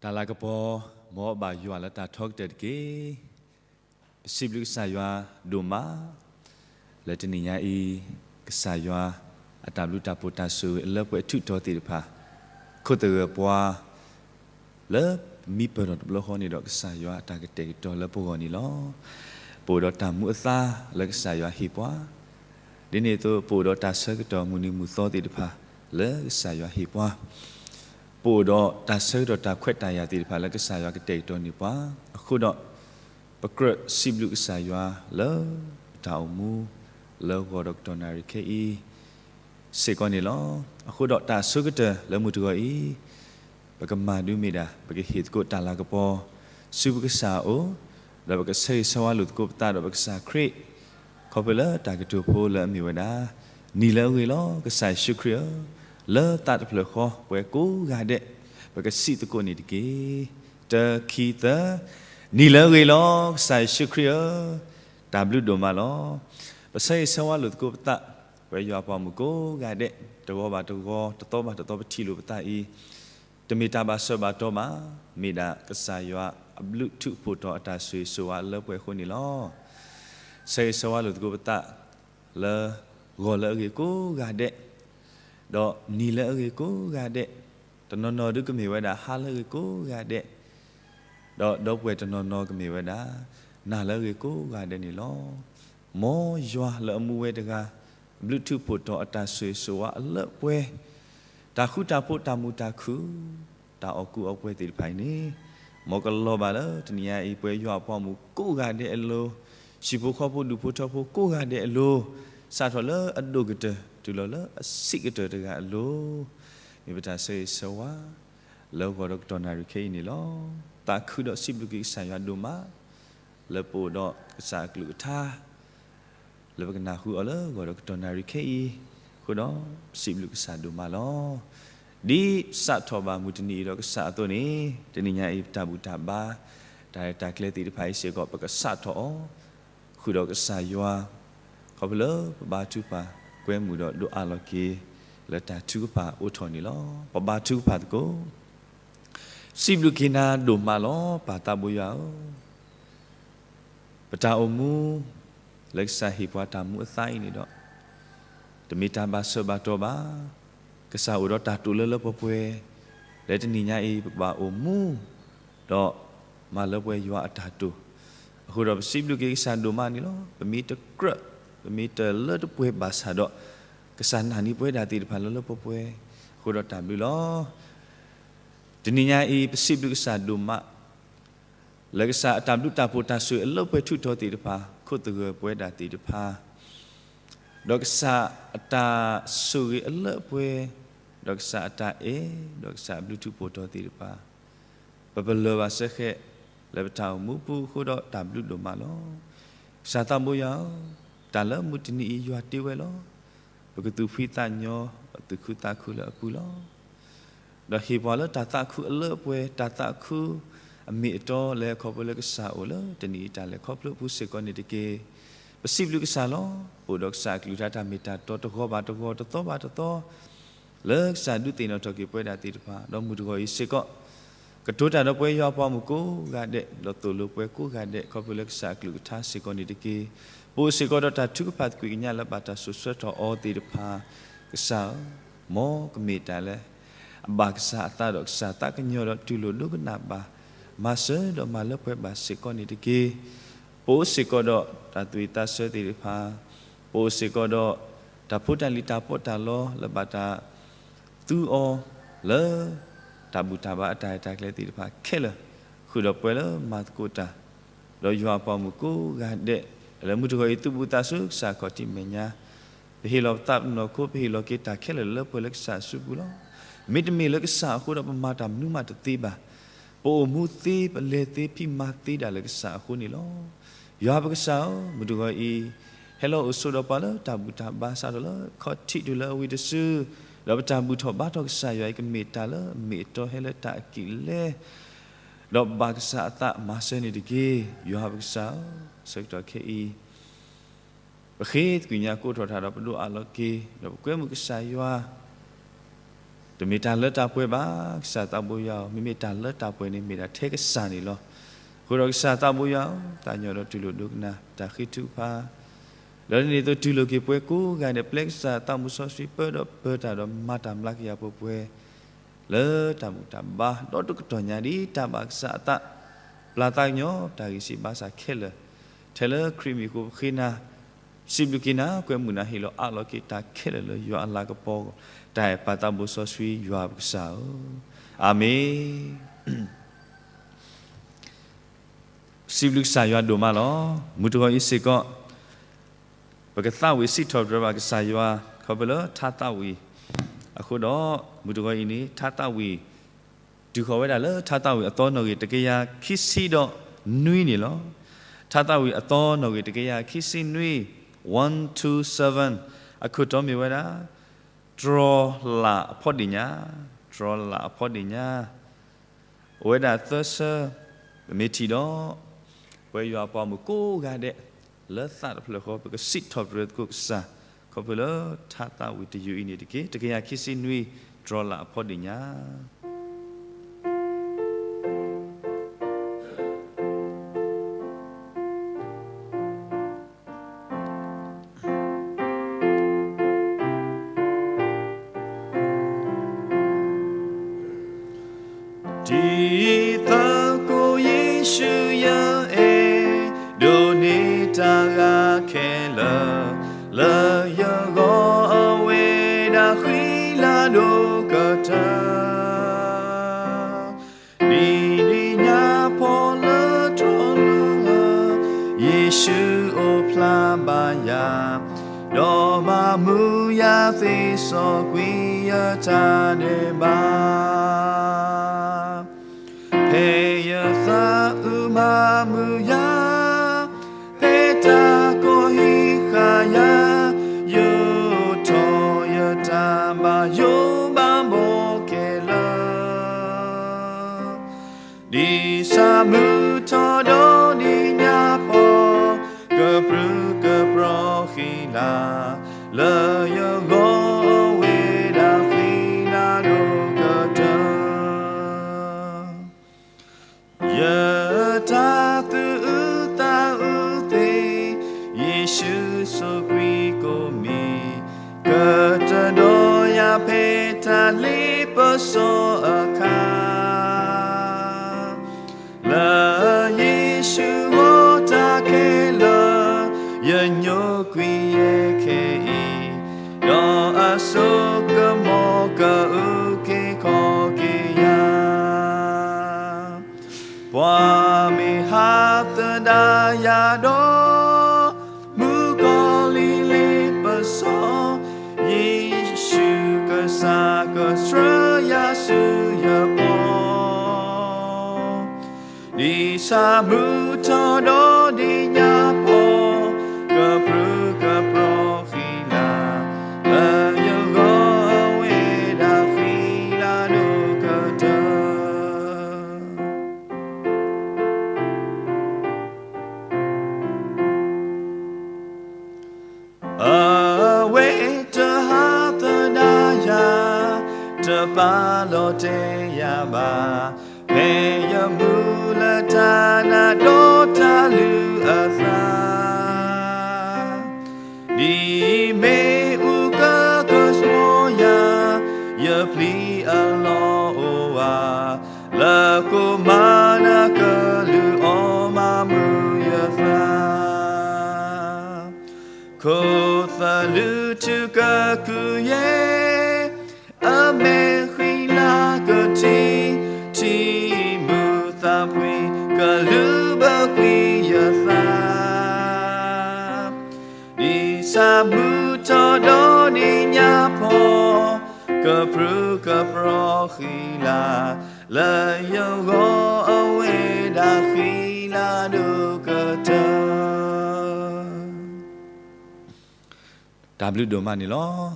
တၢ်လၤကပီၤ မ်အဘၣ်ယွၤလၢတၢ်ထီကတၢၢ်တက့ၢ်. ပစံးဘျုးကစၢ်ယွၤဒိၣ်မး လၢတနံၤညါအံၤ ကစၢ်ယွၤအတၢ်ဘျုးတၢ်ဖှိၣ်တၢ်ဆိၣ်ဂ့ၤလၢပှဲၤထူးထီၣ်သ့ၣ်တဖၣ် ခိၣ်သဂၢၢ်ပှၤ လၢပမံပၢၢ်ထီၣ်တဘျီဃီန့ၣ်ဒီး ကစၢ်ယွၤအတၢ်ကတဲာ်ကတီၤလၢပဂီၢ်န့ၣ်လီၤ. ပအိၣ်ဒီးတၢ်မူအသါလၢကစၢ်ယွၤဟ့ၣ်ပှၤ, ဒ်န့ၣ်အသိး ပအိၣ်ဒီးတၢ်ဆၢကတီၢ်မုၢ်နံၤမုၢ်သီသ့ၣ်တဖၣ်လၢကစၢ်ယွၤဟ့ၣ်ပှၤ, ပအိၣ်ဒီးတၢ်ဆၢကတီၢ်တၢ်ခွဲးတၢ်ယာ်သ့ၣ်တဖၣ်လၢကစၢ်ယွၤကတဲာ်ကတီၤန့ၢ်ပှၤအဃိဒီး ပကြၢးစံးဘျုးကစၢ်ယွၤလၢပတၢ်အိၣ်မူ လၢဂီၤဒီးကတီၢ်နၣ်ရံၣ်ခဲအံၤစ့ၢ်ကီးန့ၣ်လီၤ. အဃိဒီးတၢ်အဆိကတၢၢ်လၢမုၢ်တဂီၤအံၤ ပကမၤဒုးမ့ၢ်ဒၣ် ပကဟ့ၣ်သကိးတၢ်လၤကပီၤ ဆူပကစၢ်အအိၣ်, ဒီးပကဆၢဂ့ၤဆၢဝါလိာ်သကိးပသးဒီးပကစၢ်ခရံာ် ခီဖျိလၢတၢ်ကတိၤဖိလၢအမ့ၢ်ဝဲဒၣ်, နံၤလၢအဂ့ၤလီၤ ကစၢ်ယ့ၣ်ၡူးခရံာ်ဧၢ, လၢသးတဖျၢၣ်ဃီပှၤကိးဂၤဒဲး ပကစံးသကိးန့ၣ်တက့ၢ်. တၢ ခံ သၢ, နံၤလၢအဂ့ၤလီၤ ကစၢ်ယ့ၣ်ၡူးခရံာ်ဧၢ, တၢ်ဘျုးဒိၣ်မးလီၤ. ပဆၢဂ့ၤဆၢဝါလိာ်သကိးပသး, ပဝဲယွၤအပှၤမုၣ်ကိးဂၤဒဲး တဂီၤဘၣ်တဂီၤ တသီဘၣ်တသီပထံၣ်လိာ်ပသးအံၤ တမ့ၢ်တၢ်ဘၣ်ဆၢဘၣ်တီၤဘၣ်, မ့ၢ်ဒၣ်ကစၢ်ယွၤအဘျုးထူးဖှိၣ်ထီၣ်အတၢ်ဆိၣ်ဂ့ၤဆိၣ်ဝါလၢပှဲၤအဃိန့ၣ်လီၤ. ဆၢဂ့ၤဆၢဝါလိာ်သကိးပသး လၢဂီၤလၢအဂ့ၤကိးဂၤဒဲး, ဒီးနံၤလၢအဂ့ၤကိးဂၤဒဲး, တနီၤနီၤဒုးကမ့ၢ်ဝဲဒၣ်ဟါလၢအဂ့ၤကိးဂၤဒဲး, ဒီးဒီပုၢ်ဝဲၢ်တနီၤနီၤကမ့ၢ်ဝဲဒၣ် နၤလၢအဂ့ၤကိးဂၤဒဲးန့ၣ်လီၤ. မ်ယွၤလၢအမူဝဲတဂၤ ဘျုးထူးဖှိၣ်ထီၣ်အတၢ်ဆိၣ်ဂ့ၤဆိၣ်ဝါအလၢပှဲၤ, တၢ်ဃူတၢ်ဖိးတၢ်မုာ်တၢ်ခုၣ် တၢ်အီၣ်ကူအီပှဲၤသ့ၣ်တဖၣ်အံၤန့ၣ်, မ်ကလီၤဘၣ်လၢတနံၤညါအံၤ ပဝဲယွၤအပှၤမုၣ်ကိးဂၤဒဲးအလိၤ, ဟံၣ်ဖိဃီဖိဒူၣ်ဖိထၢဖိကိးဂၤဒဲးအလိၤ, စးထီၣ်လၢအဒိၣ်ကတၢၢ် တုၤလီၤလၢအဆံးကတၢၢ်တဂၤအလိၤ, မ့ၢ်ပတၢ်ဆၢဂ့ၤဆၢဝါ လၢဂီၤဒီးကတီၢ်နၣ်ရံၣ်ခဲအံၤန့ၣ်လီၤ. သးခုဒီးစံးဘျုးက့ၤကစၢ်ယွၤဒိၣ်မး လၢပအိၣ်ဒီးကစၢ်အကလုၢ်ကထါ လၢပကနၢ်ဟူအီၤလၢဂီၤဒီးကတီၢ်နၣ်ရံၣ်ခဲအံၤ, အဃိဒီးစံးဘျုးကစၢ်ဒိၣ်မးလီၤ. ဒ်ပစးထီၣ်ဘၣ်မုၢ်တနံၤအံၤဒီးကစၢ်အသိးန့ၣ်, တနံၤညါအံၤပတၢ်ဘူၣ်တၢ်ဘါ တၢ်ရဲၣ်တၢ်ကျဲၤသ့ၣ်တဖၣ်အံၤစ့ၢ်ကီး ပကစးထီၣ်အီၤ, ဃုာ်ဒီးကစၢ်ယွၤ, ခီဖျိလၢပဘါထုကဖၣ်ကွဲမုာ်ဒီးဒိးအးလီၤက့ၤ လၢတၢ်ထုကဖၣ်အိးထီၣ်န့ၣ်လီၤ. ပဘါထုကဖၣ်သကိး စံးဘျုးက့ၤနၤဒိၣ်မးလီၤ ပၢ်သးဘိယွၤဧၢ, ပတၢ်အိၣ်မူ လၢကစၢ်ဟ့ၣ်ပှၤတၢ်မူအသါအံၤန့ၣ်ဒီး တမ့ၢ်တၢ်ဘၣ်ဆၢဘၣ်တီၤဘၣ်, ကစၢ်အိၣ်ဒီးတၢ်တိာ်လၢလၢပှဲၤပှဲၤ, လၢတနံၤညါအံၤ ပကဘၣ်အိၣ်မူ ဒီးမၤလၢပှဲၤယွၤအတၢ်တိာ်, အဃိဒီးပစံးဘျုးက့ၤကစၢ်ဒိၣ်မးန့ၣ်လီၤ. ပမ့ၢ်တကြၢး, ပမ့ၢ်တလၢတပှဲၤဘၣ်ဆၣ်ဒီး ကစၢ်နာ်န့ၢ်ပဝဲဒၣ်သ့ၣ်တဖၣ်လၢလၢပှဲၤပှဲၤ, အဃိဒီးတၢ်ဘျုးလီၤ. တနံၤညါအံၤ ပစံးဘျုးကစၢ်ဒိၣ်မး လၢကစၢ်အတၢ်ဘျုးတၢ်ဖှိၣ်တၢ်ဆိၣ်ဂ့ၤအလၢပှဲၤထူးထီၣ်သ့ၣ်တဖၣ် ခိၣ်သဂၢၢ်ပဝဲဒၣ်သ့ၣ်တဖၣ်, ဒီးကစၢ်အတၢ်ဆိၣ်ဂ့ၤအလၢပှဲၤ, ဒီးကစၢ်အတၢ်အဲၣ်, ဒီးကစၢ်အဘျုးထူးဖှိၣ်ထီၣ်သ့ၣ်တဖၣ်, ပပလၢၢ်ဘၣ်စၢဃဲး လၢပတၢ်အိၣ်မူပူၤအဃိဒီးတၢ်ဘျုးဒိၣ်မးလီၤ. ကစၢ်သးဘိယွၤဧၢ, တၢ်လၢမုၢ်တနံၤအံၤယွၤတ့ဝဲလီၤ. ပကသူၣ်ဖှံသးညီ, သူၣ်ခုသးခုလၢအပူၤလီၤ. ဒီးဟ့ၣ်ပှၤလၢတၢ်သးခုအလၢအပှဲၤ, တၢ်သးခုအမ့ၢ်အတီလၢခီဖျိလၢကစၢ်အိၣ်လၢတနံၤအံၤတၢ်လဲၤခီဖျိအပူၤစ့ၢ်ကီးန့ၣ်တက့ၢ်. ပစံးဘျုးကစၢ်လီၤ. ပအိၣ်ဒီးကစၢ်အကလုၢ်ကထါတၢ်မ့ၢ်တၢ်တီတဂီၤဘၣ်တဂီၤ တသီဘၣ်တသီ လၢကစၢ်ဒုးသ့ၣ်နီၣ်ထီၣ်က့ၤပဝဲဒၣ်သ့ၣ်တဖၣ် ဒီးမုၢ်တဂီၤအံၤစ့ၢ်ကီး ကတိၤတၢ်ဒီးပဝဲယွၤအပှၤမုၣ်ကိးဂၤဒဲး ဒီးသိၣ်လိပှၤကိးဂၤဒဲး ခီဖျိလၢကစၢ်အကလုၢ်ကထါစ့ၢ်ကီးန့ၣ်တက့ၢ်. ပအိၣ်စ့ၢ်ကီးဒီးတၢ်ထုကဖၣ်သကွံာ်ကညးလၢဘၣ်တၢ်စိာ်ဆှၢထီၣ်အီၤသ့ၣ်တဖၣ်, ကစၢ်ဧၢ, မ်ကမ့ၢ်တၢ်လၢ အဘၣ်ကစၢ်အသးဒီးကစၢ်သးကညီၤဒီးတူၢ်လိာ်ဒိကနၣ်ဘၣ်, မၤစၢၤဒီးမၤလၢပှဲၤဘၣ်စ့ၢ်ကီးန့ၣ်တက့ၢ်. ပအိၣ်စ့ၢ်ကီးဒီးတၢ်သူၣ်ဝံၣ်သးဆၢသ့ၣ်တဖၣ်, ပအိၣ်စ့ၢ်ကီးဒီး တၢ်ဖိတၢ်လံၤတၢ်ပီးတၢ်လီလၢဘၣ်တၢ် သူအီၤလၢ တၢ်ဘူၣ်တၢ်ဘါအတၢ်ရဲၣ်တၢ်ကျဲၤသ့ၣ်တဖၣ်ခဲလၢာ်, ဃုာ်ဒီးပှၤလၢမၤသကိးတၢ်, ဒီးယွၤအပှၤမုၣ်ကိးဂၤဒဲး, လၢမုၢ်တဂီၤအံၤသုးဘူးသးဆူကစၢ်ခီၣ်ထံးမဲာ်ညါ, ပဟ့ၣ်လီၤပသးပနီၢ်ခိ ပဟ့ၣ်လီၤက့ၤတၢ်ခဲလၢာ်လၢပှဲၤလၢကစၢ်အစုပူၤလီၤ. မ့တမ့ၢ်လၢကစၢ်အဃိဒီးပမၤတၢ်မနုၤမးတသ့ဘၣ်. ပအိၣ်မူသ့ ပလဲၤသ့ ဖံးမၤသ့ဒၣ်လၢကစၢ်အဃိန့ၣ်လီၤ. ယွၤပကစၢ်ဧၢ, မုၢ်တဂီၤအံၤ ဟဲလီၤအိၣ်ဆိးဒီးပှၤလၢတၢ်ဘူၣ်တၢ်ဘါစးထီၣ်လၢခီၣ်ထံးတုၤလၢအဝံၤတစု, ဒီးပတၢ်ဘူၣ်ထီၣ်ဘါထီၣ်ကစၢ်ယွၤအံၤကမ့ၢ်တၢ်လၢအမ့ၢ်အတီဟဲလၢတၢ်အကံၣ်လဲ, ဒီးဘၣ်ကစၢ်အသးမၤစၢၤန့ၣ်တက့ၢ်. ယွၤပကစၢ်ဧၢ, ဆၢကတီၢ်ခဲအံၤ ပဃ့သကွံာ်ညါကိးထီၣ်ထၣ်ဒီးပဒိးအးလီၤက့ၤ ဒီးပကွဲမုာ်ကစၢ်ယွၤ တ တမ့ၢ်တၢ်လၢတၢ်ပှဲၤဘၣ်. ကစၢ်သးဘိယွၤဧၢ, မ့မ့ၢ်တၢ်လၢတၢ်ပှဲၤန့ၣ် မ့ၢ်ဒၣ်ထဲကစၢ်န့ၣ်လီၤ. အဃိဒီးကစၢ်သးဘိယွၤဧၢ, သးကညီၤဒီးတူၢ်လိာ်ဒိကနၣ် တၢ်ဃ့ထုကဖၣ် ဒီးဒ်န့ၣ်အသိး တူၢ်လိာ်က့ၤပှၤကိးဂၤဒဲး, ပျဲကစၢ်သးမူစီဆှံ ပၢဒီးပၢတၢ်ဒီးမၤတၢ်မျးကယၤပှဲၤပှဲၤ လၢတၢ်ဘူၣ်တၢ်ဘါ ဒီးတကတီၢ်ညါ ဒ်တၢ်ဘၣ်ကစၢ်အသး ပျၢ်သးကညီၤတၢ်ဂံၢ်စၢ်ဘါစၢ်ခဲလၢာ်, ထဲလၢခရံာ်မံၤအဃိ ပဃ့နၤ, စံးဘျုးက့ၤနၤ, ကွဲမုာ်နၤ ဟ့ၣ်လီၤအးလီၤက့ၤတၢ်ခဲလၢာ်လၢယွၤအလၤကပီၤအဂီၢ်, တၢ်အဲၣ်ပၢ်သးဘိစီဆှံယွၤပကစၢ်ဧၢ, အၤမ့ၣ်. စံးဘျုးကစၢ်ယွၤဒိၣ်မးလီၤ. မုၢ်တဂီၤအံၤစ့ၢ်ကီး ပကသးဝံၣ်စံးထီၣ်ပတြၢၤဘၣ်ကစၢ်ယွၤ ခီဖျိလၢထါသးဝံၣ်အဃိဒီး, မုၢ်တဂီၤအံၤန့ၣ် ထါသးဝံၣ် တုၤဃီၤဝဲဒၣ်လၢထါသးဝံၣ်အသီနီၣ်ဂံၢ် တကယၤခံဆံဒီးနွံန့ၣ်လီၤ. ထါသးဝံၣ်အသီနီၣ်ဂံၢ် တကယၤခံဆံနွံ, one two seven, အခိၣ်တီမ့ၢ်ဝဲဒၣ် တြီၤလၢ်အဖီဒ့ၣ်ညါ, တြီၤလၢ်အဖီဒ့ၣ်ညါ အိၣ်ဝဲဒၣ်သၢဆၢ, ပမ့ၢ်ထံၣ်ဒီး ပဝဲယွၤအပှၤမုၣ်ကိးဂၤဒဲး လၢသးတဖျၢၣ်ဃီ ပကစံးထီၣ်ပတြၢၤသကိးကစၢ် ခီဖျိလၢထါသးဝံၣ်တယုၢ်အံၤန့ၣ်တက့ၢ်. တကယၤခံဆံနွံ, တြီၤလၢ်အဖီဒ့ၣ်ညါ. ဒ်သိးကိးယ့ၣ်ၡူးယဲၢ်အဲၣ်ဒိးန့ၢ်တၢ်ဂၤခဲလၢာ်, လၢယဂီၢ်အဝဲဒၣ်ဃံလၤဒိၣ်ကတၢၢ် ဒ်နံၣ်ညါဖီလၢတြီၤလၢ်, ယ့ၣ်ၡူးအိၣ်ဖျါဘၣ်ယၤ, ဒီးမၤမုာ်ယၤသ့စီကွံာ်ယတၢ်ဒဲးဘး ဖဲယသးအုးမၤမုာ်ယၤ, ဖဲတၢ်ကိးဟံးဃာ်ယၤ, ယိးထီၣ်ယတၢ်ဘၣ်ယိးဘၣ်ဘီခဲလၢာ် ဒ်ဆၣ်မုၢ်ထီၣ်ဒီးဒ်ညါဖီ, ကပြုၢ်ကပြီၤဃံလၤ, လၢယဂီၢ်အဝဲဒၣ်ဃံလၤဒိၣ်ကတၢၢ် ယတၢ်သူၣ်အုးသးအုးသ့ၣ်, ယ့ၣ်ၡူးဆိၣ်ဂ့ၤကိးမံၤ, ကတဒီးယၤဖဲတၢ်လ့ပစီအခါ လၢယ့ၣ်ၡူးဂီၢ်တၢ်ခဲလၢာ်, ယညိကွံာ်ယဲခဲအံၤ, ဒီးအစိကမီၤကအုၣ်က့ၤခီၣ်က့ၤယၤ ပှၤမ့ၢ်ဟးသဒၣ်ယၤဒီး, မုၣ်ကီၤလံၤလ့ပစီ, ယ့ၣ်ၡူးကစၢ်ကဆှၢယၤဆူယပီၤ, ဒ်ဆၣ်မုၢ်ထီၣ်ဒီးဒ်ညါဖီ, ကပြုၢ်ကပြီၤဃံလၤ, လၢယဂီၢ်အဝဲဒၣ်ဃံလၤဒိၣ်ကတၢၢ် အဝဲတဟးသဒၣ်ယၤ, တပာ်လီၤတဲာ်ယၤဘၣ်, ဖဲယမုၢ်လၢတၢ်နးဒီးတၢ်လုၢ်အသး ဒ်မ့ၣ်အူကကဆှီယၤ, ယပျံၤအလီၢ်အိၣ်ဧါ, လၢကိၣ်မၤနၤကလုၢ်အီၣ်မၤမုာ်ယသး ခိၣ်သလုးထုကကုၢ်ယဲၢ်, အမဲာ်ဃံလၤကထံၣ်, ထံမုၢ်သးဖှံကလုၢ်ဘၢကွံာ်ယသး, ဒ်ဆၣ်မုၢ်ထီၣ်ဒီးဒ်ညါဖီ, ကပြုၢ်ကပြီၤဃံလၤ, လၢယဂီၢ်အဝဲဒၣ်ဃံလၤဒိၣ်ကတၢၢ် တၢ်ဘျုးဒိၣ်မးန့ၣ်လီၤ.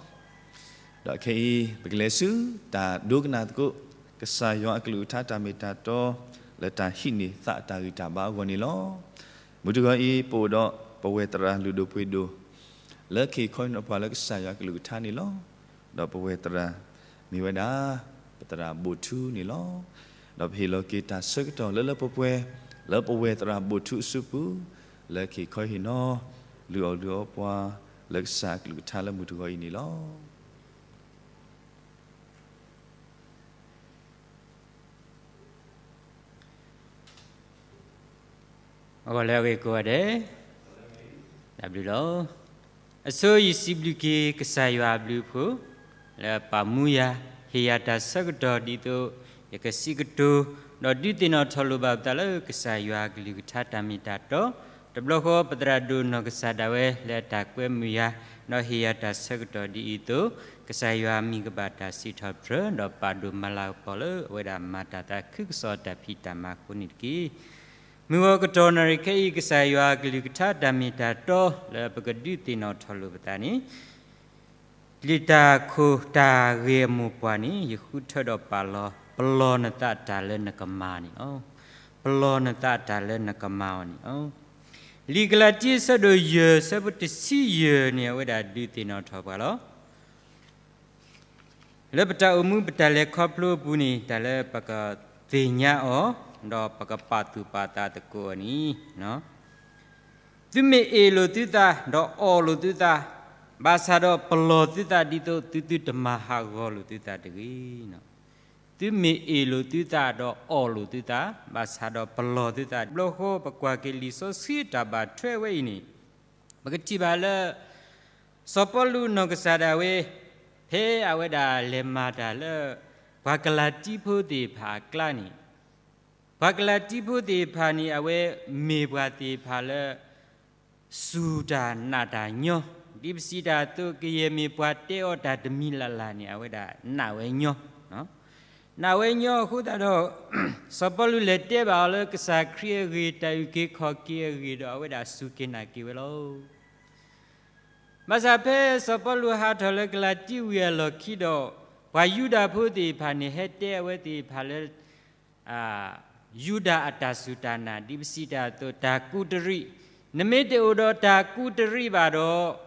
ဒီးခဲအံၤ ပကလဲၤဆူတၢ်ဒိကနၣ်သကိး ကစၢ်ယွၤအကလုၢ်ကထါတၢ်မ့ၢ်တၢ်တီ လၢတၢ်ဟံးန့ၢ်သးအတၢ်ဂံၢ်တၢ်ဘါအဂီၢ်န့ၣ်လီၤ. မုၢ်တဂီၤအံၤ ပအိၣ်ဒီးပဝဲၢ်သရၣ်လုၢ်ဒိၣ်ပှ့ၤဒိၣ် လၢကဟ့ၣ်ခီဖျိပှၤလၢကစၢ်ယွၤအကလုၢ်ကထါန့ၣ်လီၤ. ဒီးပဝဲၢ်သရၣ် မ့ၢ်ဝဲဒၣ် ပသရၣ်ဘိၣ်ထူန့ၣ်လီၤ. ဒီးပဟ့ၣ်လီၤက့ၤတၢ်ဆၢကတီၢ်လၢလၢပှဲၤပှဲၤ လၢပဝဲၢ်သရၣ်ဘိၣ်ထူအစုပူၤ လၢကဟ့ၣ်ခီဟ့ၣ်နီၤ လုၢ်အီၣ်လုၢ်အီပှၤ လၢကစၢ်အကလုၢ်ကထါလၢမုၢ်တဂီၤအံၤန့ၣ်လီၤ. အဂီၢ်လၢအဂ့ၤကိးဂၤဒဲး, တၢ်ဘျုးလီၤ. အဆိယစံးဘျုးက့ၤကစၢ်ယွၤအဘျုးအဖှိၣ် လၢပာ်မူယၤ ဟ့ၣ်ယၤတၢ်ဆၢကတီၢ်ဒ်သိး ယကစံးကတိၤ ဒီးဒုးသ့ၣ်နီၣ်ထီၣ်လိာ်ဘၣ်ပသးလၢကစၢ်ယွၤအကလုၢ်ကထါတၢ်မ့ၢ်တၢ်တီ, တဘျီဃီပသရၣ်ဒိၣ်နီၢ်ကစၢ်ဒၣ်ဝဲလၢအတၢ်ကွဲမုာ်ယၤ ဒီးဟ့ၣ်ယၤတၢ်ဆၢကတီၢ်ဒ်အံၤအသိး, ကစၢ်ယွၤအမံၤကဘၣ်တၢ်စံးထီၣ်ပတြၢၤ ဒီးပာ်ဒိၣ်မၤလၤကပီၤလၢအဝဲဒၣ်မၤတၢ်သးခုကစီၣ်အတၢ်ဖံးတၢ်မၤအဃိန့ၣ်တက့ၢ်. မုၢ်ဂီၤကတီၢ်နၣ်ရံၣ်ခဲအံၤ ကစၢ်ယွၤအကလုၢ်ကထါတၢ်မ့ၢ်တၢ်တီလၢပကဒုးသ့ၣ်နီၣ်ထီၣ်လိာ်ပသးန့ၣ် လံာ်တၢ်ခိၣ်တၢ်ဂ့ၢ်အမိၢ်ပှၢ်န့ၣ် ယဃုထၢဒီးပာ်လီၤ, ပလီၢ်နသးတၢ်လၢနကမၤန့ၣ်လီၤ. ပလီၢ်နသးတၢ်လၢနကမၤအီၤန့ၣ်လီၤ. လံာ်ကလၤတံ အဆၢဒိၣ်ယဲၢ် အဆၢဖိတဆံယဲၢ်န့ၣ် အဝဲဒၣ်ဒုးသ့ၣ်နီၣ်ထီၣ်ပှၤလီၤ. လၢပတၢ်အိၣ်မူပတၢ်လဲၤခီဖျိအပူၤန့ၣ် တၢ်လၢပကသ့ၣ်ညါအီၤ ဒီးပကပာ်သူၣ်ပာ်သးသကိးအီၤန့ၣ်, သုမ့ၢ်အ့ၣ်လိာ်သုသး ဒီးအီၣ်လိာ်သုသး, ဘၣ်ဆၣ်ဒီးပလီၢ်သုသးဒ်သိးသုသုတမၤဟးဂီၤလိာ်သုသးတဂ့ၤ. သုမ့ၢ်အ့ၣ်လိာ်သုသး ဒီးအီၣ်လိာ်သုသး, ဘၣ်ဆၣ်ဒီးပလီၢ်သုသး, တဘျီဃီပကွၢ်က့ၤလံာ်စီဆှံတၢ်ဘၣ်ထွဲဝဲအံၤန့ၣ် ပကထံၣ်ဘၣ်လၢ စီၤပီလူးနီၢ်ကစၢ်ဒၣ်ဝဲ ဖဲအဝဲဒၣ်လဲၤမၤတၢ်လၢ ပှၤကလၤတံဖိသ့ၣ်တဖၣ်အကျါန့ၣ်, ပှၤကလၤတံဖိသ့ၣ်တဖၣ်န့ၣ် အဝဲမ့ၢ်ပှၤသ့ၣ်တဖၣ်လၢ စူၢ်တၢ်နာ်တၢ်ညီ, ဒ်ပစံးတၢ်အသိး ကယဲၢ်မ့ၢ်ပှၤတဲအီၤတၢ်တမံၤလၢ်လၢ်န့ၣ် အဝဲဒၣ်နာ်ဝဲညီ, နာ်ဝဲညီအဃိသတးဒီး စီၤပီလူးလဲၤတဲဘၣ်အီၤလၢကစၢ်ခရံာ်အဂ့ၢ် တၢ်အုၣ်က့ၤခီၣ်က့ၤအဂ့ၢ်ဒီး အဝဲဒၣ်စူၢ်က့ၤနာ်က့ၤဝဲလီၤ. ဘၣ်ဆၣ်ဖဲစီၤပီလူးဟးထီၣ်လၢကလၤတံဝံၤအလီၢ်ခံဒီး ပှၤယူဒၤဖိသ့ၣ်တဖၣ်န့ၣ် ဟဲတဲအဝဲသ့ၣ်တဖၣ်လၢ ယူဒၤအတၢ်စူၢ်တၢ်နာ် ဒ်ပစံးတၢ်အသိး တၢ်ကူးတရံး, နမ့ၢ်တအိၣ်ဒီးတၢ်ကူးတရံးဘၣ်ဒီး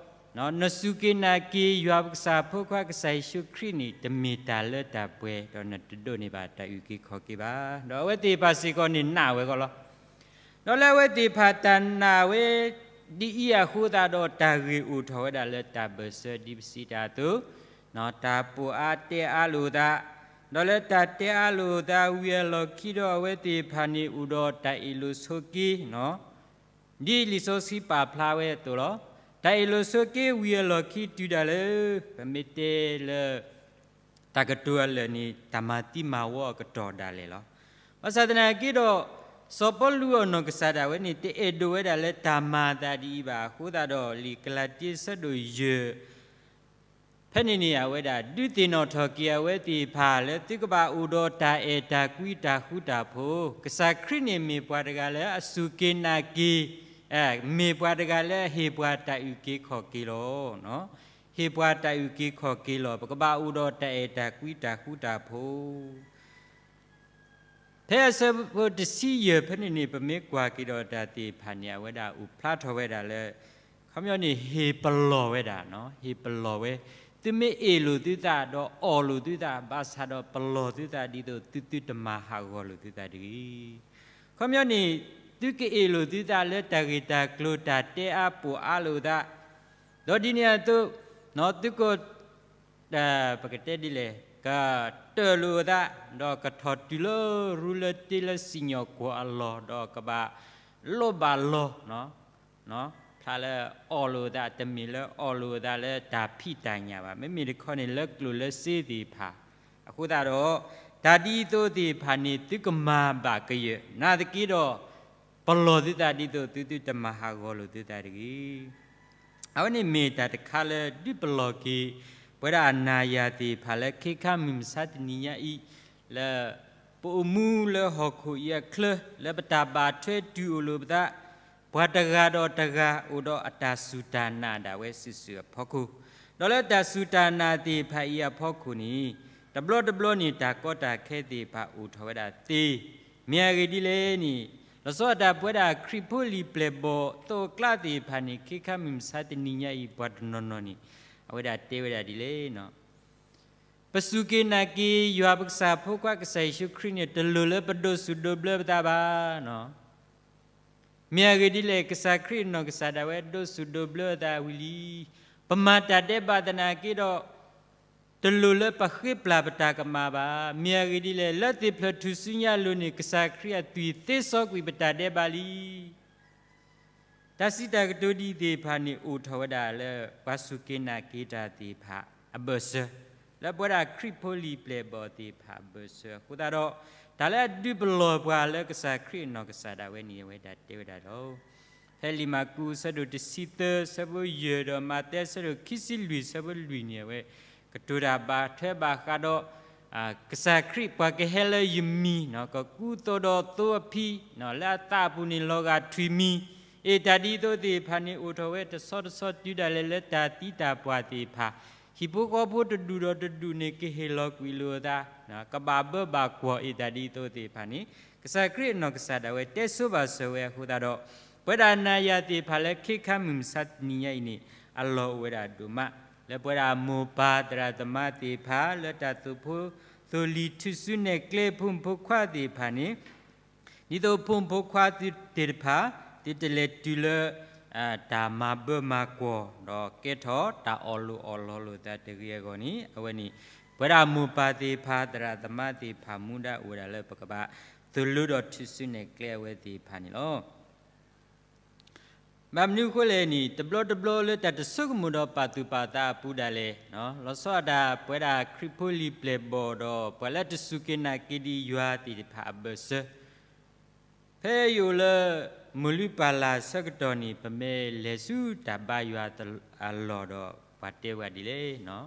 နစူၢ်က့ၤနာ်က့ၤယွၤပကစၢ်ဖိခွါကစၢ်ယ့ၣ်ၡူးခရံာ်န့ၣ် တမ့ၢ်တၢ်လၢတၢ်ပှဲၤ ဒီးနတဒိးန့ၢ်ဘၣ်တၢ်အုၣ်က့ၤခီၣ်က့ၤဘၣ်. ဒီးအဝဲသ့ၣ်တဖၣ်စ့ၢ်ကီးန့ၣ်နာ်ဝဲအဂီၢ်လီၤ. ဒီးလၢအဝဲသ့ၣ်တဖၣ်တၢ်နာ်ဝဲ ဒ်အံၤအဃိသတးဒီး တၢ်ဂ့ၢ်အိၣ်ထီၣ်ဝဲဒၣ်လၢတၢ်ဘၢၣ်စၢၤ ဒ်ပစံးတၢ်အသိး တၢ်ပိာ်အါတဲအါလိာ်သး, ဒီးလၢတၢ်တဲအါလိာ်သးဝံၤအလီၢ်ခံဒီး အဝဲသ့ၣ်တဖၣ်န့ၣ်အိၣ်ဒီးတၢ်အ့ၣ်လိာ်ဆိးက့ ဒ်လံာ်စီဆှံပာ်ဖျါဝဲအသိးလီၤ. တၢ်အ့ၣ်လိာ်ဆိးက့ဝံၤအလီၢ်ခံတုၤဒၣ်လၢ ပမ့ၢ်တဲလၢ တၢ်ကတိၤအလၢာ်န့ၣ် တၢ်မၤသံမၤဝီအကတီၢ်ဒၣ်လဲာ်လီၤ. ဘၣ်ဆၣ်သနာ်က့ဒီး စီၤပီလူးအနီၢ်ကစၢ်ဒၣ်ဝဲန့ၣ် တအဲၣ်ဒိးဝဲဒၣ်လၢတၢ်မၤအသးဒ်အံၤဘၣ်. အဃိသတးဒီး လံာ်ကလၤတံအဆၢဒိၣ်ယဲၢ် ဖဲန့ၣ်န့ၣ် အဝဲဒၣ်ဒုးသ့ၣ်နီၣ်ထီၣ်က့ၤအဝဲသ့ၣ်တဖၣ်လၢ သုကဘၣ်အိၣ်ဒီးတၢ်အဲၣ်တၢ်ကွံတၢ်ဃူတၢ်ဖိး, ကစၢ်ခရံာ်န့ၣ်မ့ၢ်ပှၤတဂၤလၢအစူၢ်က့ၤနာ်က့ၤ, မ့ၢ်ပှၤတဂၤလၢအဟ့ၣ်ပှၤတၢ်အုၣ်က့ၤခီၣ်က့ၤလီၤ. ဟ့ၣ်ပှၤတၢ်အုၣ်က့ၤခီၣ်က့ၤလီၤ. ပကဘၣ်အိၣ်ဒီးတၢ်အဲၣ်တၢ်ကွံတၢ်ဃူတၢ်ဖိး ဖဲအဆၢဖိတဆံယဲၢ်ဖဲန့ၣ်န့ၣ် ပမ့ၢ်ကွၢ်က့ၤဒီးတၢ်သ့ၣ်တဖၣ်န့ၣ် အဝဲဒၣ်အိၣ်ဖျါထီၣ်ဝဲဒၣ်လၢ ခီပညီန့ၣ် ဟ့ၣ်ပလီၢ်ဝဲဒၣ်, ဟ့ၣ်ပလီၢ်ဝဲ, သုမ့ၢ်အ့ၣ်လိာ်သုသး ဒီးအီၣ်လိာ်သုသး ဘၣ်ဆၣ်ဒီးပလီၢ်သုသးဒ်သိးသုသုတမၤဟးဂီၤလိာ်သုသးတဂ့ၤ. ခီပညီန့ၣ် သုကအ့ၣ်လိာ်သုသးလၢတၢ်ဂ့ၢ်တၢ်ကျိၤ တၢ်တဲအါပိာ်အါလိာ်သး ဒီးဒ်န့ၣ်အသိး သုက ပကတဲဒ်လဲၣ်, ကတၢၢ်လိာ်အသး, ဒီးကထီၣ်တုၤလၢရူလၢတ့လၢစံၣ်ညီၣ်ကွီၢ်အလီၢ်, ဒီးကဘၣ်လိၣ်ဘၣ်လီၢ်, ဖျါလၢအီၣ်လိာ်အသး တမ့ၢ်လၢအီၣ်လိာ်အသးလၢတၢ်ဖံးတၢ်ညၣ်ဘၣ်, မ့မ့ၢ်တခီန့ၣ်လၢကျိၣ်လၢစ့သ့ၣ်တဖၣ်, အဃိသတးဒီး တၢ်ဒ်သိးသ့ၣ်တဖၣ်န့ၣ် သုကမၤဘၣ်ကယၢၢ်, နာ်သက့ဒီး ပလီၢ်သုသးဒ်သိးသုသုတမၤဟးဂီၤလိာ်သုသးတဂ့ၤ. အဝဲန့ၣ်မ့ၢ်တၢ်တခါလၢဒုးပလီၢ်က့ၤ ပဝဲဒၣ်အနၤယၤသ့ၣ်တဖၣ်လၢ ခဲခါမုၢ်မဆါတနံၤညါအံၤ, လၢပအိၣ်မူလၢဟီၣ်ခိၣ်အံၤအချၢ လၢပတၢ်ဘၣ်ထွဲတုၤအိၣ်လိာ်ပသး, ပှၤတဂၤဒီးတဂၤအိၣ်ဒီးအတၢ်စူၢ်တၢ်နာ်ဒၣ်ဝဲစုာ်စုာ်အဖီခိၣ်, ဒီးလၢတၢ်စူၢ်တၢ်နာ်သ့ၣ်တဖၣ်အံၤအဖီခိၣ်န့ၣ် တဘျီတဘျီန့ၣ် တၢ်ကီတၢ်ခဲသ့ၣ်တဖၣ်အိၣ်ထီၣ်ဝဲဒၣ်သ့ မ့ၢ်အဂ့ၢ်ဒ်လဲၣ်န့ၣ်, လီၤဆီဒၣ်တၢ်ပဝဲဒၣ်ခရံာ်ဖိလံာ်ပျဲၢ်ဘီၣ်သိးအကျါသ့ၣ်တဖၣ်န့ၣ် ခဲခါမုၢ်မဆါတနံၤညါအံၤ ပှၤတနီၤနီၤန့ၣ် အဝဲဒၣ်တဲဝဲဒၣ်ဒ်လဲၣ်န့ၣ်, ပစူၢ်က့ၤနာ်က့ၤယွၤပကစၢ်ဖိခွါကစၢ်ယ့ၣ်ၡူးခရံာ်န့ၣ် တလိၣ်လၢပဒိးစူၣ်ဒိးဘျၢပသးဘၣ်. မ့ၢ်အဂ့ၢ်ဒ်လဲၣ် ကစၢ်ခရံာ်နီၢ်ကစၢ်ဒၣ်ဝဲဒိးစူၣ်ဒိးဘျၢသးဝံၤလံ. ပမၤတၢ်ဒဲးဘးသနာ်က့ဒီး တလိၣ်လၢပဃ့ပျၢ်ပတၢ်ကမၣ်ဘၣ်. မ့ၢ်အဂ့ၢ်ဒ်လဲၣ် လၢသ့ၣ်ဖျၢၣ်ထူၣ်စုညါအလိၤန့ၣ် ကစၢ်ခရံာ်အသွံၣ်သ့စီကွံာ်ပတၢ်ဒဲးဘးလံ. တၢ်စံးတၢ်ကတိၤဒ်အံၤသ့ၣ်တဖၣ်န့ၣ် အိၣ်ထီၣ်ဝဲဒၣ်လၢပှၤစူၢ်က့ၤနာ်က့ၤတၢ်သ့ၣ်တဖၣ်အဘၢၣ်စၢၤ, လၢပဝဲဒၣ်ခရံာ်ဖိလံာ်ပျဲၢ်ဘီၣ်သ့ၣ်တဖၣ်အဘၢၣ်စၢၤအဃိသတးဒီး တၢ်လၢအဒုးပလီၢ်ပှၤလၢကစၢ်ခရံာ်အနီၢ်ကစၢ်ဒၣ်ဝဲန့ၣ် အဝဲဒၣ်တဲဝဲဒၣ်လီၤ. ဖဲလံာ်မၢ်ကူး အဆၢဒိၣ်တဆံသၢ အဆၢဖိယဲၢ် ဒီးမးသဲ အဆၢဒိၣ်ခံဆံလွံၢ် အဆၢဖိလွံၢ်န့ၣ် အဝဲကတိၤတၢ်ဘၣ်ထွဲဘၣ်ဃးဒီး ကစၢ်ခရံာ်ပှၤကဟဲလၢယမံၤ ကကူသိးဒီးသိအဖံ လၢအသးအပူၤန့ၣ် လီၤဂာ်ထွံၣ်မံၤ, အ့ၣ် တၢ်ဒ်သိးသ့ၣ်တဖၣ်န့ၣ် အိၣ်ထီၣ်ဝဲတဆီတဆီတုၤဒၣ်လဲာ်လၢတၢ်သံတၢ်ပှၢ်သ့ၣ်တဖၣ်, ဟံၣ်ဖိဃီဖိတဒူၣ်ဒီးတဒူၣ်န့ၣ် ကဟ့ၣ်လီၤကွံာ်လိာ်အသး, ကဘၣ်ဘၢဘၣ်ကွီၢ် အ့ၣ် တၢ်ဒ်သိးသ့ၣ်တဖၣ်န့ၣ် ကစၢ်ခရံာ်အနီၢ်ကစၢ်ဒၣ်ဝဲတဲဆိဘၣ်စၢၤဝဲအဃိသတးဒီး ပဝဲဒၣ်နၤယၤသ့ၣ်တဖၣ်လၢခ့ခါမုၢ်မဆါတနံၤညါအံၤန့ၣ် အလီၢ်အိၣ်ဝဲဒၣ်ဒိၣ်မး, လၢပဝဲဒၣ်မိၢ်ပၢ်သရၣ်သမါသ့ၣ်တဖၣ် လၢတၢ်သိၣ်ဖိသိၣ်လံၤထူၣ်စုနဲၣ်ကျဲဖိမုၣ်ဖိခွါသ့ၣ်တဖၣ်န့ၣ် ဒ်သိးဖိမုၣ်ဖိခွါသုသ့ၣ်တဖၣ် သုတလဲၤတုၤလၢ တၢ်မၤဘၢမၤကွီၢ် ဒီးကဲထီၣ်တၢ်အီၣ်လိၣ်အီၣ်လီၤလိာ်သးတဂ့ၤအဂီၢ်န့ၣ် အဝဲန့ၣ် ပဝဲဒၣ်မိၢ်ပၢ်သ့ၣ်တဖၣ် သရၣ်သမါသ့ၣ်တဖၣ် မူဒါအိၣ်ဝဲဒၣ်လၢပကဘၣ်သိၣ်လိဒီးထူၣ်စုနဲၣ်ကျဲအဝဲသ့ၣ်တဖၣ်န့ၣ်လီၤ. ဘၣ်မနုၤအဃိလဲၣ်န့ၣ် တဘျီတဘျီလၢတၢ်တဆိကမိၣ်ဒီးပာ်သူၣ်ပာ်သးအပူၤဒၣ်လဲာ် လီၤဆီဒၣ်တၢ်ပဝဲဒၣ်ခရံာ်ဖိလံာ်ပျဲၢ်ဘီၣ်ဒီး ပှၤလၢတစူၢ်က့ၤနာ်က့ၤဒံးယွၤသ့ၣ်တဖၣ်အဘၢၣ်စၢၤ ဖဲယအိၣ်လၢ မိၢ်လုၢ်ပၢ်လၢ်ဆၢကတီၢ်န့ၣ် ပမ့ၢ်လဲၤဆူတၢ်ဘါယွၤအလီၢ်ဒီး ပှၤတဲဝဲဒ်လဲၣ်,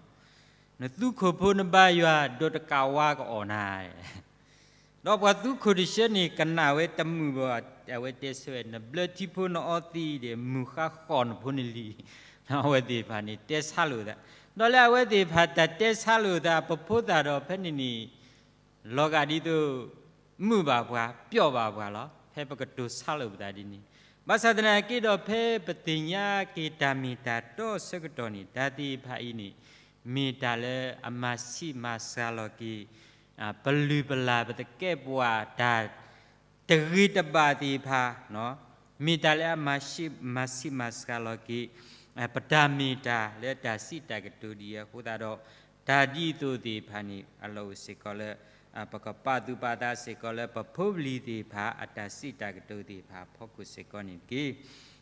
နသူခိၣ်ဖိနဘါယွၤ ဒိးတကးဝါကအီၣ်နၤ ဒီးပှၤသူခိၣ်တဆၢန့ၣ် ကနၣ်ဝဲတမုာ်ဘၣ်, အဝဲတဲဆၢဝဲ နဘျၢထံဖိနအီသံးဒီး မုၢ်ဃါဃီၣ်နဖိနလံၤ, အဝဲသ့ၣ်တဖၣ်န့ၣ် တဲဆါလိာ်သး, ဒီးလၢအဝဲသ့ၣ်တဖၣ်တၢ်တဲဆါလိာ်သး ပဖိသၣ်ဒီးဖဲန့ၣ်န့ၣ် လီၤဂာ်ဒ်သိး မုာ်ဘၣ်ပှၤ ပျီၣ်ဘၣ်ပှၤလီၤ. ဖဲပကတိၤဆါလိာ်ပသးဒ်န့ၣ်, ဘၣ်ဆၣ်သနာ်က့ဒီး ဖဲပသ့ၣ်ညါက့ၤတၢ်မ့ၢ်တၢ်တီအဆၢကတီၢ်န့ၣ် တၢ်သ့ၣ်တဖၣ်အံၤန့ၣ် မ့ၢ်တၢ်လၢအမၤဆံးမၤစှၤလီၤက့ၤ ပလုၢ်ပလၢ်ပသကဲးပဝးတၢ် တဂ့ၤတဘၣ်သ့ၣ်တဖၣ်, မ့ၢ်တၢ်လၢအမၤဆံးမၤစှၤလီၤက့ၤ ပတၢ်မ့ၢ်တၢ်လၢတၢ်စံးတၢ်ကတိၤဒ်အံၤအဃိသတးဒီး တၢ်ဒ်သိးသ့ၣ်တဖၣ်န့ၣ် အလီၢ်အိၣ်စ့ၢ်ကီးလၢ ပကပာ်သူၣ်ပာ်သးစ့ၢ်ကီးလၢပဖိပလံၤသ့ၣ်တဖၣ် အတၢ်စံးတၢ်ကတိၤသ့ၣ်တဖၣ်အဖီခိၣ်စ့ၢ်ကီးန့ၣ်တက့ၢ်.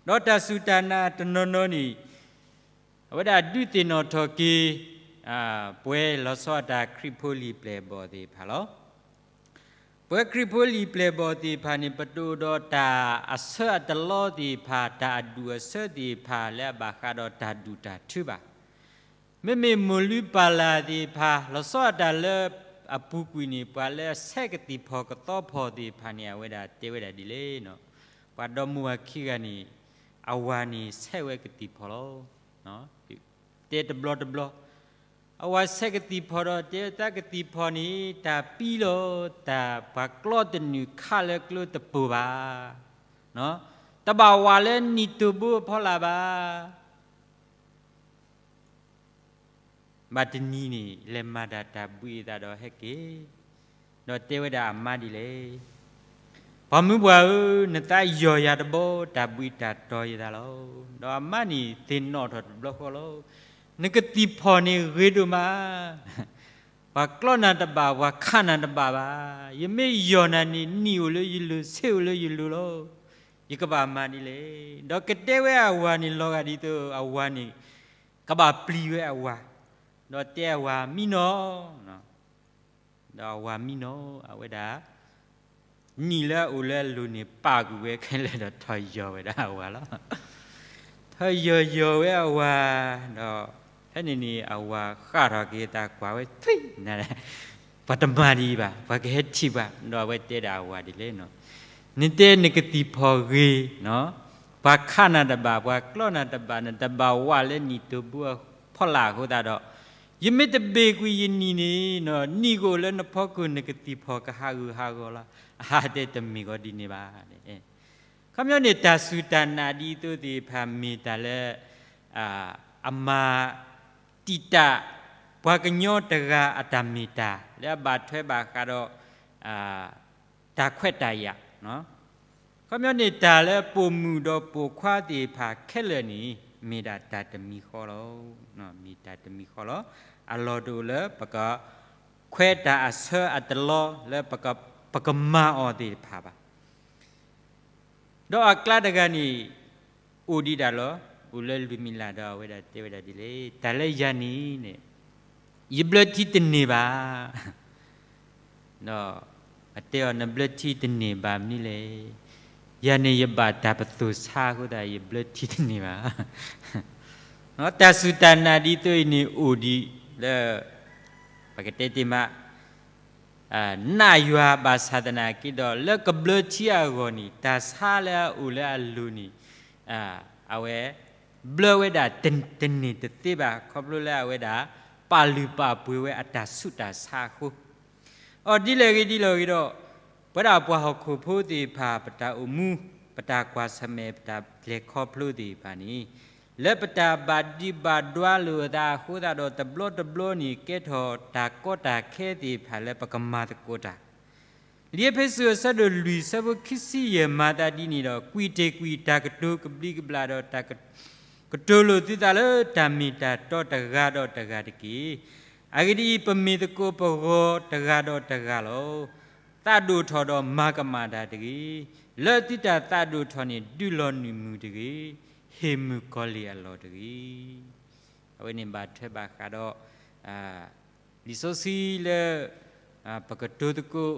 ဒီးတၢ်စူၢ်တၢ်နာ်တနီၤနီၤန့ၣ် အဝဲဒၣ်ဒုးသ့ၣ်နီၣ်ထီၣ်က့ၤ ပဝဲလီၤဆီဒၣ်တၢ်ခရံာ်ဖိလံာ်ပျဲၢ်ဘီၣ်သ့ၣ်တဖၣ်လီၤ. ပဝဲခရံာ်ဖိလံာ်ပျဲၢ်ဘီၣ်သ့ၣ်တဖၣ်န့ၣ် ပတအိၣ်ဒီးတၢ်အဆၢအတလီသ့ၣ်တဖၣ် တၢ်အဒူၣ်အဆၢသ့ၣ်တဖၣ်လၢအဘၣ်ဃးဒီးတၢ်ဒူၣ်တၢ်ထူဘၣ်. မ့မ့ၢ်မိၢ်လုၢ်ပၢ်လၢ်သ့ၣ်တဖၣ် လီၤဆီဒၣ်တၢ်လၢအပူၤကွံာ်န့ၣ် ပှၤလၢအဆဲးကသံၣ်ဖီၣ်ကသီဖီၣ်သ့ၣ်တဖၣ်န့ၣ် အဝဲဒၣ်တဲဝဲဒၣ်ဒ်လဲၣ်, ပှၤဒီမါဝၤခံဂၤန့ၣ် အဝၤန့ၣ်ဆဲးဝဲကသံၣ်ဖီၣ်လီၤ. တဲတဘျီတဘျီ အဝၤဆဲးကသံၣ်ဖီၣ်ဒီး တဲတၢ်ကသံၣ်ဖီၣ်န့ၣ် တၢ်ပံလီၤ, တၢ်ပှၤကျီတနုာ်ခးလၢကျိတပိၢ်ဘၣ်, တဘၣ်ဝးလၢနံၣ်တိၢ်ဘိအဖီလာ်ဘၣ်. ဘၣ်တနံၤန့ၣ် လဲၤမၤဒၣ်တၢ်ဘှံးအသးဒီးဟဲက့ၤ, ဒီးတဲဝဲဒၣ်အမါဒ်လဲၣ်, ပှၤမုၢ်ပှၢ်ဧၢ, နသးယီၢ်ယၤတဘီ တၢ်ဘှံးတၢ်တီၤယသးလီၤ. ဒီးအမါန့ၣ်သ့ၣ်နီၣ်ထီၣ်တဘျီဃီလီၤ, နကသံၣ်ဖီၣ်န့ၣ်ဂ့ၤဒိၣ်မး, ပှၤကျီနၤတဘၣ် ပှၤခးနၤတဘၣ်ဘၣ်. ယမ့ၢ်ယီၢ်နၤန့ၣ် နံၣ်အိၣ်လၢယလိၤ ဆ့အိၣ်လၢယလိၤလီၤ. ယကဘၣ်မၤဒ်လဲၣ်. ဒီးကတဲဝဲအဝၤန့ၣ် လီၤဂာ်ဒ်သိးအဝၤန့ၣ် ကဘၣ်ပျံၤဝဲအဝၤ, ဒီးတဲအဝၤမံနီၤ, ဒီးအဝၤမံနီၤ အဝဲဒၣ် နံၣ်လၢအအိၣ်လၢအလိၤန့ၣ် ပာ်ကွံာ်ဝဲခဲလၢာ်ဒီးထီၣ်ယီၢ်ဝဲဒၣ်အဝၤလီၤ. ထီၣ်ယီၢ်ယီၢ်ဝဲအဝၤ, ဒီးဖဲန့ၣ်န့ၣ် အဝၤဃၣ်ထီၣ်က့ၤသးကွၢ်ဝဲထွံၣ်နၤ, ပှၤတမၤဒံးဘၣ်, ပှၤကဟဲထံၣ်ပှၤ, ဒီးအဝဲတဲဒၣ်အဝၤဒ်လဲၣ်, နတဲနကသံၣ်ဖီၣ်ဂ့ၤ, ပှၤခးနၤတဘၣ် ပှၤကျီနၤတဘၣ် နတဘၣ်ဝးလၢနံၣ်တိၢ်ဘိအဖီလာ်အဃိသတးဒီး ယမ့ၢ်တဘ့ၣ်ကွံာ်ယနံၣ်န့ၣ် နံၣ်ကအိၣ်လၢနဖီခိၣ် နကသံၣ်ဖီၣ်ကဟးဂူာ်ဟးဂီၤလီၤ. အဟးတဲတမ့ၢ်ဂီၤဒ်န့ၣ်ဘၣ်. ခီပညီန့ၣ် တၢ်စူၢ်တၢ်နာ်ဒ်သိးသ့ၣ်တဖၣ်မ့ၢ်တၢ်လၢ အမၤတံာ်တာ် ပှၤကညီတဂၤအတၢ်မ့ၢ်တၢ် လၢအဘၣ်ထွဲဘၣ်ဃးဒီး တၢ်ခွဲးတၢ်ယာ်, ခီပညီန့ၣ်တၢ်လၢပိာ်မုၣ်ဒီးပိာ်ခွါသ့ၣ်တဖၣ်ခဲလၢာ်န့ၣ် မ့ၢ်ဒၣ်တၢ်တမံၤဃီလီၤ. မ့ၢ်တၢ်တမံၤဃီလီၤ. အလီၢ်တအိၣ်လၢပက ခွဲးတၢ်အဆၢအတလီလၢ ပကမၤအီၤသ့ၣ်တဖၣ်ဘၣ်. ဒီးအကျါတဂၤန့ၣ် အိၣ်ဒံးဒၣ်လီၤ. အိၣ်လၢလွံၢ်မံၤလၢ်ဒီးအဝဲဒၣ်တဲဝဲဒၣ်ဒ်လဲၣ်, တၢ်လၢယၤန့ၣ် ယဘျၢထံတန့ၢ်ဘၣ်. ဒီးအတဲအီၤ နဘျၢထံတန့ၢ်ဘၣ်မနုၤလဲၣ်. ယၤန့ၣ်ယဘၣ်တၢ်ပသိၣ်ဆါအဃိသတး ယဘျၢထံတန့ၢ်ဘၣ်. တၢ်စူၢ်တၢ်နာ်ဒ်သိးအံၤန့ၣ်အိၣ်ဒံးလၢ ပကတဲတ့ၢ်မး နာ်ယွၤဘၣ်ဆၣ်သနာ်က့ဒီး လၢကဘျၢထံအဂီၢ်န့ၣ် တၢ်ဆါလၢအအိၣ်လၢအလိၤန့ၣ် အဝဲ ဘျၢဝဲဒၣ်တန့ၢ်တသ့ဘၣ် ခီဖျိလၢအဝဲဒၣ် ပာ်လုၢ်ပာ်ပှ့ၤဝဲအတၢ်ဆူးတၢ်ဆါအဃိ အီၤဒ်လဲၣ်ဂ့ၤဒ်လဲၣ်ဂ့ၤဒီး ပဝဲဒၣ်ပှၤဟီၣ်ခိၣ်ဖိသ့ၣ်တဖၣ် ပတၢ်အိၣ်မူ ပတၢ်ကွၢ်ဆၢၣ်မဲာ် ပတၢ်လဲၤခီဖျိသ့ၣ်တဖၣ်န့ၣ် လၢပတၢ်ဘၣ်ဒံးဘၣ်ဒွါလိာ်အသးအဃိသတးဒီး တဘျီတဘျီန့ၣ် ကဲထီၣ်တၢ်ကီတၢ်ခဲသ့ၣ်တဖၣ်လၢပကမၤသကိးတၢ် လံာ်အ့းဖ့းစူးအဆၢဒိၣ်လွံၢ် အဆၢဖိခံဆံယဲၢ် မၤသးဒ်န့ၣ်ဒီး ကွံာ်တ့ၢ်ကွံာ်တၢ်ကတိၤကဘျံးကဘျၣ်ဒီး တၢ်ကတိၤလိာ်သုသးလၢတၢ်မ့ၢ်တၢ်တီတဂၤဒီးတဂၤတက့ၢ်. အဂ့ၢ်ဒ်အံၤ, ပမ့ၢ်သကိးပဂီၤတဂၤဒီးတဂၤလီၤ. သးဒိၣ်ထီၣ်ဒီးမၤကမၣ်တၢ်တဂ့ၤ. လၢသုတၢ်သးဒိၣ်ထီၣ်န့ၣ် ဒုးလီၤနုာ်မုာ်တဂ့ၤ. ဟ့ၣ်မုာ်ကီၤလံၢ်အလီၢ်တဂ့ၤ. အဝဲန့ၣ်ဘၣ်ထွဲဘၣ်ဃးဒီး လံာ်စီဆှံလၢ ပကတိၤသကိး,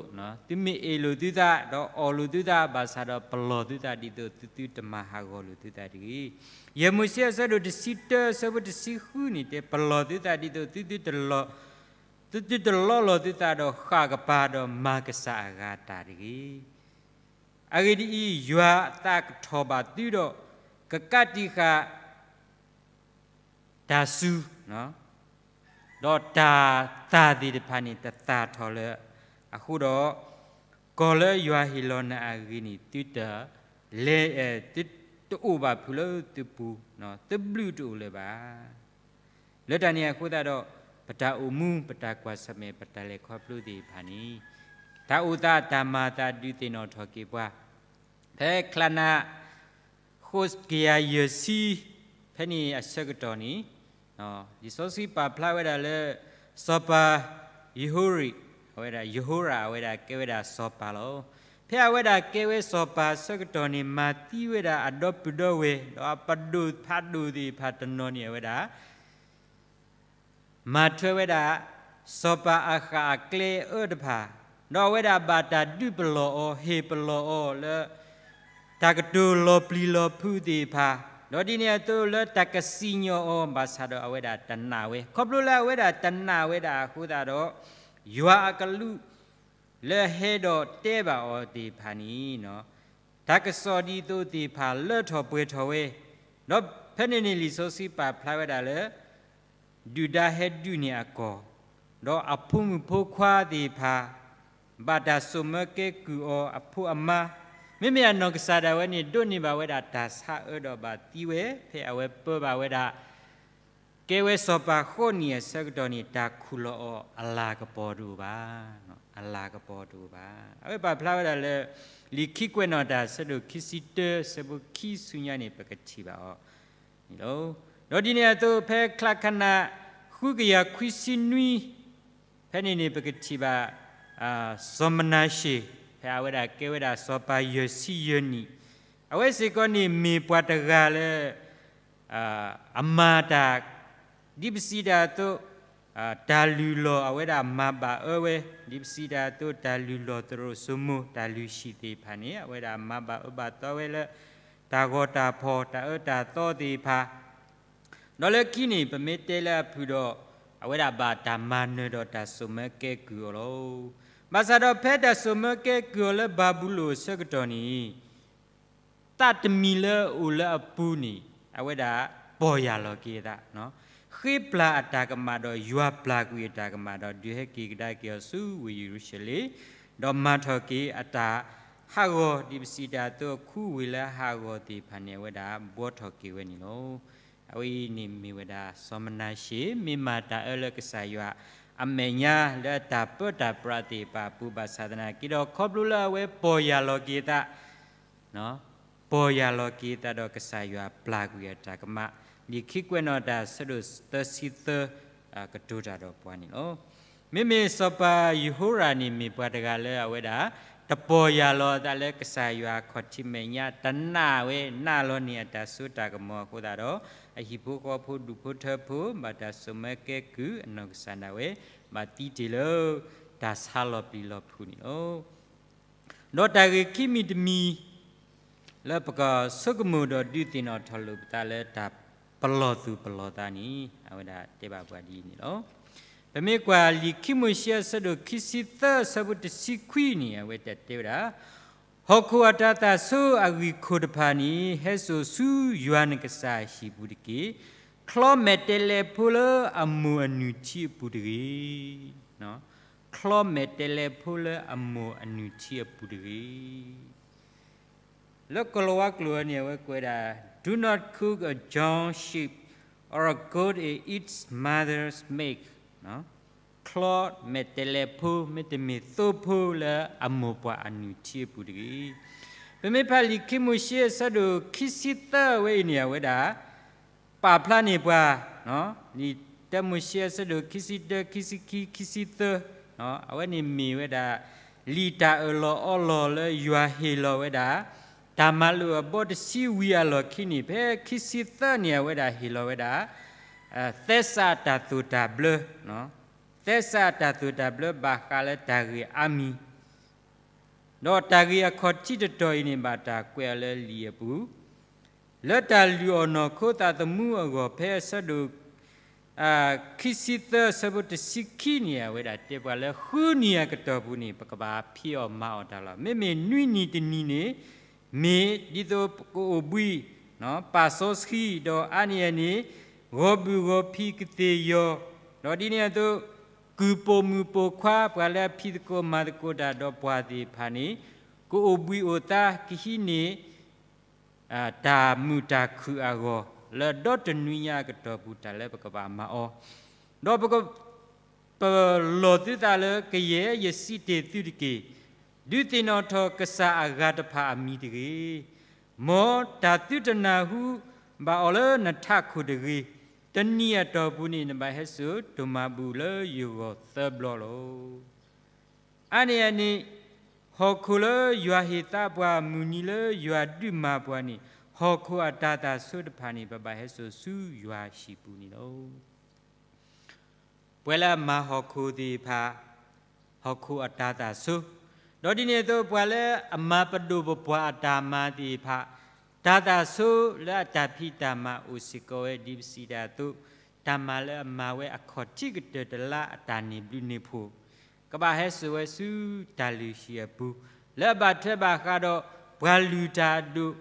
သုမ့ၢ်အ့ၣ်လိာ်သုသး ဒီးအီၣ်လိာ်သုသး ဘၣ်ဆၣ်ဒီးပလီၢ်သုသးဒ်သိးသုသုတမၤဟးဂီၤလိာ်သုသးတဂ့ၤ. ယဲၢ်မိၤၡ့အဆၢဒိၣ်တဆံတၢ အဆၢဖိတဆံဃုန့ၣ်တဲ ပလီၢ်သုသးဒ်သိး သုသုတလီၢ်, သုသုတလီလီၢ်သုသးဒီးဃၣ်ကပၤဒီးမၤကစၢ်အဂၤတၢ်တဂ့ၤ. အဂ့ၢ်ဒ်အံၤ, ယွၤအသးကထီၣ်ဘၣ်သုဒီး ကကးတံာ်ဃာ် တၢ်စူၤ, ဒီးတၢ်သၣ်သ့ၣ်တဖၣ်န့ၣ် တသၣ်ထီၣ်လၢၤအဃိဒီး, ကီၢ်လၢယွၤဟ့ၣ်လီၤနၤအဂ့ၢ်န့ၣ် သုတလဲၤ, သုတအိၣ်ဘၣ်ဖုးလၢသုပူၤ, သုဘျုးတအိၣ်လၢၤဘၣ်. လၢတၢ်န့ၣ်အဃိသတးဒီး, ပတၢ်အိၣ်မူ ပတၢ်ကွၢ်ဆၢၣ်မဲာ် ပတၢ်လဲၤခီဖျိသ့ၣ်တဖၣ်န့ၣ်, တၢ်အိၣ်သးတၢ်မၤအသးဒုးသ့ၣ်နီၣ်ထီၣ်က့ၤပှၤ ဖဲချါနါ ဃိးကယၤယဲၢ်ဆံ ဖဲန့ၣ်အဆၢကတီၢ်န့ၣ်, လံာ်စီဆှံပာ်ဖျါဝဲဒၣ်လၢ စီၤပၤယဟိရံ, အဝဲဒၣ်ယဟိရၣ် အဝဲဒၣ်ကဲဝဲဒၣ်စီၤပၤလီၤ. ဖဲအဝဲဒၣ်ကဲဝဲစီၤပၤအဆၢကတီၢ်န့ၣ် မၤသံဝဲဒၣ်အဒီပုၢ်ဒီဝဲၢ် ဒီးအပဒိၣ်ဖးဒိၣ်သ့ၣ်တဖၣ်တနီၤန့ၣ် အဝဲဒၣ် မၤထွဲဝဲဒၣ် စီၤပၤအဃၣ်အကျဲအအၢတဖၣ်, ဒီးအဝဲဒၣ်ဘၣ်တၢ်ဒုးပလီၢ်အီၤ ဟ့ၣ်ပလီၢ်အီၤလၢ တၢ်ကတိၤလီၤပျံၤလီၤဖုးသ့ၣ်တဖၣ်, ဒီးဒ်န့ၣ်အသိးလၢတၢ်ကစံၣ်ညီၣ်အီၤ ဘၣ်ဆၣ်ဒီးအဝဲဒၣ်တနာ်ဝဲ, ခီဖျိလၢအဝဲဒၣ်တနာ်ဝဲဒၣ်အဃိသတးဒီး, ယွၤအကလူး လၢဟဲဒီးတဲဘၣ်အီၤသ့ၣ်တဖၣ်န့ၣ် တၢ်ကစီၣ်ဒ်သိးသ့ၣ်တဖၣ်လၢထီၣ်ပှဲၤထီၣ်ဝဲ, ဒီးဖဲန့ၣ်န့ၣ်လံာ်စီဆှံပာ်ဖျါဝဲဒၣ်လၢ ဒုၣ်ဒါဟဲဒုးန့ၢ်အကီၢ်, ဒီးအဖိမုၣ်ဖိခွါသ့ၣ်တဖၣ် ဘၣ်တၢ်စိာ်မၢကဲကုၢ်အီၤအဖိအမါ, မ့မ့ၢ်အနီၢ်ကစၢ်ဒၣ်ဝဲန့ၣ် ဒိးန့ၢ်ဘၣ်ဝဲဒၣ်တၢ်ဆါအၢဒီးဘၣ်သံဝဲ, ဖဲအဝဲပၢဘၣ်ဝဲဒၣ် ကဲဝဲစီၤပၤဃိးနံၣ်အဆၢကတီၢ်န့ၣ် တၢ်ခူၣ်လီၤအီၤအလၤကပီၤတအိၣ်ဘၣ်, အလၤကပီၤတအိၣ်ဘၣ်. အဝဲပာ်ဖျါဝဲဒၣ်လၢ လံာ်ခံကွဲးနီၣ်တၢ်အဆၢဒိၣ်ခံဆံတၢ အဆၢဖိခံဆူညါန့ၣ် ပကထံၣ်ဘၣ်အီၤန့ၣ်လီၤ. ဒီးဒ်န့ၣ်အသိး ဖဲချါခနၣ် ဃုကယၤခွံဆံနွံ ဖဲန့ၣ်န့ၣ် ပကထံၣ်ဘၣ် စီၤမနၤၡ့ၣ်, ဖဲအဝဲဒၣ်ကဲဝဲဒၣ်စီၤပၤယဲၢ်ဆံယဲၢ်နံၣ်, အဝဲစ့ၢ်ကီးန့ၣ်မ့ၢ်ပှၤတဂၤလၢ အမၤတၢ် ဒ်ပစံးတၢ်အသိး, တၢ်လုၢ်လီၢ်အဝဲဒၣ်မၤဘၣ်အၢဝဲ, ဒ်ပစံးတၢ်အသိး တၢ်လုၢ်လီၢ်သရိာ်စိမိၤ တၢ်လုၢ်ဟံၣ်သ့ၣ်တဖၣ်န့ၣ် အဝဲဒၣ်မၤဘၣ်အၢဘၣ်သီဝဲလၢ တၢ်ဂီၤတၢ်ဖီၣ် တၢ်အၢတၢ်သီသ့ၣ်တဖၣ် ဒီးလၢခံန့ၣ် ပမ့ၢ်တဲလၢအဖုၣ်ဒီး အဝဲဒၣ်ဘၣ်တၢ်မၤနၢၤဒီးတၢ်စိာ်မၢကဲကုၢ်အီၤလီၤ. ဘၣ်ဆၣ်ဒီးဖဲတၢ်စိာ်မၢကဲကုၢ်အီၤလၢဘၤဘူလိၣ်အဆၢကတီၢ်န့ၣ် သးတမံၤလၢအအိၣ်လၢအပူၤန့ၣ် အဝဲဒၣ်ပီၢ်ယၢ်လီၤက့ၤအသး, ဃ့ပျၢ်အတၢ်ကမၣ်ဒီးယွၤပျၢ်ကွံာ်အတၢ်ကမၣ်ဒီး ဒုးဟဲက့ၤကဒါက့ၤအီၤဆူဝ့ၢ်ယရူၤၡလ့ၣ်, ဒီးမၤထီၣ်က့ၤအတၢ်ဟးဂီၤ ဒ်ပစံးတၢ်အသိး အခူဝ့ၢ်လၢအဟးဂီၤသ့ၣ်တဖၣ်န့ၣ် အဝဲဒၣ်ဘှီထီၣ်က့ၤဝဲန့ၣ်လီၤ. အဝဲအံၤန့ၣ်မ့ၢ်ဝဲဒၣ် စီၤမနၤၡ့ မ့ၢ်မၤတၢ်အၢလၢကစၢ်ယွၤအမဲာ်ညါ လၢအတၢ်ပၢတၢ်ပြးသ့ၣ်တဖၣ်အပူၤ ဘၣ်ဆၣ်သနာ်က့ဒီး ခီဖျိလၢအဝဲပီၢ်ယၢ်လီၤက့ၤအသး ပီၢ်ယၢ်လီၤက့ၤအသးဒီး ကစၢ်ယွၤပျၢ်ကွံာ်အတၢ်ကမၣ်, လံာ်ခံကွဲးနီၣ်တၢ် ဆၢဒိၣ်သၢဆံသၢ ကတိၤတၢ်ဒီးပှၤန့ၣ်လီၤ. မ့မ့ၢ်စီၤပၤယဟိရၣ်န့ၣ် မ့ၢ်ပှၤတဂၤလၢအဝဲဒၣ် တပီၢ်ယၢ်လီၤအသးလၢကစၢ်ယွၤအခီၣ်ထံးမဲာ်ညါ, တနာ်ဝဲ နာ်လီၤန့ၢ်အတၢ်စိတၢ်ကမီၤအဃိသတးဒီး အဟံၣ်ဖိဃီဖိ ဒူၣ်ဖိထၢဖိ ဘၣ်တၢ်စိာ်မၢကဲကုၢ် အနီၢ်ကစၢ်ဒၣ်ဝဲ ဘၣ်သံတ့ၢ်လၢ တၢ်ဆါလီၤပျံၤလီၤဖုးန့ၣ်လီၤ. ဒီးတၢ်ဂ့ၢ်ခံမံၤတမံၤ လၢပကဆိကမိၣ်ဒီးဒုးသ့ၣ်နီၣ်ထီၣ်လိာ်ပသးလၢတၢ်ပလီၢ်သူၣ်ပလီၢ်သးန့ၣ် အဝဲဒၣ်တဲဘၣ်ပှၤဒ်အံၤန့ၣ်လီၤ. ပမ့ၢ်ကွၢ်လံာ်ခံမိၤၡ့အဆၢဒိၣ်ခံဆံသၢ အဆၢဖိတဆံခွံန့ၣ် အဝဲတၢ်တဲဝဲဒၣ်, ဟီၣ်ခိၣ်အတၤသၣ်ဆိအဂံၢ်ခိၣ်တဖၣ်န့ၣ် ဟဲစိာ်ဆူယွၤနကစၢ်အဟံၣ်ပူၤတက့ၢ်. ချီမဲာ်တဲးလဲးဖိလၢအမိၢ်အနုၢ်ထံအပူၤတဂ့ၤ. ချီမဲာ်တဲးလဲးဖိလၢအမိၢ်အနုၢ်ထံအပူၤတဂ့ၤ. လၢကိၤလၤဝါကျိာ်န့ၣ် အဝဲကွဲးဒၣ် Do not cook a young sheep or a goat in its mother's milk. ချီမဲာ်တဲးလဲးဖိ မ့တမ့ၢ်သိဖိလၢအမိၢ်ပှၢ်အနုၢ်ထံအပူၤတဂ့ၤ. ပမ့ၢ်ဖးလံာ်ခံမိၤၡ့အဆၢဒိၣ်ခံဆံသၢဝဲအံၤန့ၣ် အဝဲဒၣ် ပာ်ဖျါန့ၢ်ပှၤ လံာ်တၢမိၤၡ့အဆၢဒိၣ်ခံဆံတၢ ခံဆံခံ ခံဆံသၢ အဝဲန့ၣ်မ့ၢ်ဝဲဒၣ် လံာ်တၢ်အၢၣ်လီၤအီလီၤလၢယွၤဟ့ၣ်လီၤဝဲဒၣ် တၢ်မၤလိာ်အဘီတဆံဝံၤအလီၢ်ခံန့ၣ် ဖဲခံဆံသၢန့ၣ် အဝဲဒၣ်ဟ့ၣ်လီၤဝဲဒၣ် သဲစးတၢ်သိၣ်တၢ်ဘျၢ သဲစးတၢ်သိၣ်တၢ်ဘျၢဘၣ်ဃးလၢတၢ်ဂ့ၢ်အါမံၤ ဒီးတၢ်ဂ့ၢ်အခီၣ်ထံးတတီၤအံၤန့ၣ် ဘၣ်တၢ်ကွဲးအီၤလၢလံာ်အပူၤ လၢတၢ်လုၢ်အီၣ်နီၢ်ခိသးသမူအဂီၢ် ဖဲအဆၢဒိၣ် ခံဆံသၢ အဆၢဖိတဆံခံန့ၣ် အဝဲဒၣ်တဲပှၤလၢ ဃုနံၤအကတီၢ်ပူၤန့ၣ် ပကဘၣ်ဖံးအီၣ်မၤအီၣ်တၢ်လီၤ. မ့မ့ၢ်နွံနံၤတနံၤန့ၣ် မ့ၢ်ဒ်သိးကအိၣ်ဘှံး ပာ်စီဆှံ ဒီးအါန့ၢ်အန့ၣ် ဂီၤဘုၣ်ဂီၤဖံးကသ့ၣ်ယီၤ ဒီးဒ်န့ၣ်အသိး ကုၢ်ပိာ်မုၣ်ပိာ်ခွါ ပှၤလၢအဖံးသကိးမၤသကိးတၢ်ဒီးပှၤသ့ၣ်တဖၣ်န့ၣ် ကအိၣ်ဘှံးအိၣ်သါ ကဟံးန့ၢ် တၢ်မုာ်တၢ်ခုၣ်အဂီၢ် လၢဒီတနွံညါအကတီၢ်ပူၤ တၢ်လၢပကဘၣ်မၤအီၤ, ဒီးပက ပလီၢ်သုသးလၢကယဲၢ် ယစံးတ့ၢ်သုတက့ၢ်. ဒုးသ့ၣ်နီၣ်ထီၣ်ကစၢ်အဂၤတဖၣ်အမံၤတဂ့ၤ. မ်တၢ်သုတနၢ်ဟူဘၣ်အီၤလၢနထးခိၣ်တဂ့ၤ. တနံၤအတီၢ်ပူၤန့ၣ် နဘၣ်ဟဲစိာ်တိၢ်မၤဘူၣ်လၢယဂီၢ်သၢဘျီလီၤ. အါန့ၢ်အန့ၣ် ဟီၣ်ခိၣ်လၢယွၤဟ့ၣ်သါပှၤ မုၢ်နံၤလၢယွၤဒုးမၤပှၤန့ၣ် ဟီၣ်ခိၣ်အတၤသၣ်ဆိတဖၣ်န့ၣ် ပဘၣ်ဟဲစိာ်ဆူယွၤဟံၣ်ပူၤန့ၣ်လီၤ. ပှၤလၢအမၤဟီၣ်ခိၣ်သ့ၣ်တဖၣ် ဟီၣ်ခိၣ်အတၤသၣ်ဆိ, ဒီးဒ်န့ၣ်အသိး ပှၤလၢအမၤပဒိၣ်ပပှၢ်အတၢ်မၤသ့ၣ်တဖၣ် တၤသၣ်ဆိလၢအတၢ်ဖံးတၢ်မၤအိၣ်စ့ၢ်ကီးဝဲ ဒ်ပစံးတၢ်အသိး တၢ်မၤလၢအမၤဝဲအခီၣ်ထံးကတၢၢ်တလါအတၢ်န့ၢ်ဘျုးန့ၢ်ဖှိၣ် ကဘၣ်ဟဲစိာ်ဝဲဆူတၢ်လုၢ်ဟံၣ်အပူၤ, လၢအဘၣ်ထွဲဘၣ်ဃးဒီးပှၤလုၢ်တၢ်အဒိၣ်,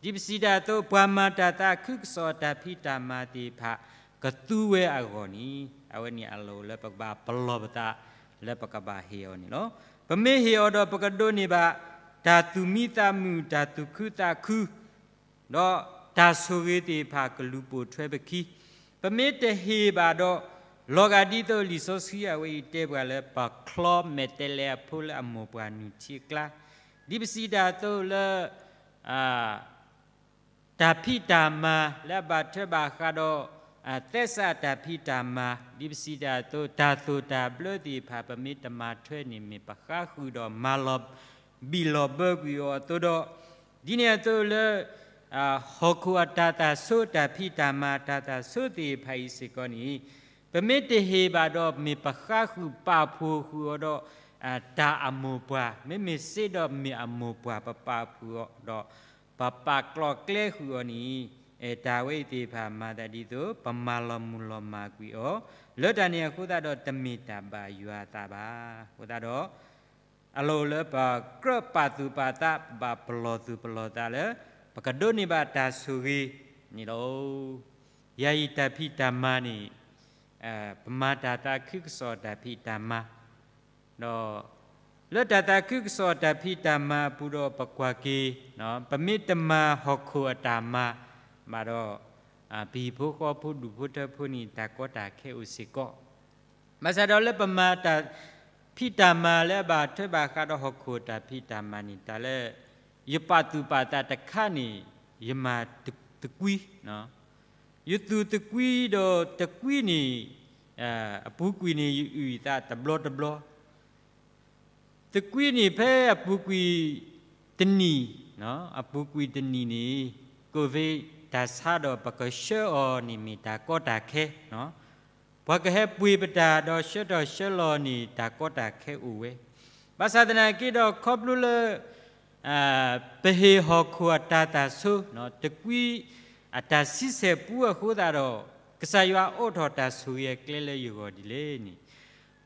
ဒ်ပစံးတၢ်အသိး ပှၤမၤတၢ်သးခုကစီၣ်အတၢ်ဖံးတၢ်မၤသ့ၣ်တဖၣ် ကသူဝဲအဂီၢ်န့ၣ် အဝဲန့ၣ်အလီၢ်လၢပကဘၣ်ပလီၢ်ပသး လၢပကဘၣ်ဟ့ၣ်အီၤန့ၣ်လီၤ. ပမ့ၢ်ဟ့ၣ်အီၤဒီးပကဒိးန့ၢ်ဘၣ် တၢ်သူၣ်မံသးမုာ် တၢ်သူၣ်ခုသးခု ဒီးတၢ်ဆိၣ်ဂ့ၤသ့ၣ်တဖၣ်ကလူၤပိာ်ထွဲပခံ, ပမ့ၢ်တဟ့ၣ်ဘၣ်ဒီး လီၤဂာ်ဒ်သိးလံာ်စီဆှံအဝဲအံၤတဲပှၤလၢ ပချီမဲာ်တဲးလဲးအဖိလၢအမိၢ်ပှၢ်နုၢ်ထံအကျါ, ဒ်ပစံးတၢ်အသိးလၢ တၢ်ဖံးတၢ်မၤလၢအဘၣ်ထွဲဘၣ်ဃးဒီး သဲစးတၢ်ဖံးတၢ်မၤ ဒ်ပစံးတၢ်အသိး တၢ်သိၣ်တၢ်ဘျၢသ့ၣ်တဖၣ် ပမ့ၢ်တမၤထွဲန့ၣ် မ့ၢ်ပဃါဃုာ်ဒီးမၤလီၤဘံၣ်လီၤဘၢကွံာ်အီၤအသိးဒီး, ဒ်န့ၣ်အသိးလၢ ဟီၣ်ခိၣ်အတၤသၣ်ဆိ တၢ်ဖံးတၢ်မၤ တၢ်သၣ်ဆိသ့ၣ်တဖၣ်အံၤစ့ၢ်ကီးန့ၣ် ပမ့ၢ်တဟ့ၣ်ဘၣ်ဒီး မ့ၢ်ပဃါဃုာ်ပာ်ဖှိၣ်ဃုာ်အီၤဒီး တၢ်အမိၢ်ပှၢ်, မ့မ့ၢ်စ့ဒီးမ့ၢ်အမိၢ်ပှၢ် ပပာ်ဖှိၣ်အီၤဒီး ပပာ်ကျီၣ်ကျဲဃုာ်အီၤန့ၣ်, တၢ်ဝဲအံၤသ့ၣ်တဖၣ်မၤသးဒ်သိး ပမၤလီၤမုၢ်လီၤမၢ်ကွံာ်အီၤ, လၢတၢ်န့ၣ်အဃိသတးဒီး တမ့ၢ်တၢ်ဘၣ်ယွၤအသးဘၣ်. အဃိသတးဒီး အလီၢ်အိၣ်လၢပကြၢးပာ်သူၣ်ပာ်သး ပဘၣ်ပလီၢ်သူၣ်ပလီၢ်သးလၢ ပကဒိးန့ၢ်ဘၣ်တၢ်ဆိၣ်ဂ့ၤန့ၣ်လီၤ. ယၤအံၤတၢ်ဖံးတၢ်မၤန့ၣ် ပမၤတၢ်သးခုကစီၣ်တၢ်ဖံးတၢ်မၤ, ဒီး လၢတၢ်သးခုကစီၣ်တၢ်ဖံးတၢ်မၤအပူၤဒီးပကွၢ်က့ၤ, ပမ့ၢ်တမၤဟီၣ်ခိၣ်အတၢ်မၤဘၣ်ဒီး ပဟံၣ်ဖိဃီဖိဒူၣ်ဖိထၢဖိန့ၣ် တၢ်ကီတၢ်ခဲအိၣ်စ့ၢ်ကီး, ဘၣ်ဆၣ်ဒီးလၢပမၤတၢ်ဖံးတၢ်မၤလၢအဘၣ်ထွဲဘၣ်ဃးဒီးဟီၣ်ခိၣ်တၢ်ဖံးတၢ်မၤန့ၣ် တၢ်လၢ ယပာ်သူၣ်ပာ်သးတခါန့ၣ် ယမၤသကွံ, ယသူၣ်သကွံဒီးသကွံန့ၣ် အပူၤကွံာ်န့ၣ် ယအုၣ်ယသးတဘျီတဘျီ သကွံန့ၣ်ဖဲအပူၤကွံာ်တနံၣ်, အပူၤကွံာ်တနံၣ်န့ၣ် ကိၣ်ဝ့းတၢ်ဆါဒီး ပကဆှၢအီၤန့ၣ်မ့ၢ်တၢ်ကီတၢ်ခဲ, ပှၤကဟဲပှ့ၤပတၢ်ဒီးဆှၢထီၣ်ဆှၢလီၤန့ၣ် တၢ်ကီတၢ်ခဲအိၣ်ဝဲ, ဘၣ်ဆၣ်သနာ်က့ဒီးခီဖျိလၢ ပဟ့ၣ်ဟီၣ်ခိၣ်အတၢ်သၣ်ဆိ, သကွံအတၢ်ဆံဆဲၣ်ပူအဃိသတးဒီး ကစၢ်ယွၤအိးထီၣ်တၢ်ဆိၣ်ဂ့ၤအကျဲလၢယဂီၢ်ဒ်လဲၣ်န့ၣ်,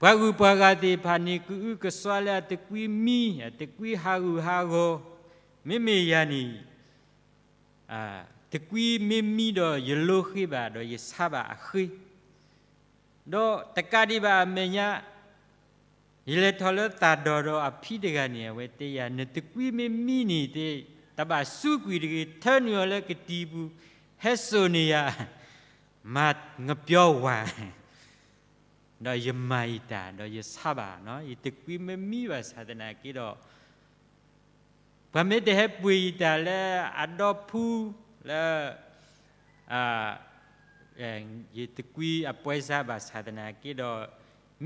ပှၤဂုၤပှၤဂၤသ့ၣ်တဖၣ်န့ၣ် ကအုကစွါလၢအသကွံမံ, အသကွံဟးဂူာ်ဟးဂီၤ, မ့မ့ၢ်ယၤန့ၣ် သကွံမ့ၢ်မံဒီးယလိဃ့ဘၣ်ဒီးယဆါဘၣ်အဃ့, ဒီးတကးဒံးဘၣ်အမဲာ်ညါ ယလဲၤထီၣ်လၢသၣ်ဒီၣ်ဒီးအဖံတဂၤန့ၣ် အဝဲတဲယၤ နသကွံမ့ၢ်မံန့ၣ် တဘၣ်စူးကွံာ်တဂ့ၤ, ထၢနုာ်အီၤလၢကတံၤပူၤ ဟဲစိာ်န့ၢ်ယၤ မၤငပျီဝၤ ဒီးယမၤယတၢ်ဒီးယဆါဘၣ်, ယသကွံမ့ၢ်မံဘၣ်ဆၣ်သနာ်က့ဒီး ပှၤမ့ၢ်တဟဲပှ့ၤယတၢ်လၢအဒီဖုလၢ ယသကွံအပွဲစားဘၣ်ဆၣ်သနာ်က့ဒီး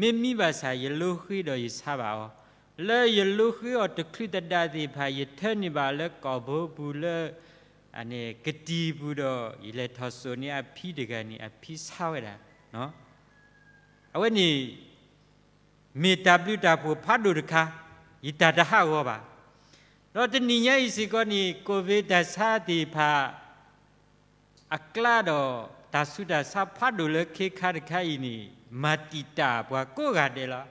မ့ၢ်မံဘၣ်ဆၣ်ယလိဃ့ဒီးယဆါဘၣ်အီၤ, လၢယလိဃ့အီၤတချုးသဒါသ့ၣ်တဖၣ် ယထၢနုာ်ဘၣ်လၢကီၢ်ဘိပူၤလၢ ကတံၤပူၤဒီး ယလဲၤထီၣ်စိာ်န့ၢ်အဖံတဂၤန့ၣ် အဖံဆါဝဲဒၣ်, အဝဲန့ၣ် မ့ၢ်တၢ်ဘျုးတၢ်ဖှိၣ်ဖးဒိၣ်တခါ, ယတၢ်တဟးဂီၤဘၣ်. ဒီးတနံၤညါအံၤစ့ၢ်ကီးန့ၣ် ကိၣ်ဝ့းတၢ်ဆါသ့ၣ်တဖၣ် အကျါဒီး တၢ်ဆူးတၢ်ဆါဖးဒိၣ်လၢခ့ခါတခါအံၤန့ၣ် မၤတံာ်တာ်ပှၤကိးဂၤဒဲးလီၤ.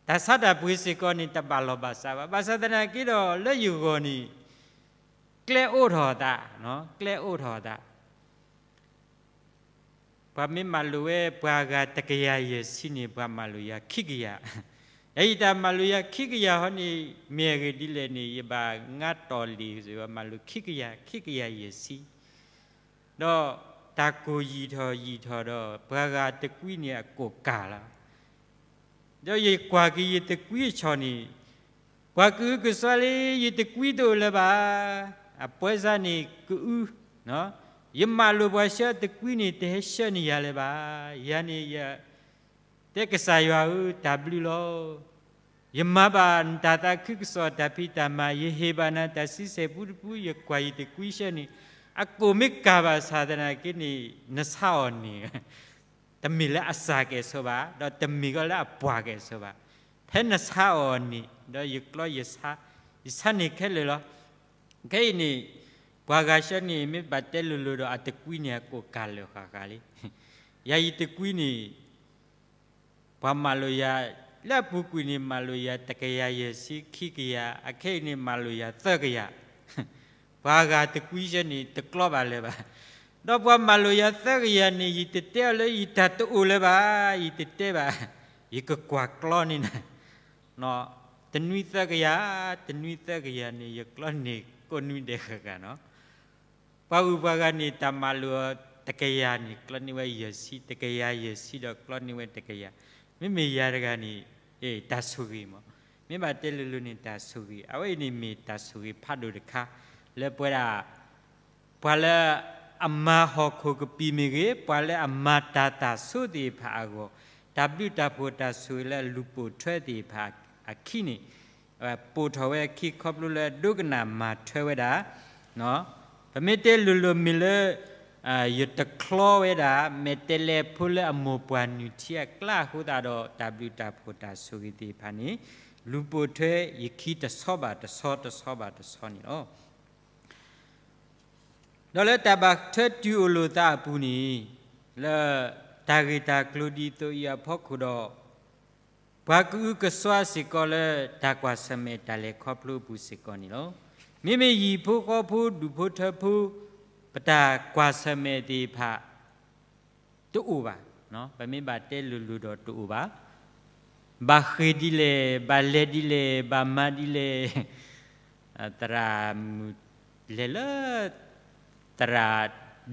တၢ်ဆါတၢ်ပှ့ၤစ့ၢ်ကီးန့ၣ် တဘၣ်လီၢ်ဘၣ်စးဘၣ်. ဘၣ်ဆၣ်သနာ်က့ဒီး လၢယဂီၢ်န့ၣ် ကျဲအိးထီၣ်အသး, ကျဲအိးထီၣ်အသး ပှၤမ့ၢ်မၤလိာ်ဝဲပှၤဂၤတကယၤယဲၢ်ဆံန့ၣ် ပှၤမၤလိာ်ယၤခံကယၤ, ယၤယတၢ်မၤလိာ်ယၤခံကယၤဟီန့ၣ် မ့ၢ်အဂ့ၢ်ဒ်လဲၣ်န့ၣ် ယဘၣ်ငါတီၢ်လံာ်စ့ၢ်ကီး မၤလိာ်ခံကယၤ, ခံကယၤယဲၢ်ဆံ, ဒီးတၢ်ကိၢ်ယံာ်ထီၣ်ယံာ်ထီၣ်ဒီး ပှၤဂၤတကွံန့ၣ်အကိၢ်ကၢ်လီၤ. ဒီးယကွၢ်က့ၤယသကွံအဆီၣ်န့ၣ် ပှၤကအုကစွါလၢ ယသကွံတအိၣ်လၢၤဘၣ်, အပွဲစားန့ၣ်ကအု, ယမၤလိာ်ပှၤဆှၢသကွံန့ၣ် တဟဲဆှၢန့ၢ်ယၤလၢၤဘၣ်. ယၤန့ၣ်ယ တဲကစၢ်ယွၤဧၢ တၢ်ဘျုးလီၤ. ယမၤဘၣ်နတၢ်သးခုကစီၣ်တၢ်ဖံးတၢ်မၤ, ယဟ့ၣ်ဘၣ်နၤတၢ်ဆံဆဲၣ်ပူတပူ, ယကွၢ်ယတကွံဆှၢန့ၣ် အကိၢ်မ့ၢ်ကၢ်ဘၣ်ဆၣ်သနာ်က့န့ၣ် နဆါအီၤန့ၣ် တမ့ၢ်လၢအစၢ်ကဲၣ်ဆိးဘၣ်, ဒီးတမ့ၢ်ကီးလၢအပှၢ်ကဲၣ်ဆိးဘၣ်. ဖဲနဆါအီၤန့ၣ် ဒီးယကျီယဆါ, ယဆါန့ၢ်ခဲလၢာ်လီၤ. ခဲအံၤန့ၣ် ပှၤဂၤဆှၢန့ၣ် မ့ၢ်ဘၣ်တဲလိၤလိၤဒီးအတကွံန့ၣ် အကိၢ်ကၢ်လၢာ်ဃၣ်ဃၣ်လံ. ယၤယတကွံန့ၣ် ပှၤမၤလိာ်ယၤ လၢအပူၤကွံာ်န့ၣ် မၤလိာ်ယၤတကယၤယဲၢ်ဆံခံကယၤ, အခဲအံၤန့ၣ် မၤလိာ်ယၤသၢကယၤ ပှၤဂၤတကွံဆှၢန့ၣ် တကျီဘၣ်လၢၤဘၣ်. ဒီးပှၤမၤလိာ်ယၤသၢကယၤန့ၣ် ယတတဲအီၤလၢယတၢ်တအိၣ်လၢၤဘၣ်, ယတတဲဘၣ်, ယကကွၢ်ကျီန့ၢ်နၤ, တနွံသၢကယၤ, တနွံသၢကယၤန့ၣ် ယကျီန့ၢ်ကိးနွံဒဲးဃၣ်ဃၣ်နီၤ. ပှၤဂုၤပှၤဂၤန့ၣ် တၢ်မၤလိာ်အီၤတကယၤန့ၣ် ကျီန့ၢ်ဝဲယဲၢ်ဆံ, တကယၤယဲၢ်ဆံဒီးကျီန့ၢ်ဝဲတကယၤ, မ့မ့ၢ်ယၤတဂၤန့ၣ် တၢ်ဆိၣ်ဂ့ၤမး, မ့ၢ်ဘၣ်တဲလိၤလိၤန့ၣ် တၢ်ဆိၣ်ဂ့ၤ, အဝဲအံၤန့ၣ်မ့ၢ်တၢ်ဆိၣ်ဂ့ၤဖးဒိၣ်တခါ လၢပဝဲဒၣ် ပှၤလၢအမၤဟီၣ်ခိၣ်ကပံာ်မ့ၢ်ဂ့ၤ, ပှၤလၢအမၤတၢ်သၣ်ဆိသ့ၣ်တဖၣ်အဂီၢ်, တၢ်ဘျုးတၢ်ဖှိၣ်တၢ်ဆိၣ်ဂ့ၤလၢအလူၤပိာ်ထွဲသ့ၣ်တဖၣ်အခံန့ၣ်, ပိာ်ထီၣ်ဝဲအခံခီဖျိလၢအဒိကနၣ်မၤထွဲဝဲဒၣ်, ပမ့ၢ်တဲလိၤလိၤမ့ၢ်လၢ ယတချီဝဲဒၣ် မဲာ်တဲးလဲးဖိလၢအမိၢ်ပှၢ်နုၢ်ထံအကျါအဃိသတးဒီး တၢ်ဘျုးတၢ်ဖှိၣ်တၢ်ဆိၣ်ဂ့ၤသ့ၣ်တဖၣ်န့ၣ် လူၤပိာ်ထွဲယခံတဆီဘၣ်တဆီ တဆီဘၣ်တဆီန့ၣ်လီၤ. ဒီးလၢတၢ်ဘၣ်ထွဲတုၤအိၣ်လိာ်သးအပူၤန့ၣ်, လၢတၢ်ဂ့ၢ်တၢ်ကျိၤဒ်သိးအံၤအဖီခိၣ်ဒီး, ပှၤကအုကစွါစ့ၢ်ကီးလၢတၢ်ကွၢ်ဆၢၣ်မဲာ်တၢ်လဲၤခီဖျိအပူၤစ့ၢ်ကီးန့ၣ်လီၤ. မ့မ့ၢ်ဟံၣ်ဖိဃီဖိဒူၣ်ဖိထၢဖိ ပတၢ်ကွၢ်ဆၢၣ်မဲာ်သ့ၣ်တဖၣ် တအိၣ်ဘၣ်, ပမ့ၢ်ဘၣ်တဲလိၤလိၤဒီးတအိၣ်ဘၣ်. ဘၣ်ဃ့ၢ်ဒ်လဲၣ်, ဘၣ်လဲၤဒ်လဲၣ်, ဘၣ်မၤဒ်လဲၣ်, သရၣ်မုၣ်လဲၤလၢ သရၣ်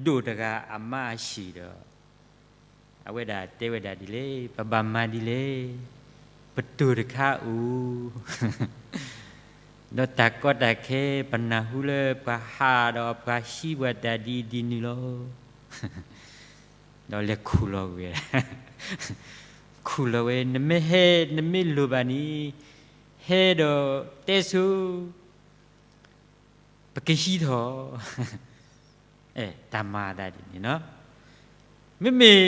ဒိၣ်တဂၤအမါအဟံၣ်ဒီး အဝဲဒၣ်တဲဝဲဒၣ်ဒ်လဲၣ်, ပဘၣ်မၤဒ်လဲၣ်, ပတိၢ်တခါအိၣ်, ဒီးတၢ်ကီတၢ်ခဲ ပနၢ်ဟူလၢပှၤဟးဒီးပှၤဟံးပှၤတၢ်ဒ်အံၤဒ်နုၤလီၤ. ဒီးလဲၤခူၣ်လီၤဝဲ, ခူၣ်လီၤဝဲ, နမ့ၢ်ဟဲ နမ့ၢ်လိၣ်ဘၣ်န့ၣ် ဟဲဒီးတဲဆိ ပကဟံးထီၣ်, အဲ တၢ်မၤသးဒ်န့ၣ်နီၤ. မ့မ့ၢ်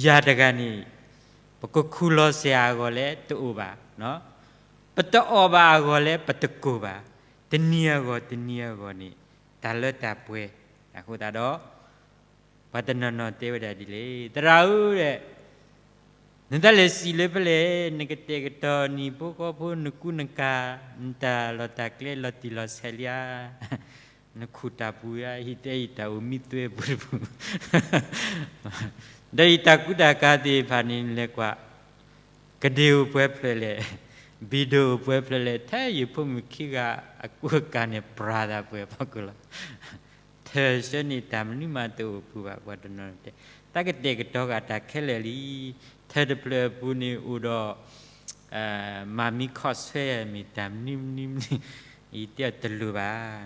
ယၤတဂၤန့ၣ် ပကခူၣ်လီၤစ့ၢ်အဂီၢ်လဲၣ်တအိၣ်ဘၣ်, ပတအီၣ်ဘၣ်အဂီၢ်လဲၣ် ပတကိၢ်ဘၣ်, တနံၤအဂီၢ်တနံၤအဂီၢ်န့ၣ် တၢ်လၢတၢ်ပှဲၤ, အဃိသတးဒီး ပှၤတနီၤနီၤတဲဝဲဒၣ်ဒ်လဲၣ်, သရၣ်ဧၢ, နတၢ်လဲၤစံးလၢဖဲလဲၣ်, နကတဲာ်ကတီၤနဟံၣ်ဖိဃီဖိ နကူနကၤ, နတၢ်လီၢ်တၢ်ကျဲလီၤတံၢ်လီၤဆဲးလံဧါ, နခူၣ်တၢ်ပူၤဧါ, ဟံၣ်တဲအံၤတၢ်အိၣ်မံသွဲပူၤတပူၤ, ဒီးအံၤတၢ်ကူတၢ်ကၤသ့ၣ်တဖၣ်န့ၣ် နလဲၤကွၢ် ကဒ့အိၣ်ပှဲၤဖျၢၣ်လဲၣ်, ဘံၣ်ဒိၣ်အိၣ်ပှဲၤဖျၢၣ်လဲၣ်, ထဲယဖိမုၣ်ခံဂၤအကူအကၤန့ၣ် ပြၤသးပှဲၤဖီခိၣ်လီၤ. ထၢၣ်ဆၢန့ၣ် တၢ်မနုၤမးတအိၣ်ပူၤဘၣ်, ပှၤတနီၤတဲ, တၢ်ကတဲာ်ကတီၤဃာ်တၢ်ခဲလၢာ်လံ, ထၢၣ်တဖျၢၣ်အပူၤန့ၣ်အိၣ်ဒီး မၤမံခီၣ်ဆွဲမ့ၢ်တၢ်မနုၤမနုၤမနုၤ, အံၤတဲတလိၣ်ဘၣ်,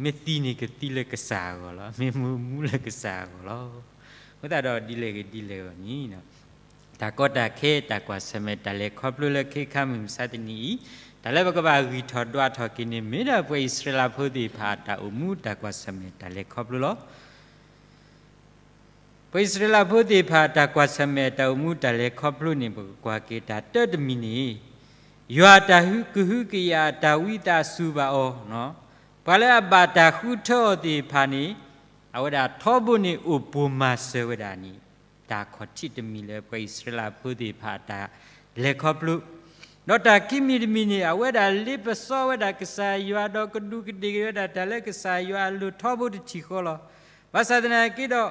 မ့ၢ်သံန့ၣ် ကသံလၢကစၢ်အဂီၢ်လီၤ, မ့ၢ်မူမူလၢကစၢ်အဂီၢ်လီၤ. အဃိသတးဒီးဒ်လဲၣ်ဂ့ၤဒ်လဲၣ်ဂ့ၤန့ၣ် တၢ်ကီတၢ်ခဲ တၢ်ကွၢ်ဆၢၣ်မဲာ် တၢ်လဲၤခီဖျိလၢခဲခါမုၢ်မဆါတနံၤအံၤ, တၢ်လၢပကဘၣ်ဂံၢ်ထီၣ်ဒွးထီၣ်က့ၤန့ၣ် မ့ၢ်ဒၣ်ပှၤအံၣ်စရ့လးဖိသ့ၣ်တဖၣ်အတၢ်အိၣ်မူ တၢ်ကွၢ်ဆၢၣ်မဲာ် တၢ်လဲၤခီဖျိလီၤ. ပှၤအံၣ်စရ့လးဖိသ့ၣ်တဖၣ် တၢ်ကွၢ်ဆၢၣ်မဲာ် တၢ်အိၣ်မူ တၢ်လဲၤခီဖျိန့ၣ် ပကကွၢ်က့ၤတၢ်တၢတမံၤန့ၣ်, ယွၤအတၢ်ကဟုကယာ် အတၢ်ဝံသးစူၤဘၣ်အီၤ, ပှၤလၢအဘၣ်တၢ်ဃုထၢအီၤသ့ၣ်တဖၣ်န့ၣ်, အဝဲဒၣ်ထီဘိန့ၣ်အိၣ်ပိာ်မၤစၢၤဝဲဒၣ်န့ၣ်, တၢ်ခီၣ်ထံးတမံၤလၢပှၤအံၣ်စရ့လးဖိသ့ၣ်တဖၣ်အတၢ်လဲၤခီဖျိ, ဒီးတၢ်ခံမံၤတမံၤန့ၣ် အဝဲဒၣ်လ့ပစီဝဲဒၣ်ကစၢ်ယွၤ ဒီးကဒူးကဒ့ၣ်က့ၤဝဲဒၣ်တၢ်လၢကစၢ်ယွၤအလိၤထီဘိတထံၣ်ဃီလီၤ. ဘၣ်ဆၣ်သနာ်က့ဒီး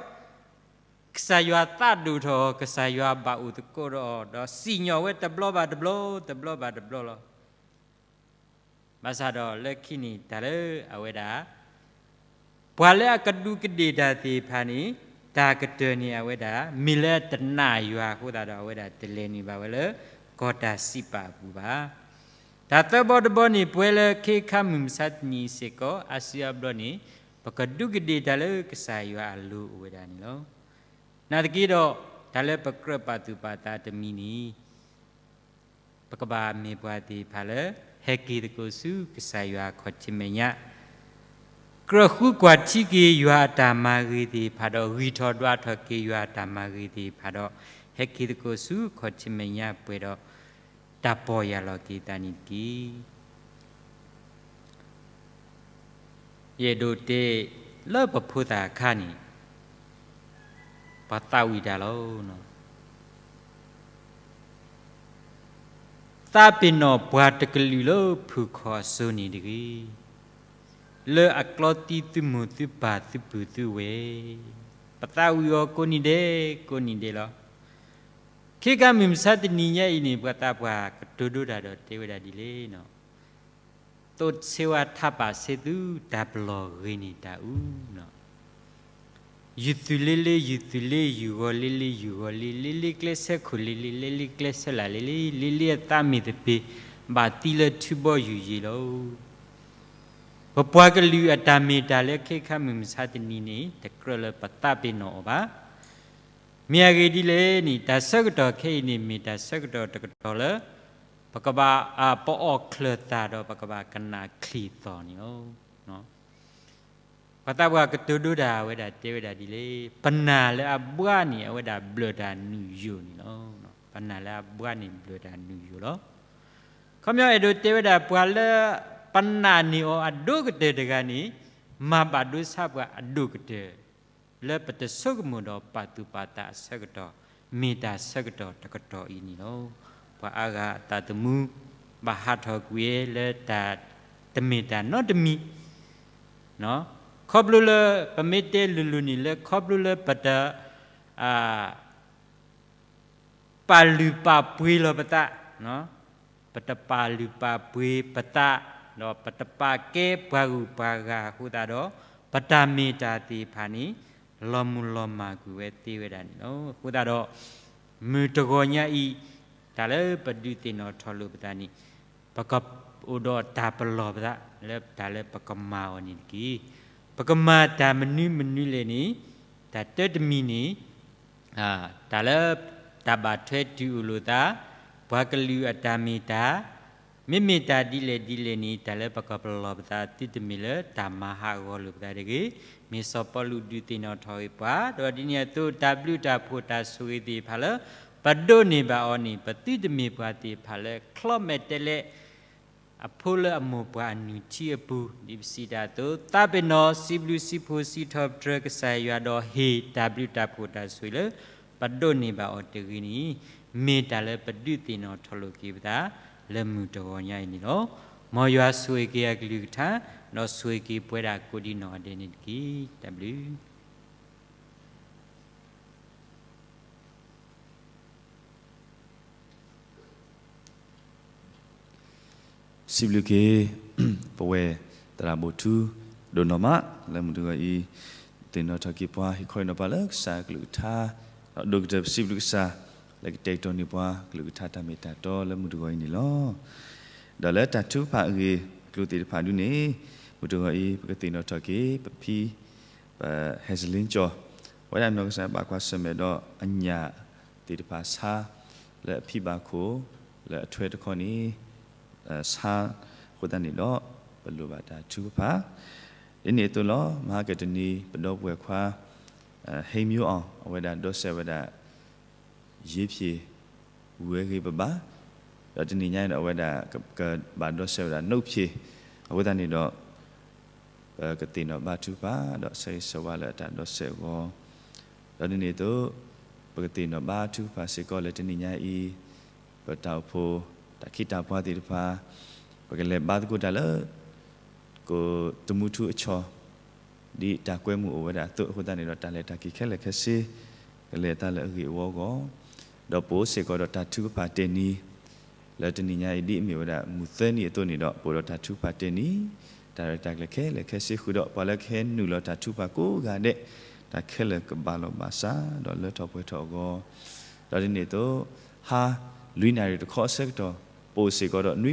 ကစၢ်ယွၤသးဒိၣ်ထီၣ်အီၤ, ကစၢ်ယွၤဘၣ်အိၣ်သကိးဒီးအီၤ, ဒီးစံၣ်ညီၣ်ဝဲတဘျီဘၣ်တဘျီ, တဘျီဘၣ်တဘျီလီၤ. ဘၣ်ဆၣ်ဒီးလၢခံန့ၣ် တၢ်လၢအဝဲဒၣ် ပှၤလၢအကဒူးကဒ့ၣ်တၢ်သ့ၣ်တဖၣ်န့ၣ်, တၢ်ကတၢၢ်န့ၣ် အဝဲဒၣ် မ့ၢ်လၢတနာ်ယွၤအဃိသတးဒီး အဝဲဒၣ်တလဲၤနုာ်ဘၣ်ဝဲလၢ ကီၢ်တၢ်စံးပာ်အပူၤဘၣ်. တၢ်သၢဘီတဘီန့ၣ် ပဝဲလၢခဲခါမုၢ်မဆါတနံၤစ့ၢ်ကီး အါစုအါဘျီန့ၣ်, ပကဒူးကဒ့ၣ်တၢ်လၢကစၢ်ယွၤအလိၤအိၣ်ဝဲဒၣ်န့ၣ်လီၤ. နာ်သက့ဒီး, တၢ်လၢပကြၢးပာ်သူၣ်ပာ်သးတမံၤန့ၣ် ပကဘၣ်မ့ၢ်ပှၤသ့ၣ်တဖၣ်လၢ ဟဲက့ၤသကိးဆူကစၢ်ယွၤအခီၣ်ထံးမဲာ်ညါ, ကြၢးဃုကွၢ်ထံက့ၤယွၤအတၢ်မၤဂ့ၤသ့ၣ်တဖၣ်ဒီး ဂံၢ်ထီၣ်ဒွးထီၣ်က့ၤယွၤအတၢ်မၤဂ့ၤသ့ၣ်တဖၣ်ဒီး, ဟဲက့ၤသကိးဆူခီၣ်ထံးမဲာ်ညါပှဲၤဒီး တၢ်ပီၢ်ယၢ်လီၤက့ၤသးန့ၣ်တက့ၢ်. ယအဲၣ်ဒိးတဲလၢပဖိသၣ်အခါန့ၣ်, ပှၤသးဝံၣ်တၢ်လီၤ. သးပ့ၤနီၣ်ပှၤတကလုာ်လၢဖုၣ်ခီၣ်အစိၤန့ၣ်တဂ့ၤ, လၢအကျီသံသုမိၢ်သုပၢ်သုပုၢ်သုဝဲၢ်, ပသးဝံၣ်အီၤကိးနံၤဒဲးကိးနံၤဒဲးလီၤ. ခဲခါမုၢ်မဆါတနံၤညါအံၤန့ၣ် ပှၤသးပှၢ်ကတိၤဒိတၢ်ဒီးတဲဝဲဒၣ်ဒ်လဲၣ်န့ၣ်, သိးဆ့ဝါထးပာ်ဆ့သူ တၢ်ပလီၢ်ဂ့ၤန့ၢ်တၢ်အူ, ယုၢ်သူၣ်လ့လ့ ယုၢ်သူၣ်လ့ ယုၢ်ဂီၤလ့လ့ ယုၢ်ဂီၤလ့, လ့လ့ကျဲဆၢခိၣ်လ့လ့, လ့လ့ကျဲဆၢလာ်လ့လ့, လ့လ့အသးမ့ၢ်သပ့ၤ, ဘၣ်သံလၢထူဘီယူၢ်ယံၤလီၤ. ပပှၤကလုာ်အတၢ်မ့ၢ်တၢ်လၢခဲခါမုၢ်မဆါတနံၤန့ၣ် တကြၢးလၢပသးပ့ၤနီၣ်အီၤဘၣ်. မ့ၢ်အဂ့ၢ်ဒ်လဲၣ်န့ၣ် တၢ်ဆၢကတီၢ်ခဲအံၤန့ၣ် မ့ၢ်တၢ်ဆၢကတီၢ်တကတီၢ်လၢ ပကဘၣ် ပအီၣ်ချၢၣ်သၣ်ဒီး ပကဘၣ်ကနၣ်ချံၣ်သီၣ်န့ၣ်လီၤ. ပှၤသးပှၢ်ကတိၤဒိတၢ်အဝဲဒၣ်တဲဝဲဒၣ်ဒ်လဲၣ်, ပနာ်လၢအဘှါန့ၣ် အဝဲဒၣ်ဘျၢၣ်တၢ်နုာ်ယိာ်န့ၣ်လီၤ. ပနာ်လၢအဘှါန့ၣ်ဘျၢၣ်တၢ်နုာ်ယိာ်လီၤ. ခီပညီအဲၣ်ဒိးတဲဝဲဒၣ် ပှၤလၢပနာ်န့ၢ်အီၤအဒိၣ်ကတၢၢ်တဂၤန့ၣ်, မၤဘၣ်ဒိဆါပှၤအဒိၣ်ကတၢၢ် လၢပတဆိကမိၣ်ဒီးပာ်သူၣ်ပာ်သးအဆၢကတီၢ်, မ့ၢ်တၢ်ဆၢကတီၢ်တကတီၢ်အံၤန့ၣ်လီၤ. ပှၤအါဂၤအသးသမူ ဘၣ်ဟးထီၣ်ကွံာ်လၢတၢ်တမ့ၢ်တၢ်နီတမံၤ, ခီဖျိလၢပမ့ၢ်တဲလိၤလိၤန့ၣ် လၢခီဖျိလၢပတ ပာ်လုၢ်ပာ်ပှ့ၤလီၤပသး, ပတပာ်လုၢ်ပာ်ပှ့ၤပသး, ဒီးပတပာ်ကဲပှၤဂုၤပှၤဂၤအဃိသတးဒီး, ပတၢ်မ့ၢ်တၢ်သ့ၣ်တဖၣ်န့ၣ် လီၤမုၢ်လီၤမၢ်ကွံာ်ဝဲသ့ဝဲဒၣ်န့ၣ်လီၤ. အဃိသတးဒီး မုၢ်တဂီၤညါအံၤ တၢ်လၢပဒုးသ့ၣ်နီၣ်ထီၣ်လိာ်ပသးန့ၣ် ပကအိၣ်ဒီးတၢ်ပလီၢ်ပသး လၢတၢ်လၢပကမၤအီၤန့ၣ်တက့ၢ်. ပကမၤတၢ်မနုၤမနုၤလဲၣ်န့ၣ် တၢ်တၢတမံၤန့ၣ် တၢ်လၢတၢ်ဘၣ်ထွဲတုၤအိၣ်လိာ်သး, ပှၤကလုာ်အတၢ်မ့ၢ်တၢ်, မ့မ့ၢ်တၢ်ဒ်လဲၣ်ဒ်လဲၣ်န့ၣ် တၢ်လၢပကပလီၢ်ပသး သုတမ့ၢ်လၢတၢ်မၤဟးဂီၤလိာ်ပသးတဂ့ၤ. မ့ၢ်စီၤပီလူးဒုးသ့ၣ်နီၣ်ထီၣ်ဂ့ၤပှၤ ဒီးဒ်န့ၣ်အသိး တၢ်ဘျုးတၢ်ဖှိၣ်တၢ်ဆိၣ်ဂ့ၤသ့ၣ်တဖၣ်လၢ ပဒိးန့ၢ်ဘၣ်အီၤန့ၣ် ပသုတမ့ၢ်ပှၤသ့ၣ်တဖၣ်လၢ ချီမဲာ်တဲးလဲး အဖိလၢအမိၢ်ပှၢ်အနုၢ်ထံအပူၤ ဒ်ပစံးတၢ်အသိး သးပ့ၤနီၣ် စံးဘျုးစံးဖှိၣ်စံးထီၣ်ပတြၢၤကစၢ်ယွၤဒီးဟ့ၣ်တၢ်ဘျုးတၢ်ဖှိၣ်တၢ်ဆိၣ်ဂ့ၤလၢ ပဒိးန့ၢ်ဘၣ်အီၤတဂ့ၤန့ၣ် မ့ၢ်တၢ်လၢပဒုးသ့ၣ်နီၣ်ထီၣ်လိာ်က့ၤပသး လၢမုၢ်တဂီၤညါအံၤန့ၣ်လီၤ. မ်ယွၤဆိၣ်ဂ့ၤက့ၤအကလုၢ်ကထါ ဒီးဆိၣ်ဂ့ၤက့ၤပဝဲဒၣ်ကိးဒံနီၢ်ဂၤဒဲးန့ၣ်တက့ၢ်. တၢ်ဘျုး စံးဘျုးက့ၤ ပဝဲသရၣ်ဘိၣ်ထူ ဒိၣ်နီၢ်မး လၢမုၢ်တဂီၤအံၤ သ့ၣ်နီၣ်ထီၣ်က့ၤပှၤ ဟ့ၣ်ခီဟ့ၣ်နီၤပှၤလၢကစၢ်အကလုၢ်ကထါ ဒီးဒိးကတၢၢ်ပစံးဘျုးကစၢ် လၢကတဲာ်ကတီၤန့ၢ်ပှၤ ကလုၢ်ကထါတၢ်မ့ၢ်တၢ်တီလၢမုၢ်တဂီၤအံၤန့ၣ်လီၤ. ဒီးလၢတၢ်ထုကဖၣ်အဂ့ၢ်အကျိၤသ့ၣ်တဖၣ်ဒုန့ၣ် မုၢ်တဂီၤအံၤ ပကသ့ၣ်နီၣ်ထီၣ်က့ၤ ပဖံ ပဟဲစလ့ကၠီၤ အဝဲဒၣ်နီၢ်ကစၢ်ဘၣ်ကွၢ်ဆၢၣ်မဲာ်ဒီးအညၣ်သ့ၣ်တဖၣ်ဆါ လၢအဖံဘၣ်ခိၣ် လၢအထွဲတခီန့ၣ် ဆါအဃိသတးန့ၣ်ဒီး ပလိၣ်ဘၣ်တၢ်ထုကဖၣ် ဒ်န့ၣ်အသိးလီၤ. မဟါကတနံၤ ပဒီပုၢ်ဝဲၢ်ခွါ ဟဲမံအီၤ အဝဲဒၣ်ဒီးစဲးဝဲဒၣ် ရေးဖြေ ဝဲဂ့ၤပဘၣ်, ဒီးတနံၤညါအံၤဒီးအဝဲဒၣ် ကဘၣ်ဒီးစဲးဝဲဒၣ် နှုတ်ဖြေ အဃိသတးန့ၣ်ဒီး ပကသ့ၣ်နီၣ်ဘါထုကဖၣ် ဒီးဆၢဂ့ၤဆၢဝါလၢအတၢ်ဒီးစဲးအဂီၢ်, ဒီးဒ်န့ၣ်အသိး ပကသ့ၣ်နီၣ်ဘါထုကဖၣ်စ့ၢ်ကီးလၢတနံၤညါအံၤ ပတၢ်အိၣ်ဖှိၣ် တၢ်ခ့တၢ်ပှၤသ့ၣ်တဖၣ် ပကလဲၤဘါသကိးတၢ်လၢ ကိၣ်တမူထူအဆီ ဒ်တၢ်ကွဲမုာ်အိၣ်ဝဲဒၣ်အသိးအဃိသတးန့ၣ်ဒီး တၢ်လဲၤတၢ်က့ၤခဲလၢာ်ခဲဆ့ ကလဲၤအသးလၢအဂ့ၤအဝီအဂီၢ်, ဒီးပအိၣ်စ့ၢ်ကီးဒီးတၢ်ထုကဖၣ်တဲာ်နံၤ လၢတနံၤညါအံၤ ဒ်အမ့ၢ်ဝဲဒၣ်မုၢ်သၢနံၤအသိးန့ၣ်ဒီး ပအိၣ်ဒီးတၢ်ထုကဖၣ်တဲာ်နံၤ တၢ်ရဲၣ်တၢ်ကျဲၤခဲလၢာ်ခဲဆ့ဃုာ်ဒီး ပှၤလၢကဟဲနုာ်လီၤတၢ်ထုကဖၣ်ကိးဂၤဒဲး တၢ်ခဲလၢာ်ကဘၣ်လီၢ်ဘၣ်စး ဒီးလၢထီၣ်ပှဲၤထီၣ်အဂီၢ်, ဒီးဒ်န့ၣ်အသိး ဟါ လွံၢ်နၣ်ရံၣ်တခီအဆၢကတီၢ် ပအိၣ်စ့ၢ်ကီးဒီးနွံဖးဖီ တၢ်စံးဘျုးစံးဖှိၣ်က့ၤက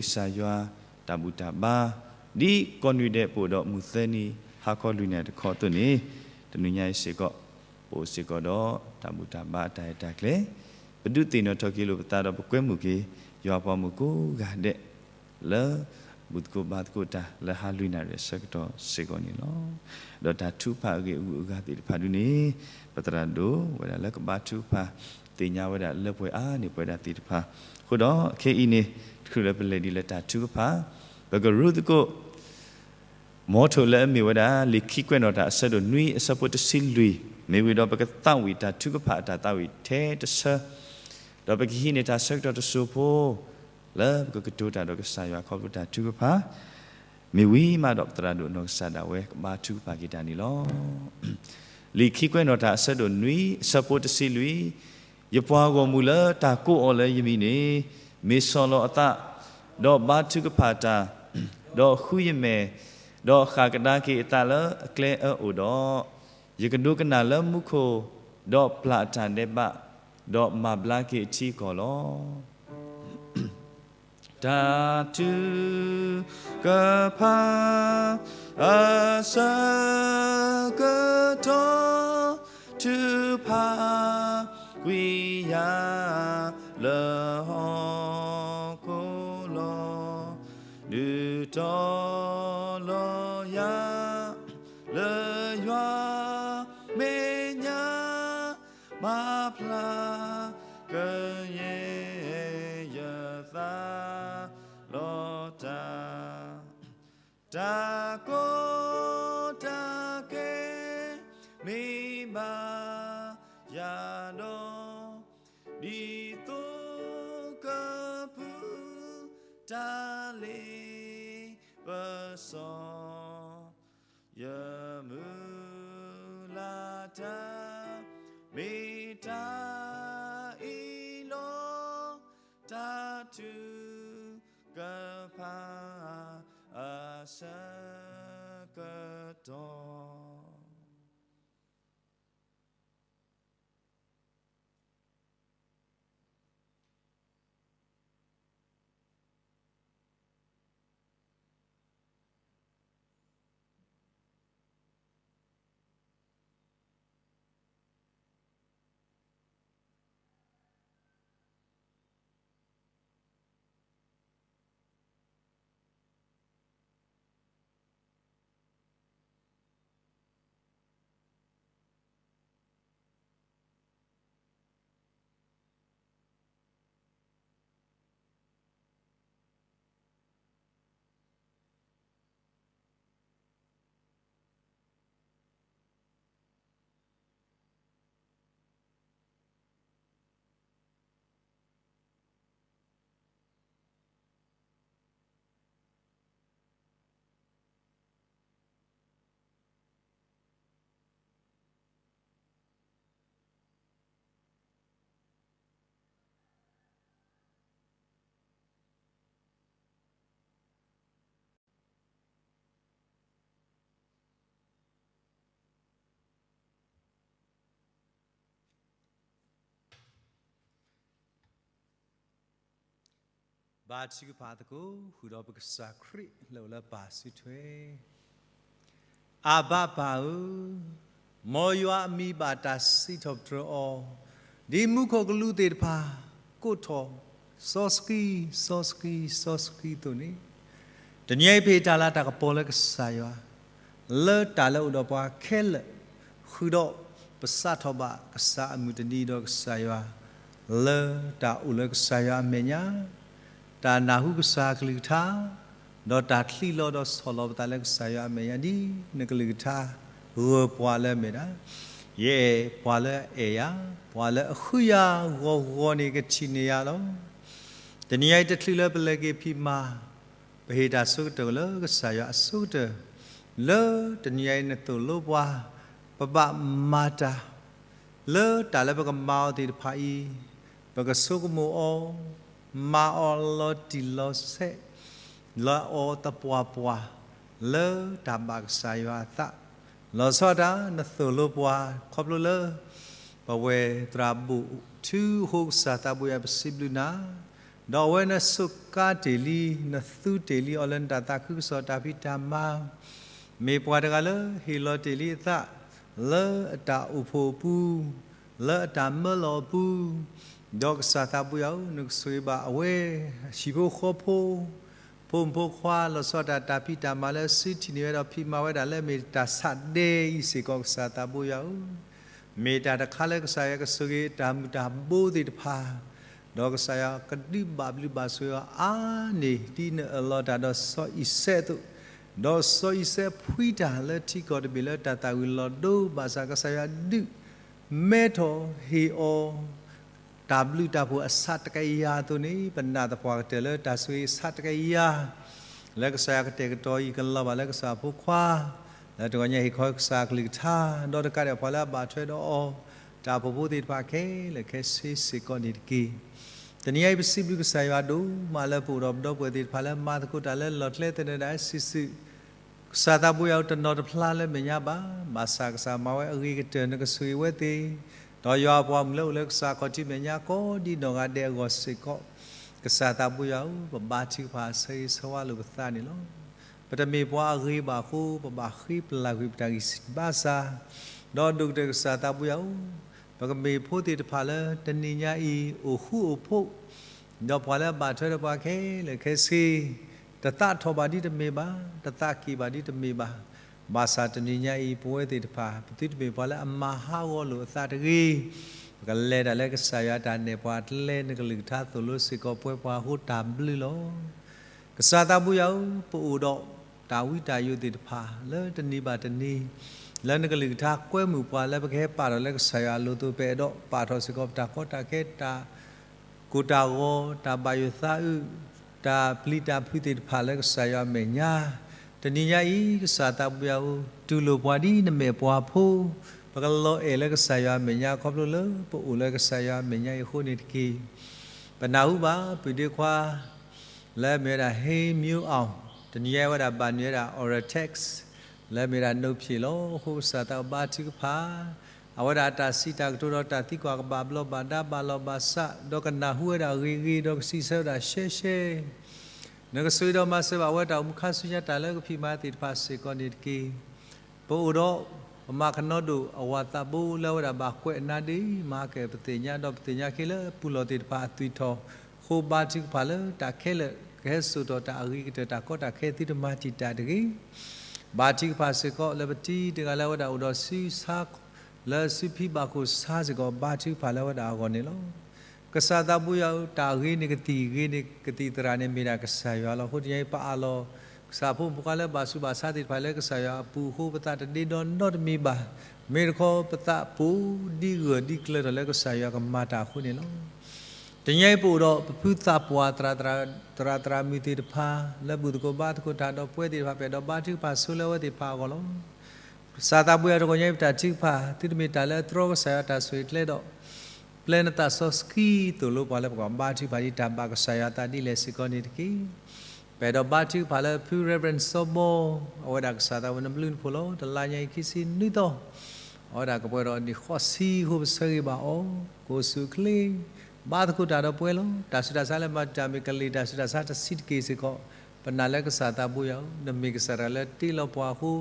စၢ်ယွၤ တၢ်ဘူၣ်တၢ်ဘါ ဒ်ကိးနွံဒဲးပအိၣ်ဒီးမုၢ်သၢနံၤ ဟါခီလွံၢ်နၣ်ရံၣ်တခီအသိးန့ၣ်, တနံၤညါအံၤစ့ၢ်ကီး ပအိၣ်စ့ၢ်ကီးဒီးတၢ်ဘူၣ်တၢ်ဘါအတၢ်ရဲၣ်တၢ်ကျဲၤ, ပဒုးသ့ၣ်နီၣ်ထီၣ်က့ၤလိာ်ပသးဒီးပကွဲမုာ်က့ၤ ယွၤပှၤမုၣ်ကိးဂၤဒဲး လၢဘူၣ်သကိးဘါသကိးတၢ်လၢဟါလွံၢ်နၣ်ရံၣ်အဆၢကတီၢ်စ့ၢ်ကီးန့ၣ်လီၤ. ဒီးတၢ်ထုကဖၣ်အဂ့ၢ်အဂုၤအဂၤသ့ၣ်တဖၣ်ဒုန့ၣ် ပသရၣ်ဒိၣ်ဝဲဒၣ်လၢကဘါထုကဖၣ် သ့ၣ်ညါဝဲဒၣ်လၢပှဲၤအါန့ၢ်ပှဲၤဒၣ်သ့ၣ်တဖၣ်, အဃိဒီးခဲအံၤန့ၣ် တချုးလၢပလဲၤဒ်လၢတၢ်ထုကဖၣ် ပကရူၢ်သကိး မီထိၣ်လၢအမ့ၢ်ဝဲဒၣ် လံာ်ခံကွဲးနီၣ်တၢ်အဆၢဒိၣ်နွံအဆၢဖိတဆံလွံၢ်, မ့ၢ်ဝံၤဒီးပကသးဝံၣ်တၢ်ထုကဖၣ်အတၢ်သးဝံၣ်ထဲတဆၢ, ဒီးပကဟံးန့ၢ်တၢ်ဆၢကတီၢ်တစိၢ်ဖိ လၢပကကတိၤတၢ်ဒီးကစၢ်ယွၤခီဖျိတၢ်ထုကဖၣ်, မ့ၢ်ဝံၤမးဒီးပသရၣ်ဒိၣ်နီၢ်ကစၢ်ဒၣ်ဝဲကဘါထုကဖၣ်က့ၤတၢ်န့ၣ်လီၤ. လံာ်ခံကွဲးနီၣ်တၢ်အဆၢဒိၣ်နွံအဆၢဖိတဆံလွံၢ်, ယပှၤဂီၢ်မုၢ်လၢတၢ်ကိးအီၤလၢယမံၤန့ၣ် မ့ၢ်ဆီၣ်လီၤအသး, ဒီးဘါထုကဖၣ်တၢ်, ဒီးဃုယမဲာ်, ဒီးဃၣ်ကဒါက့ၤအသးလၢအကျဲအၢအိၣ်ဒီး, ယကဒိကနၣ်လၢမူခိၣ်, ဒီးပျၢ်အတၢ်ဒဲးဘး, ဒီးမၤဘျါက့ၤအထံအကီၢ်လီၤ. တၢ်ထုကဖၣ်အဆၢကတီၢ် ထုကဖၣ်ကွံာ်ယၤ လၢဟီၣ်ခိၣ်လီၤ. ဒုးတီၤလီၤယၤ လၢယွၤမဲာ်ညါ မၤဖျါကယဲၢ်ယသးလီၤတၢ်, တၢ်ကီတၢ်ခဲမ့ၢ်ဘၣ်ယၤဒီး, ဒ်သိးကဖုတၢ်လ့ပစီ ယမုၢ်လၢ်တၢ် မ့ၢ်တၢ်အံၤလီၤ. တၢ်ထုကဖၣ်အဆၢ ဘါထုကဖၣ်သကိး ဃုာ်ဒီးပကစၢ်ခရံာ်လၢအိၣ်လၢပၢ်စုထွဲ. အဘၣ်ပၢ်ဧၢ, မ်ယွၤအမံၤဘၣ်တၢ်စံးထီၣ်ပတြၢၤအီၤ, ဒ်မူခိၣ်ကလူးသ့ၣ်တဖၣ် ကိးထီၣ်စီဆှံ စီဆှံ စီဆှံအသိးန့ၣ်, တနံၤအံၤပဟ့ၣ်တၢ်လၤတၢ်ကပီၤလၢကစၢ်ယွၤ လၢတၢ်လၢအိၣ်ဒီးပှၤခဲလၢာ်, ဃုာ်ဒီးပစးထီၣ်ဘၣ်ကစၢ်အမုၢ်တနံၤဒီးကစၢ်ယွၤ, လၢတၢ်အိၣ်လၢကစၢ်ယွၤအမဲာ်ညါ, တၢ်နၢ်ဟူကစၢ်အကလုၢ်ကထါ, ဒီးတၢ်ချံးလီၤဒီးဆီၣ်လီၤပသးလၢကစၢ်ယွၤအမဲာ်ညါဒ်နကလုၢ်ကထါ, ဂၢၢ်ပှၤလၢအမ့ၢ်ဒၣ်, ယအဲၣ်ပှၤလၢအအဲၣ်ယၤ, ပှၤလၢအဃုယၤဂီၤဂီၤန့ၣ်ကထံၣ်န့ၢ်ယၤလီၤ. တနံၤအံၤတချုးလၢပလဲၤက့ၤဖံးမၤ ပဟ့ၣ်တၢ်ဆိကတၢၢ်လၢကစၢ်ယွၤအဆိကတၢၢ်, လၢတနံၤအံၤနသိၣ်လိပှၤ, ပဘၣ်မၤတၢ်, လၢတၢ်လၢပကမၤအီၤသ့ၣ်တဖၣ်အံၤ, ပကဆိကမိၣ်အီၤ, မၤအီၤလီၤတံၢ်လီၤဆဲး, လၢအီၤသပှၢ်ပှၢ်, လၢတၢ်ဘၣ်ကစၢ်ယွၤအသး, လီၤဆီဒၣ်တၢ် နသိၣ်လိပှၤ ခီဖျိလၢ ပဝဲၢ်သရၣ်ဘိၣ်ထူအဃိကစၢ်သးဘိယွၤပစံးဘျုးနၤ, ဒီးအဝဲနစူးကါတ့ၢ်လံ နသူတ့ၢ်လံအီၤလၢနတၢ်သးခုကစီၣ်တၢ်ဖံးတၢ်မၤ, မ့ၢ်ပှၤတဂၤလၢဟ့ၣ်လီၤတ့ၢ်လံအသး, လၢအတၢ်အိၣ်ဖှိၣ်အပူၤ, လၢအတၢ်မၢလီၤအပူၤ, ဒီးကစၢ်သးဘိယွၤဧၢ နကဆိၣ်ဂ့ၤဘၣ်အဝဲ ဟံၣ်ဖိဃီဖိ ဖိမုၣ်ဖိခွါ လီၤဆီဒၣ်တၢ် တၢ်ဖံးတၢ်မၤလၢစုထံၣ်န့ၢ်ဝဲဒီးဖံးမၤဝဲဒၣ်လၢမ့ၢ်တၢ်ဆးဒဲအံၤစ့ၢ်ကီး ကစၢ်သးဘိယွၤဧၢ, မ့ၢ်တၢ်တခါလၢကစၢ်ယွၤကဆိၣ်ဂ့ၤတၢ်မုၢ်တၢ်ဘိသ့ၣ်တဖၣ်, ဒီးကစၢ်ယွၤကဒုးဘၣ်ဘျုးဘၣ်ဆိၣ်ဂ့ၤအီၤအါန့ၢ် ဒ်နအၢၣ်လီၤတၢ်ဒီးစီၤအံၤစဲးအသိး, ဒီးစီၤအံၤစဲးဖှံတၢ်လၢထံကီၢ်တဘ့ၣ်လၢတၢ်သၣ်ဝံၤလီၤဒိ ဘၣ်ဆၣ်ကစၢ်ယွၤဒုး မဲထီၣ်ဟ့ၣ်အီၤ တၢ်ဘျုးတၢ်ဖှိၣ်အဆးတကယၤအသိးန့ၣ် ပနာ်သပှၢ်ကတၢၢ်လၢတၢ်ဆိၣ်ဂ့ၤအဆးတကယၤ လၢကစၢ်ယွၤကတဲာ်ကတီၤအံၤ ကလီၤဘၣ်လၢကစၢ်အဖိခွါ, လၢတဂီၤညါဟ့ၣ်ခီကစၢ်အကလုၢ်ကထါ, ဒီးတကးဒံးပှၤလၢအဘၣ်ထွဲဒီးအီၤ, တၢ်အိၣ်ဖှိၣ်ဖိသ့ၣ်တဖၣ်ခဲလၢာ်ခဲဆ့စ့ၢ်ကီးန့ၣ်တက့ၢ်. တနံၤအံၤပစံးဘျုးကစၢ်ယွၤဒိၣ်မးလၢပအိၣ်ဒီးပဒီပုၢ်ဝဲၢ်သ့ၣ်တဖၣ်လၢမၤသကိးတၢ်လၢလီၢ်ကျဲသနၢၣ်ဒၣ်စုာ်စုာ် ကစၢ်သးဘိယွၤဧၢ တနီၤတဖျါလၢမဲာ်ညါဘၣ်, ဘၣ်ဆၣ်ကစၢ်မၤဝဲအဂ့ၤကတၢၢ် နကဆိၣ်ဂ့ၤဝဲသ့ၣ်, ဒီးယွၤအပှၤမုၣ်လၢအိၣ်လၢကစၢ်ခီၣ်ထံးမဲာ်ညါကိးဒ်နီၢ်ဂၤဒဲးအဂီၢ်စ့ၢ်ကီး, ကစၢ်သးဘိယွၤဧၢ ပဘါထုကဖၣ်ဆၢဂ့ၤဆၢဝါလိာ်ပသးန့ၣ်လီၤ. ပတမ့ၢ်ပှၤအဂ့ၤဘၣ်အဃိ ပဘၣ်ဃ့ပလၢ်ကွံာ်ပတၢ်ဂံၢ်စၢ်ဘါစၢ်, ဒီးဒိၣ်ကတၢၢ်ကစၢ်သးဘိယွၤဧၢ, ပကမ့ၢ်ဖိသ့ၣ်တဖၣ်လၢတနံၤညါအံၤ အိၣ်ဃူအိၣ်ဖိး ဒီးပှၤလၢအဘၣ်ထွဲဒီးပှၤခဲလၢာ်ခဲဆ့, တသးထီၣ်ဘၣ်ဒ်တမ့ၢ်ဘၣ်, တသးက့ၤဘၣ်ဒ်တမ့ၢ်ဘၣ်, ဘၣ်ဆၣ်တနံၤညါအံၤ ပဝဲသ့ၣ်တဖၣ် ပသုတမ့ၢ်ပှၤလၢအမၤဟးဂီၤလိာ်အသးတဂ့ၤ, ပကလဲၤတၢ်လၢကစၢ်ယွၤအတၢ်နဲၣ်ပှၤကျဲ နကလုၢ်ကထါသိၣ်လိစ့ၢ်ကီးပဝဲပှၤအဃိတၢ်ဘျုးလီၤ. ကစၢ်သးဘိယွၤဧၢ, ပအိၣ်ဒီးတၢ်ဝံတၢ်ယိးသ့ၣ်တဖၣ် လၢတနံၤဘၣ်တနံၤ လၢနကလုၢ်ကထါကွဲမုာ်ပှၤလၢပကဟဲပာ်ထီၣ်လၢကစၢ်ယွၤအလိၤအသိး ပအဲၣ်ဒိးပာ်ထီၣ်စ့ၢ်ကီးပတၢ်ကီတၢ်ခဲ တၢ်ကိၢ်တၢ်ဂီၤ တၢ်ဘၣ်ယိၣ်သးအုး တၢ်ပျံၤတၢ်ဖုးသ့ၣ်တဖၣ်လၢကစၢ်ယွၤအမဲာ်ညါ, တနံၤညါအံၤ ကစၢ်သးဘိယွၤဧၢ, တူၢ်လိာ်ပှၤဒ်နမဲာ်ပှၤဖိ, ပကလီၤအဲၣ်လၢကစၢ်ယွၤအမဲာ်ညါ ခီဖျိလၢပအိၣ်လၢကစၢ်ယွၤအမဲာ်ညါအံၤအဃိန့ၣ်တက့ၢ်. ပနၢ်ဟူဘၣ်ပုၢ်ဒ့ခွါ လၢအမ့ၢ်ဝဲဒၣ် ဟ့မၠိအီၣ်, တနံၤညါအံၤဝဲဒၣ်ဘၣ်နုာ်ဝဲဒၣ် oral text လၢအမ့ၢ်ဝဲဒၣ်နိးဖျံးလီၤ. အဃိကစၢ်သးဘိဘါထုကဖၣ် အဝဲဒၣ်အတၢ်စံးတၢ်ကတိၤဒီးတၢ်သံကွၢ်ကဘၣ်ဘျီးဘၣ်ဒါဘၣ်လီၤဘၣ်စး ဒီးကနၢ်ဟူဝဲဒၣ်ဂ့ၤဂ့ၤ ဒီးကစံးဆၢဝဲဒၣ်ရှဲရှဲ နကဆိၣ်ဂ့ၤဒီးမၤစၢၤဘၣ်ဝဲတၢ်အိၣ်မူခါဆူညါတၢ်လၢကဖံးမၤသ့ၣ်တဖၣ်စ့ၢ်ကီးန့ၣ်တက့ၢ်. ပအိၣ်ဒီး ပမၤကနီဒိၣ်အဝၤသးဘိလၢအဝဲဒၣ်ဘၣ်ကွဲးအနါဒ့ မၤကဲၣ်ပသ့ၣ်ညါ ဒီးပသ့ၣ်ညါက့ၤလၢပူၤလီၢ်သ့ၣ်တဖၣ်အသွံၣ်ထီၣ်အဃိ ဘါထုကဖၣ်လၢတၢ်ခဲလၢာ်ကဟဲစိာ်ထီၣ်တၢ်အဂ့ၤကတၢၢ် တၢ်ကီတၢ်ခဲသုတမၤတံာ်တာ်တဂ့ၤ. ဘါထုကဖၣ်စ့ၢ်ကီးလၢပတံၤတဂၤလၢအဝဲဒၣ်အိၣ်ဒီးစုဆါ လၢစုဖံးဘၣ်ခိၣ်ဆါစ့ၢ်ကီး ဘါထုကဖၣ်လၢအဝဲဒၣ်အဂီၢ်န့ၣ်လီၤ. ကစၢ်သးဘိယွၤဧၢ, တၢ်ဂ့ၤန့ၣ်ကသံၣ် ဂ့ၤန့ၣ်ကသံၣ်သရၣ်န့ၣ်မ့ၢ်ဒၣ်ကစၢ်ယွၤလီၤ. အဃိတနံၤအံၤ ပအၢၣ်လီၤ ကစၢ်ဖိမုၣ်ဖိခွါလၢဘၣ်ဆူးဘၣ်ဆါသ့ၣ်တဖၣ်လၢ ကစၢ်ယွၤအပူၤအဃိ ပသးတဒ့ဒီနီတမံၤဘၣ်. မ့ၢ်တခီ ပသးပူၤဒ်ဂၢၢ်ဒ်ကျၢၤထီၣ်လၢကစၢ်ယွၤကမၤတၢ်အဃိန့ၣ်လီၤ. တနံၤအံၤပအိၣ်ဒီးပဖုသးပှၢ် သရၣ်သရၣ်မုၣ်သ့ၣ်တဖၣ် လၢဘူၣ်သကိးဘါသကိးတၢ်ဒီးပဝဲသ့ၣ်တဖၣ် ပအဲၣ်ဒိးဘါထုကဖၣ်ဆိလၢအဝဲသ့ၣ်တဖၣ်အဂီၢ်လီၤ. ကစၢ်သးဘိယွၤ တဂီၤညါအံၤပတၢ်ထုကဖၣ် သုတမ့ၢ်တၢ်လၢအတြီကစၢ်ယွၤတၢ်ဆိၣ်ဂ့ၤကျဲဒီး ပျဲနသးစီဆှံသိၣ်လိပှၤလၢပကဘါထုကဖၣ်ဒ်တၢ်ဘၣ်ကစၢ်ယွၤအသးဒ်လဲၣ်စ့ၢ်ကီးန့ၣ်တက့ၢ်. ပအဲၣ်ဒိးဘါထုကဖၣ်လၢဖု Reverend စီၤဘီ အဝဲဒၣ်ကစၢ်သးဝဲနဘျုးနဖှိၣ်လီၤ. တလါညါအံၤခံဆံနွံသီ အဝဲဒၣ်ကပှဲၤဒီးနံၣ်ဃိးဆံအဃိ ပဆၢဂ့ၤဘၣ်အီၤ ကိးဆူချ့ ဘါသကိးတၢ်ဒီးပှဲၤလီၤ. တၢ်ဆူးတၢ်ဆါလၢမၤတံာ်တာ်မ့ၢ်ကလံၤတၢ်ဆူးတၢ်ဆါတဆံးတက့ၢ်စ့ၢ်ကီး, ပနာ်လၢကစၢ်သးဘိယွၤဧၢ, နမ့ၢ်ကစၢ်တဂၤလၢတ့လီၤပှၤအဃိ,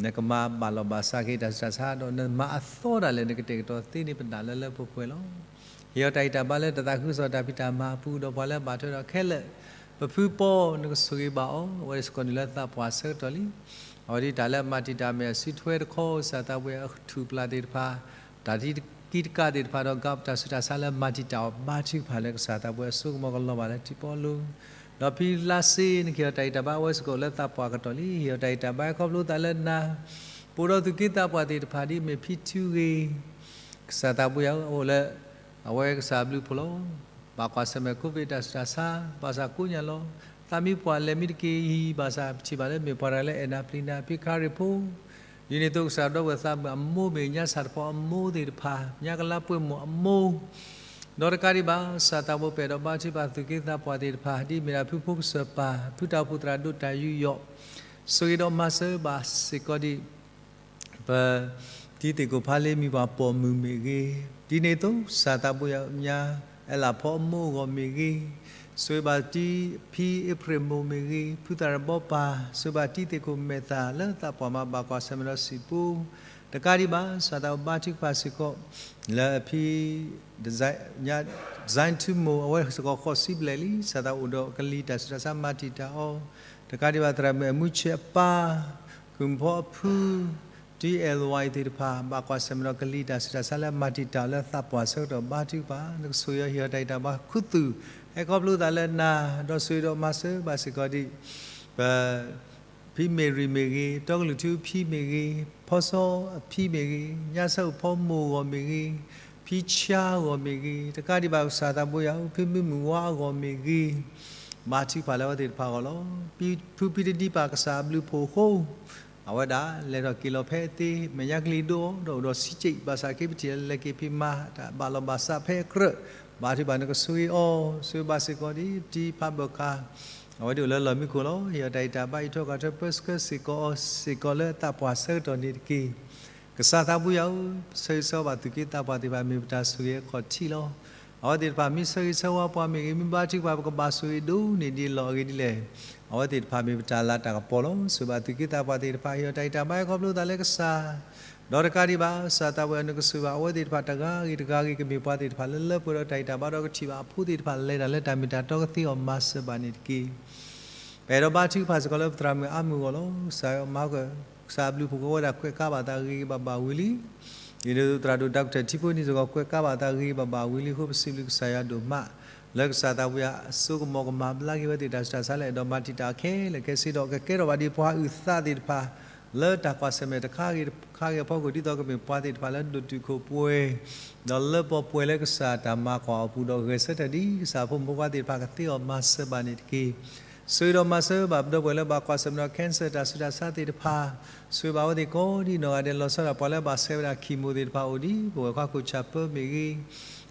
နကမၤဘၣ်လီၤဘၣ်စးက့ၤတၢ်ဆူးတၢ်ဆါ, ဒီးနမၤအသီဒၣ်လဲာ်နကတဲာ်ကတီၤသ့န့ၢ်ပနာ်လၢလၢပှဲၤပှဲၤလီၤ. ဟ့ၣ်အီၤတၢ်ဂံၢ်တၢ်ဘါလၢတၢ်သးခုကစီၣ်တၢ်ဖံးတၢ်မၤအပူၤ, ဒီးပှၤလၢအဘၣ်ထွဲဒီးခဲလၢာ်, ပဖုပီနကဆိၣ်ဂ့ၤဘၣ်အီၤ, အဝဲစ့ၢ်ကီးနုာ်လၢသးပှၢ်ဆၢကတီၢ်လံ. အဝဲဒ်တၢ်လၢအမၤတံာ်တာ်မ့ၢ်အစုထွဲတခီ, ကစၢ်သးဘိယွၤအထူၣ်ပျၢ်သ့ၣ်တဖၣ်, တၢ်တံကံတကးသ့ၣ်တဖၣ်ဒီး ကးပတၢ်ဆူးတၢ်ဆါလၢမၤတံာ်တာ်အီၤ, ဘါထုကဖၣ်လၢကစၢ်သးဘိယွၤအစိကမီၤကလီၤဘၣ်လၢထံပီလိၤ, ဒီးဖံလါစ့ နကဟ့ၣ်အီၤတၢ်ဂံၢ်တၢ်ဘါအဝဲစ့ၢ်ကီးလၢသးပှၢ်ကတီၢ်လံ. ဟ့ၣ်အီၤတၢ်ဂံၢ်တၢ်ဘါခီဖျိသးလၢနၤ, ပအိၣ်ဒီးသူၣ်က့သးပှၢ်သ့ၣ်တဖၣ်ဒ်အမ့ၢ်ဖံထူဂ့ၤ, ကစၢ်သးဘိယွၤဧၢ, အအိၣ်လၢ အဝဲကစၢ်အဘျုးအဖှိၣ်လီၤ. ဘၣ်ကွၢ်ဆၢၣ်မဲာ် COVID တၢ်ဆူးတၢ်ဆါ, ဘၣ်ဆၣ်ကိးညါလီၤ. သးမံပှၢ်လဲၤမံတက့ၢ်အံၤ, ဘၣ်ဆၣ်ပထံၣ်ဘၣ်လၢမ့ၢ်ပှၤတဂၤလၢအဲၣ်နၤပျံၤနၤ ဖံခရံာ်ဖိ, ဒ်န့ၣ်အသိးကစၢ်ဒီပုၢ်ဝဲၢ်သးမုၣ်အမိၢ်မ့ၢ်ညါဆၣ်တဖီအမိၢ်သ့ၣ်တဖၣ်, ညါကလါပှဲၤမိၢ်အမိၢ်, ဒီးတကးဒံးဘၣ် ကစၢ်သးဘိယွၤ ပအဲၣ်ဒိးဘါထုကဖၣ်သူၣ်က့သးပှၢ်သ့ၣ်တဖၣ်, ဒ်အမ့ၢ်ဒၣ်ဖုဖိကစၢၢ်ပၢ်, ဖုတၢ်အိၣ်ဖှိၣ်သရၣ်ဒိၣ်တၢ်ယူးယီၣ်, ဆိၣ်ဂ့ၤဒီးမၤစၢၤဘၣ်စ့ၢ်ကီးဒံး ပ တံၤသ့ၣ်ကိၣ်ဖးလ့ မံပှၤပိာ်မုၣ်မ့ၢ်ဂ့ၤ, ဒ်န့ၣ်အသိး ကစၢ်သးဘိယွၤ ညါအဲလးဖီအမိၢ်အဂီၢ်မ့ၢ်ဂ့ၤ, ဆိၣ်ဂ့ၤဘၣ်တံၤဖံအ့ဖြ့ၣ်မိၢ်မ့ၢ်ဂ့ၤ, ဖုသရၣ်ဘီပၢ်, ဆိၣ်ဂ့ၤဘၣ်တံၤသ့ၣ်ကိၣ်မဲာ်သၣ်လၢသးပှၢ်မၤဘၣ်ကွၢ်ဆၢၣ်မဲာ်ဒီးစံၣ်ပူ, တကးဒံးဘၣ် ကစၢ်သးဘိယွၤ ဘါထုကဖၣ်စ့ၢ်ကီး လၢအဖံ design ထူမိၢ် အဝဲစ့ၢ်ကီးဃိးဆံဘျဲၣ်လံ, ကစၢ်သးဘိယွၤအိၣ်ဒီးကလံၤတၢ်ဆူးတၢ်ဆါမၤတံာ်တာ်အီၤ, တကးဒံးဘၣ် သရၣ်မုၣ်အမုၢ်ဆ့ၣ်အပၢ်, ကုၢ်မုၣ်ဖီအဖု, တံၤအဲၣ်ဝဲသ့ၣ်တဖၣ် ဘၣ်ကွၢ်ဆၢၣ်မဲာ်ဒီးကလံၤတၢ်ဆူးတၢ်ဆါလၢမၤတံာ်တာ်လၢသးပှၢ်ဆၢကတီၢ် ဘါထုကဖၣ် နကဆိၣ်ဂ့ၤအီၤ ဟ့ၣ်အီၤတၢ်ဂံၢ်တၢ်ဘါခူသူၣ်, ဟဲခီဖျိသးလၢနၤ, ဒီးဆိၣ်ဂ့ၤဒီးမၤစၢၤဘၣ်စ့ၢ်ကီးဒံး ပ ဖံမ့ၢ်ရံၣ်မ့ၢ်ဂ့ၤ, တီကလုာ်ထူဖံမ့ၢ်ဂ့ၤ, ဖီစီအဖံမ့ၢ်ဂ့ၤ, ညါဆၢအိၣ်ဖီမိၢ်အဂီၢ်မ့ၢ်ဂ့ၤ, ဖံဆါအဂီၢ်မ့ၢ်ဂ့ၤ, တကးဒံးဘၣ်ကစၢ်သးဘိယွၤဧၢ, ဖံမုၢ်မုၢ်ဝါအဂီၢ်မ့ၢ်ဂ့ၤ, ဘါထုကဖၣ်လၢအဝဲသ့ၣ်တဖၣ်အဂီၢ်လီၤ. ဖုဖံတဒံးပၢ်ကစၢ်အဘျုးအဖှိၣ်အဃိ အဝဲဒၣ်လဲၤထီၣ်က့ၤလီၤဖဲအသ့, မဲာ်ညါကလံၤဒိၣ်အီၤ ဒီးအိၣ်ဒီးဆံးကၠံး, ဘၣ်ဆၣ်က့ၤပထံၣ်လၢလဲၤက့ၤဖံးမၤတၢ်ဘၣ်လီၤဘၣ်စးဖဲအကြၢး, ဘါထုကဖၣ်နကဆိၣ်ဂ့ၤအီၤ, ဆိၣ်ဂ့ၤဘၣ်စ့ၢ်ကီးဒ်တံၤဖးဘၢၣ်ဃာ် အဝဲဒၣ်အိၣ်လၢလီၢ်မံခိၣ်လီၤ. ဟ့ၣ်အီၤတၢ်ဂံၢ်တၢ်ဘါ အံးထွဲကွၢ်ထွဲပၢဆှၢစ့ၢ်ကီးအီၤစ့ၢ်ကီးလၢသးပှၢ်ဆၢကတီၢ်န့ၣ်တက့ၢ်. ကစၢ်သးဘိယွၤဧၢ, ဆၢဂ့ၤဆၢဝါဘၣ်သူၣ်က့သးပှၢ်သ့ၣ်တဖၣ် မ့ၢ်ပတၢ်ဆိၣ်ဂ့ၤအခီၣ်ထံးလီၤ. အဝဲသ့ၣ်တဖၣ်မ့ၢ်ဆၢဂ့ၤဆၢဝါပှၤမ့ၢ်ဂ့ၤ, မ့ၢ်ဘါထုကဖၣ် ပကဘၣ်ဆိၣ်ဂ့ၤဒိၣ်န့ၢ်ဒ်အလီၢ်အဂ့ၢ်ဒ်လဲၣ်, အဝဲသ့ၣ်တဖၣ်မ့ၢ်ပတၢ်လၤတၢ်ကပီၤလီၤ. ဆိၣ်ဂ့ၤဘၣ်သူၣ်က့သးပှၢ်သ့ၣ်တဖၣ်, ဟ့ၣ်အီၤတၢ်ဂံၢ်တၢ်ဘါ ဟဲခီဖျိသးလၢကစၢ် ဒီးတကးဒံးဘၣ် ကစၢ်သးဘိယွၤ နကဆိၣ်ဂ့ၤဘၣ်အဝဲသ့ၣ်တဖၣ်တဂၤဂ့ၤတဂၤဂ့ၤ ကမ့ၢ်ပှၤသ့ၣ်တဖၣ်လၢလၢပှဲၤဒီးတၢ်ဂံၢ်တၢ်ဘါ ဒီးကထံၣ်ဘၣ်အဖိသ့ၣ်တဖၣ်လဲၤတၢ်လၢတၢ်မ့ၢ်တၢ်တီကသ့အီၤ မၤစၢၤဘၣ်န့ၣ်တက့ၢ်. ပအဲၣ်ဒိးဘါထုကဖၣ်စ့ၢ်ကီးလၢပသရၣ်မုၣ်အါမုၢ်အဂီၢ်လီၤ. ကစၢ်မၤက ကစၢ်အဘျုးအဖှိၣ်ကဝဲဒၣ်ကွဲးကါဘၣ်သးဂ့ၤဂ့ၤဘၣ်ဘၣ်ဝံၤလံ. ဒ်သိးသရၣ်ဒိၣ် Doctor ထံဖိန့ၣ်စ့ၢ်ကီး ကွဲးကါဘၣ်သးဂ့ၤဂ့ၤဘၣ်ဘၣ်ဝံၤလံအဃိ ပစံးဘျုးကစၢ်ယွၤဒိၣ်မး လၢကစၢ်သးဘိယွၤအစိကမီၤကမၤဘျါက့ၤဝဲသ့ၣ်တၢ်ဆူးတၢ်ဆါလၢအဲၣ်ဒိးမၤတံာ်တာ်ခဲလၢာ်ခဲဆ့ဒီး ကကဲထီၣ်ဘၣ်ဒ်ပှၤအုၣ်သးသ့ၣ်တဖၣ် လၢတၢ်ကွၢ်ဆၢၣ်မဲာ်တခါဂ့ၤတခါဂ့ၤအဖီခိၣ် ဒ်သိးကမ့ၢ်ပှၤသ့ၣ်တဖၣ်လၢဒိၣ်တုာ်ခိၣ်ပှဲၤ ဒီးလၢပှဲၤပှဲၤလၢကစၢ်တၢ်မၤကွၢ်အပူၤ ဒီးဂဲၤဆၢထၢၣ်ဒ်ကစၢ်ဖိမုၣ်ဖိခွါသ့ၣ်တဖၣ်ကသ့အီၤ မၤစၢၤဘၣ်န့ၣ်တက့ၢ်. ဆိၣ်ဂ့ၤဒီးမၤစၢၤဘၣ်ပဒီပုၢ်ဝဲၢ်လၢဘၣ်ကွၢ်ဆၢၣ်မဲာ်ဒီး cancer တၢ်ဆူးတၢ်ဆါသ့ၣ်တဖၣ်, ဆိၣ်ဂ့ၤဘၣ်အဝဲသ့ၣ်ကိးဒ်နီၢ်ဂၤဒဲး လီၤဆီဒၣ်ပှၤလၢဘၣ်ဆဲးဝဲဒၣ် chemo သ့ၣ်တဖၣ်အိၣ်ဒံး ပဝဲၢ်ခွါခိၣ်ဆၣ်ပၢမ့ၢ်ဂ့ၤ,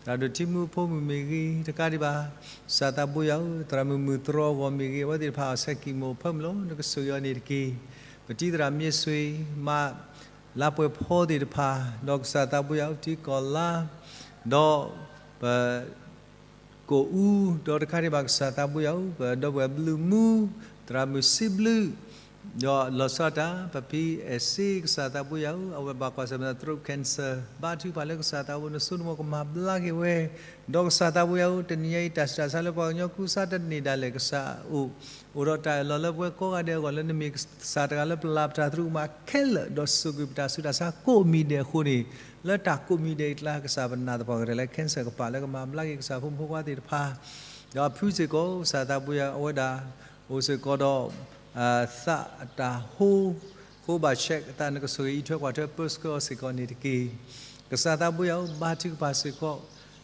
သရၣ်ဒိၣ်ထံမူအဖိမုၣ်မ့ၢ်ဂ့ၤ, တကးဒံးဘၣ် ကစၢ်သးဘိယွၤဧၢ, သရၣ်မုၣ်မုၢ်တြီအဂီၢ်မ့ၢ်ဂ့ၤ, အဝဲသ့ၣ်တဖၣ်အဆဲး chemo အဖၢမုၢ်လီၤ. နကဆိၣ်ဂ့ၤအီၤန့ၣ်တက့ၢ်. ပတံၤသရၣ်မ့ၢ်ဆွ့ၤ မၤလါပှဲၤဖီသ့ၣ်တဖၣ်, ဒီးကစၢ်သးဘိယွၤဧၢ ပတံၤကီၢ်လါ, ဒီးပ ကိၣ်အူ, ဒီးတကးဒံးဘၣ်ကစၢ်သးဘိယွၤဧၢ, ပဒီပုၢ်ဝဲၢ်ဘျုးမူ, သရၣ်မုၣ်စံးဘျုး, ဒီးလီၤဆီဒၣ်တၢ် ပဖံအဲၣ်စ့ ကစၢ်သးဘိယွၤဧၢ, အဝဲဘၣ်ကွၢ်ဆၢၣ်မဲာ်ဒီး throat cancer, ဘါထုကဖၣ်လၢကစၢ်သးဘိ နစိနမိၣ်ကမၤဘျါက့ၤဝဲ, ဒီးကစၢ်သးဘိယွၤဧၢ, တနံၤညါအံၤ တၢ်ဆူးတၢ်ဆါလၢပှၤကညီကူစါတန့ၢ်ဒၣ်လဲာ် ကစၢ်အိၣ် အိၣ်ဒီးတၢ်အၢၣ်လီၤလၢပဝဲကိးဂၤဒဲးအဂီၢ် လၢနမ့ၢ်ကစၢ်တဂၤလၢပျၢ်ပတၢ်သရူးကမၣ်ခဲလၢာ် ဒီးစိာ်ကွံာ်ပတၢ်ဆူးတၢ်ဆါကိးမံၤဒဲးအဃိန့ၣ်, လၢတၢ်ကိးမံၤဒဲးအကျါ ကစၢ်ပနာ်သပှၢ်ကတၢၢ်လၢ cancer ကပာ်လၢကမၤဘျါက့ၤကစၢ်ဖိမုၣ်ဖိခွါသ့ၣ်တဖၣ်, ဒီးအဖုစ့ၢ်ကီး ကစၢ်သးဘိယွၤ အဝဲဒၣ် အိၣ်စ့ၢ်ကီးဒီး သးအတၢ်ဟိ ဃိဘၣ် check အသး နကဆိၣ်ဂ့ၤအံးထွဲကွၢ်ထွဲပၢဆှၢအီၤစ့ၢ်ကီးန့ၣ်တက့ၢ်. ကစၢ်သးဘိယွၤဧၢ, ဘါထုကဖၣ်စ့ၢ်ကီး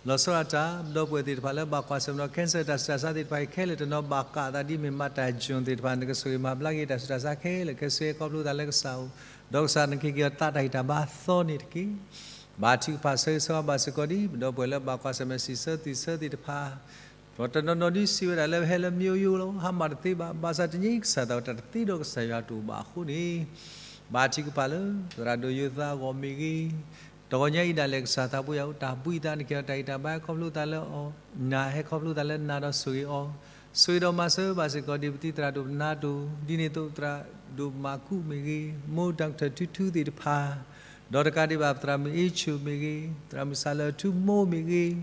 လီၤဆီဒၣ်တၢ် ပဒီပုၢ်ဝဲၢ်သ့ၣ်တဖၣ်လၢဘၣ်ကွၢ်ဆၢၣ်မဲာ်ဒီး cancer တၢ်ဆူးတၢ်ဆါသ့ၣ်တဖၣ်အံၤခဲလၢာ် တနီၤဘၣ်ကးအသးဒ်မ့ၢ်မၤတၢ်ယွၤသ့ၣ်တဖၣ် နကဆိၣ်ဂ့ၤမၤဘျါက့ၤတၢ်ဆူးတၢ်ဆါခဲလၢာ်ခဲဆ့ ခီဖျိသးလၢကစၢ်အိၣ်, ဒီးကစၢ်နကဟ့ၣ်က့ၤအီၤသးတၢ်ဂံၢ်တၢ်ဘါအသီန့ၣ်တက့ၢ်. ဘါထုကဖၣ်ဆၢဂ့ၤဆၢဝါဘၣ်စ့ၢ်ကီးဒ် ပဒီပုၢ်ဝဲၢ်လၢဘၣ်ကွၢ်ဆၢၣ်မဲာ်စံးဆၢသံးဆၢသ့ၣ်တဖၣ် ပှၤတနီၤနီၤဒ်စံးဝဲဒၣ်လၢပဟဲလၢမ့ၢ်ယိယိလီၤ, ဟါမၢ်တသ့ဘၣ်, ဘၣ်ဆၣ်တနံၤအံၤကစၢ်သးဝဲတၢ်တသ့ဒီးကစၢ်ယွၤတအိၣ်ဘၣ်အဃိန့ၣ်, ဘါထုကဖၣ်လၢ သရၣ်ဒိၣ်ယိၤသးအဂီၢ်မ့ၢ်ဂ့ၤ, တဂီၤညါအံၤဒၣ်လဲာ် ကစၢ်သးဘိယွၤအိၣ် တၢ်ဘှံးသး နကဟ့ၣ်အီၤတၢ်ဂံၢ်တၢ်ဘါ ဟဲခီဖျိသးလၢအီၤ, နၤ ဟဲခီဖျိသးလၢနၤဒီးဆိၣ်ဂ့ၤအီၤ, ဆိၣ်ဂ့ၤဒီးမၤစၢၤဘၣ်စ့ၢ်ကီး ဒ်ပတံၤသရၣ်ဒိၣ်ပနါဒိၣ်, ဒ်န့ၣ်အသိးသရၣ်ဒိၣ်မၤကူးမ့ၢ်ဂ့ၤ, မိၢ် Doctor ထူထူသ့ၣ်တဖၣ်, ဒီးတကးဒံးဘၣ် သရၣ်မုၣ်အ့ဆူၣ်မ့ၢ်ဂ့ၤ, သရၣ်မုၣ်စၢ်လၢအထူမိၢ်မ့ၢ်ဂ့ၤ,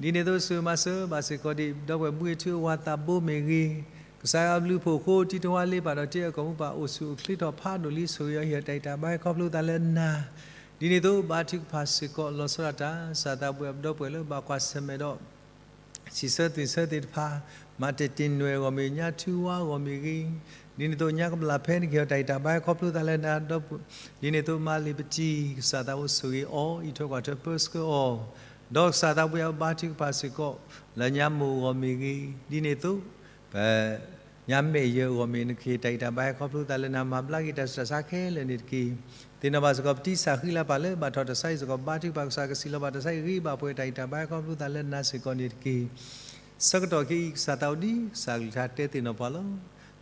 ဒ်န့ၣ်အသိးဆိၣ်ဂ့ၤမၤစၢၤဘၣ်စ့ၢ်ကီး ဒ်ဒီပုၢ်ဝဲၢ်မူအထူအဝၤသးဘိမ့ၢ်ဂ့ၤ, ကစၢ်ယွၤအဘျုးအဖှိၣ်အဃိ တံၤတဝါလ့ပၢ်ဒီးတ့အကီၢ်မူပၢ်အိၣ်ဆူၣ်အိၣ်ချ့ထီၣ်ဖးဒိၣ်လံ ဆိၣ်ဂ့ၤအီၤ ဟ့ၣ်အီၤတၢ်ဂံၢ်တၢ်ဘါ ဟဲခီဖျိသးလၢနၤ, ဒ်န့ၣ်အသိးဘါထုကဖၣ်စ့ၢ်ကီး လီၤဆီဒၣ်တၢ် ကစၢ်သးဘိယွၤ ပဒီပုၢ်ဝဲၢ်လၢဘၣ်ကွၢ်ဆၢၣ်မဲာ်ဒီး စံးဆၢသ့ၣ်ဆၢသ့ၣ်တဖၣ်, မၤတ့ၢ်တ့ၢ်နွဲၣ်အဂီၢ်မ့ၢ် ညါထူဝါအဂီၢ်မ့ၢ်ဂ့ၤ, ဒ်န့ၣ်အသိးညါကဘျၣ်ဖဲ နကဟ့ၣ်အီၤတၢ်ဂံၢ်တၢ်ဘါ ဟဲခီဖျိသးလၢနၤဒီး, ဒ်န့ၣ်အသိးမၤလ့ၤပတံၤ ကစၢ်သးဘိဆိၣ်ဂ့ၤအီၤ အံးထွဲကွၢ်ထွဲပၢဆှၢအီၤ, ဒီးကစၢ်သးဘိယွၤဘါထုကဖၣ်စ့ၢ်ကီး လၢညါမိၢ်အဂီၢ်မ့ၢ်ဂ့ၤ, ဒ်န့ၣ်အသိး ပ ညါမဲာ်ယၢၤအဂီၢ်မ့ၢ် နကဟ့ၣ်တၢ်ဂံၢ်တၢ်ဘါ ဟဲခီဖျိသးလၢနၤ မၤဘျါက့ၤတၢ်ဆူးတၢ်ဆါခဲလၢာ်န့ၣ်တက့ၢ်. သ့ၣ်နီၣ်ဘၣ်စ့ၢ်ကီး ပတံၤစၢ်ဃံလၤပၢ်လၢ ဘၣ်ထီၣ်တၢ်ဆါဟံၣ်စ့ၢ်ကီး ဘါထုကဖၣ် ကစၢ်ကစံးလီၤဘၣ်တၢ်ဆါဟံၣ် ဂံၢ်ဘါပှဲၤတၢ်ဂံၢ်တၢ်ဘါ ဟဲခီဖျိသးလၢနၤစ့ၢ်ကီးန့ၣ်တက့ၢ်. ဆၢကတီၢ်ခဲအံၤ ကစၢ်သးအိၣ်ဒ်ကစၢ်ကလုၢ်ကထါတဲသ့ၣ်နီၣ်ပှၤလီၤ.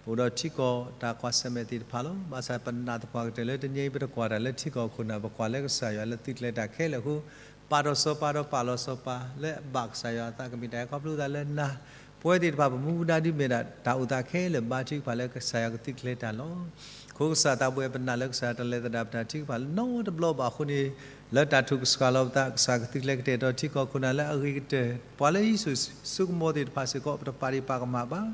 ပအိၣ်ဒီးထံကီၢ်တၢ်ကွၢ်ဆၢၣ်မဲာ်သ့ၣ်တဖၣ်လီၤ. ဘၣ်ဆၣ်ပနာ်သပှၢ်ကတၢၢ်လၢ တနံၤအံၤ ပတကွၢ်တၢ်လၢထံကီၢ်ခိၣ်နၢ် ပကွၢ်လၢကစၢ်ယွၤလၢသုးကျဲၤတၢ်ခဲလၢာ်အဃိ, ပာ်ထီၣ်စီၤပၤဒီးပာ်လီၤစီၤပၤ လၢအဘၣ်ကစၢ်ယွၤအသးကမ့ၢ်တၢ်ဟဲခီဖျိသးလၢနၤ, ပဝဲသ့ၣ်တဖၣ် ပမူပဒါဒုးမဲာ်ဒၣ် တၢ်အိၣ်သးခဲလၢာ် ဘါထုကဖၣ်လၢကစၢ်ယွၤကသုးကျဲၤတၢ်လီၤ. အဃိကစၢ်သးဘိယွၤ ပနာ်လၢကစၢ်ယွၤတၢ်လဲၤသဒၣ်ပတၢ်ထုကဖၣ်လၢနီတဘျီဘၣ်အဃိန့ၣ်, လၢတၢ်ထုးကဆှၣ်လီၤပသး ကစၢ်ကသုးကျဲၤကတဲာ်ကတီၤထံကီၢ်ခိၣ်နၢ်လၢအဂ့ၤကတၢၢ်, ပှၤလၢယ့ၣ်ၡူးဆိကမိၣ်သ့ၣ်တဖၣ်စ့ၢ်ကီး ပတပာ်ဒံးပာ်ကမၣ်ဘၣ်.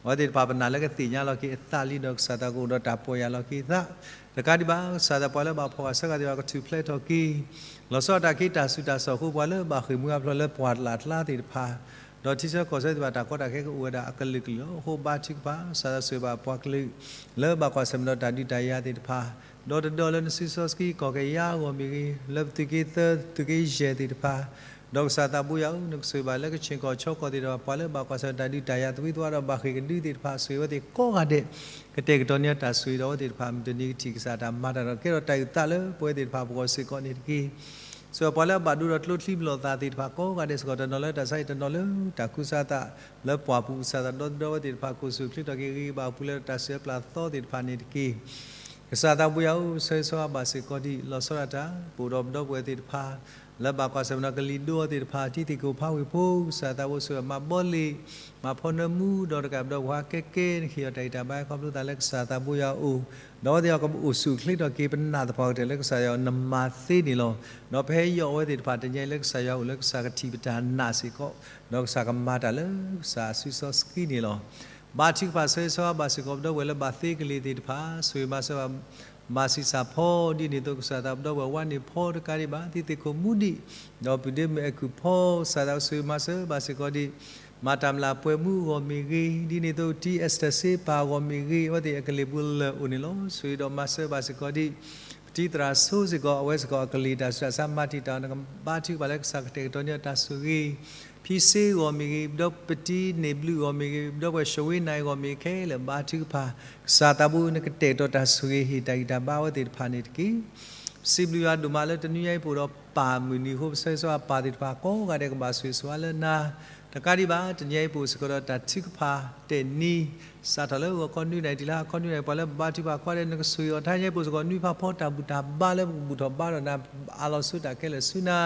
အဝဲသ့ၣ်တဖၣ်ပနာ်လၢကသ့ၣ်ညါလီၤက့ၤအသးလံဒီး ကစၢ်သးကအိၣ်ဒီးတၢ်ပီၢ်ယၢ်လီၤက့ၤအသး, တကးဒံးဘၣ် ကစၢ်သးပှၤလၢဘၣ်ဖှီၣ်ဃာ်ဆၢဃာ်သ့ၣ်တဖၣ် ကထူၣ်ဖျဲးထီၣ်က့ၤ လီၤဆီဒၣ်တၢ်က့ၤတၢ်ဆူးတၢ်ဆါအဃိ ပှၤလၢဘၣ်ဃ့ၢ်မှံဟးဖျိးလၢပှၢ်လၢ်ကျါသ့ၣ်တဖၣ်, ဒီးထံဆၢကီၢ်ဆၢသ့ၣ်တဖၣ် တၢ်ကီတၢ်ခဲကအိၣ်ဝဲဒၣ်အကလုာ်ကလုာ်လီၤ. အဃိဘါထုကဖၣ် ကစၢ်သးဆိၣ်ဂ့ၤဘၣ်ပှၤကလုာ် လၢဘၣ်ကွၢ်ဆၢၣ်မဲာ်ဒီးတၢ်ဒုးတၢ်ယၤသ့ၣ်တဖၣ်, ဒီးတဒီလၢနစုစီဆှံကီၢ်ကယၤအဂီၢ်မ့ၢ်ဂ့ၤ, လၢပသုးက့သၢသုးက့ယဲၢ်သ့ၣ်တဖၣ်, ဒီးကစၢ်သးဘိယွၤဧၢ, နကဆိၣ်ဂ့ၤဘၣ်လၢကခ့ၣ်ကီၢ်ခၠီကီၢ်သ့ၣ်တဖၣ် ပှၤလၢဘၣ်ကွၢ်ဆၢၣ်မဲာ်တၢ်ဒုးတၢ်ယၤသဝံသဝါဒီးဘၣ်ဃ့ၢ်ကဒုသ့ၣ်တဖၣ် ဆိၣ်ဂ့ၤအဝဲသ့ၣ်ကိးဂၤဒဲး, ကတဲာ်ကတီၤန့ၢ်တၢ်ဆိၣ်ဂ့ၤဒီးအဝဲသ့ၣ်တဖၣ် မုၢ်တနံၤကထံၣ်ကစၢ်တၢ်မၤတၢ်ဒီး ကဲထီၣ်တၢ်အုၣ်သးလၢပဝဲသ့ၣ်တဖၣ်ပဂီၢ်စ့ၢ်ကီးန့ၣ်တက့ၢ်. ဆိၣ်ဂ့ၤပှၤလၢအဘၣ်ဒိဒီးကျိချံမျိာ်သၣ်သ့ၣ်တဖၣ်ကိးဂၤဒဲးစ့ၢ်ကီး တနီၤလၢတၢ်ဆါဟံၣ်တနီၤလၢတၢ်ကူစါသးလၢပှၢ်ပူၤ ကစၢ်သးဒီသဒၢအဝဲသ့ၣ်တဖၣ် ကိၢ်ဆူၣ်ချ့ထီၣ်က့ၤဂ့ၤဂ့ၤဘၣ်ဘၣ်အပူၤလၢတၢ်စံးပျၢ်သီသ့ၣ်တဖၣ်န့ၣ်တက့ၢ်. ကစၢ်သးဘိယွၤဧၢ, ဆၢဂ့ၤဆၢဝါဘၣ်စ့ၢ်ကီးဒံး လီၤဆီဒၣ်တၢ် ပအိၣ်ဒီးပဒီပုၢ်ဝဲၢ်သ့ၣ်တဖၣ် လၢဘၣ်ကွၢ်ဆၢၣ်မဲာ်ဒီးကလံၤဒိအီၤသ့ၣ်တဖၣ် တံၤသကိးဖးဝ့ၢ်ဖိ ကစၢ်သးဘိဆိၣ်ဂ့ၤမၤဘီလ့ၣ် မၤဖီနၢမူ ဒီးတကးပဒီပုၢ်ဝဲၢ်ခဲကဲ နကဟ့ၣ်အီၤတၢ်ဂံၢ်တၢ်ဘါဟဲခီဖျိသးလၢကစၢ်သးဘိယွၤအအိၣ်, ဒီးအဝဲသ့ၣ်အကအိၣ်ဆူၣ်အိၣ်ချ့ထီၣ်က့ၤ ပနာ်သပှၢ်ကတၢၢ်လၢကစၢ်ယွၤနမၤသ့န့ၣ်လီၤ. ဒီးပဟဲယီၢ်အဝဲသ့ၣ်တဖၣ်တနံၤအံၤလၢကစၢ်ယွၤအအိၣ်လၢကစၢ်ကထံၣ်ပတၢ်နာ်စ့ၢ်ကီး, ဒီးကစၢ်ကမၤတၢ်လၢကစၢ်စုစီဆှံန့ၣ်လီၤ. ဘါထုကဖၣ်ဆၢဂ့ၤဆၢဝါဘၣ်စ့ၢ်ကီးပဒီပုၢ်ဝဲၢ်လၢဘၣ်သ့ကလံၤသ့ၣ်တဖၣ် ဆိၣ်ဂ့ၤမၤစၢၤဘၣ် မၤဆံးစၢ်ဖီ ဒ်န့ၣ်အသိး ကစၢ်သးပဒီပုၢ်ဝဲၢ်ဝါန့ၢ်ဖီတကးဒံးဘၣ် တံၤသကိးမူဒံး, ဒီးပုၢ်ဒ့မုၣ်အဲၤကူၣ်ဖီ ကစၢ်သးဆိၣ်ဂ့ၤမၤစၢၤဘၣ်စ့ၢ်ကီးဒံး မၤတၢ်မျၢ်ပှဲၤမူအဂီၢ်မ့ၢ်ဂ့ၤ, ဒ်န့ၣ်အသိး တံၤအ့စတၢၢ်စ့ပၢ်အဂီၢ်မ့ၢ်ဂ့ၤ, အဝဲသ့ၣ်အကလံၤပူၤလၢာ်အိၣ်န့ၣ်လီၤ. ဆိၣ်ဂ့ၤဒီးမၤစၢၤဘၣ်စ့ၢ်ကီးဒံး ပတံၤသရၣ်စိစ့ၢ်ကီး အဝဲစ့ၢ်ကီးအကလံၤတၢ်ဆူးတၢ်ဆါမၤတံာ်တာ် နကဘါထုကဖၣ်လၢကစၢ်ကတဲာ်ကတီၤန့ၢ်တၢ်ဆိၣ်ဂ့ၤ ဖံစ့အဂီၢ်မ့ၢ်ဂ့ၤ, ဒီးပတံၤန့ၢ်ဘျုးအဂီၢ်မ့ၢ်ဂ့ၤ, ဒီးပှၤၡိဝ့နၤအဂီၢ်မ့ၢ်ဂ့ၤခဲလၢာ် ဘါထုကဖၣ် ကစၢ်သးဘိ နကတဲာ်ကတီၤတၢ်ဆိၣ်ဂ့ၤ ဟ့ၣ်တၢ်ဂံၢ်တၢ်ဘါအဝဲသ့ၣ်တဖၣ်န့ၣ်တက့ၢ်. ပစံးဘျုးယွၤဒိၣ်မးလၢတနွံညါအံၤ ပအိၣ်ဒီးပၢ်မုၢ်နံၤအဃိ ပဆၢဂ့ၤဆၢဝါပၢ်သ့ၣ်တဖၣ်ကိးဂၤဒဲး ကဘၣ်ဆိၣ်ဂ့ၤဆိၣ်ဝါလၢနၤ, တကးဒံးဘၣ် တနံၤညါအံၤပအိၣ်စ့ၢ်ကီးဒီးတၢ်ထုကဖၣ်တဲာ်နံၤ စးထီၣ်လၢဂီၤခီနွံနၣ်ရံၣ် တုၤလၢဟါခီနွံနၣ်ရံၣ် ပှၤလၢဘါထုကဖၣ်ကိးဂၤဒဲး နကဆိၣ်ဂ့ၤအီၤ တနံၤညါအံၤပအိၣ်စ့ၢ်ကီး နွံဖးဖီတၢ်ဘူၣ်တၢ်ဘါလၢပကဘူၣ်ထီၣ်ဘါထီၣ်နၤ အးလီၤဆိတၢ်ခဲလၢာ်ဆူနၤ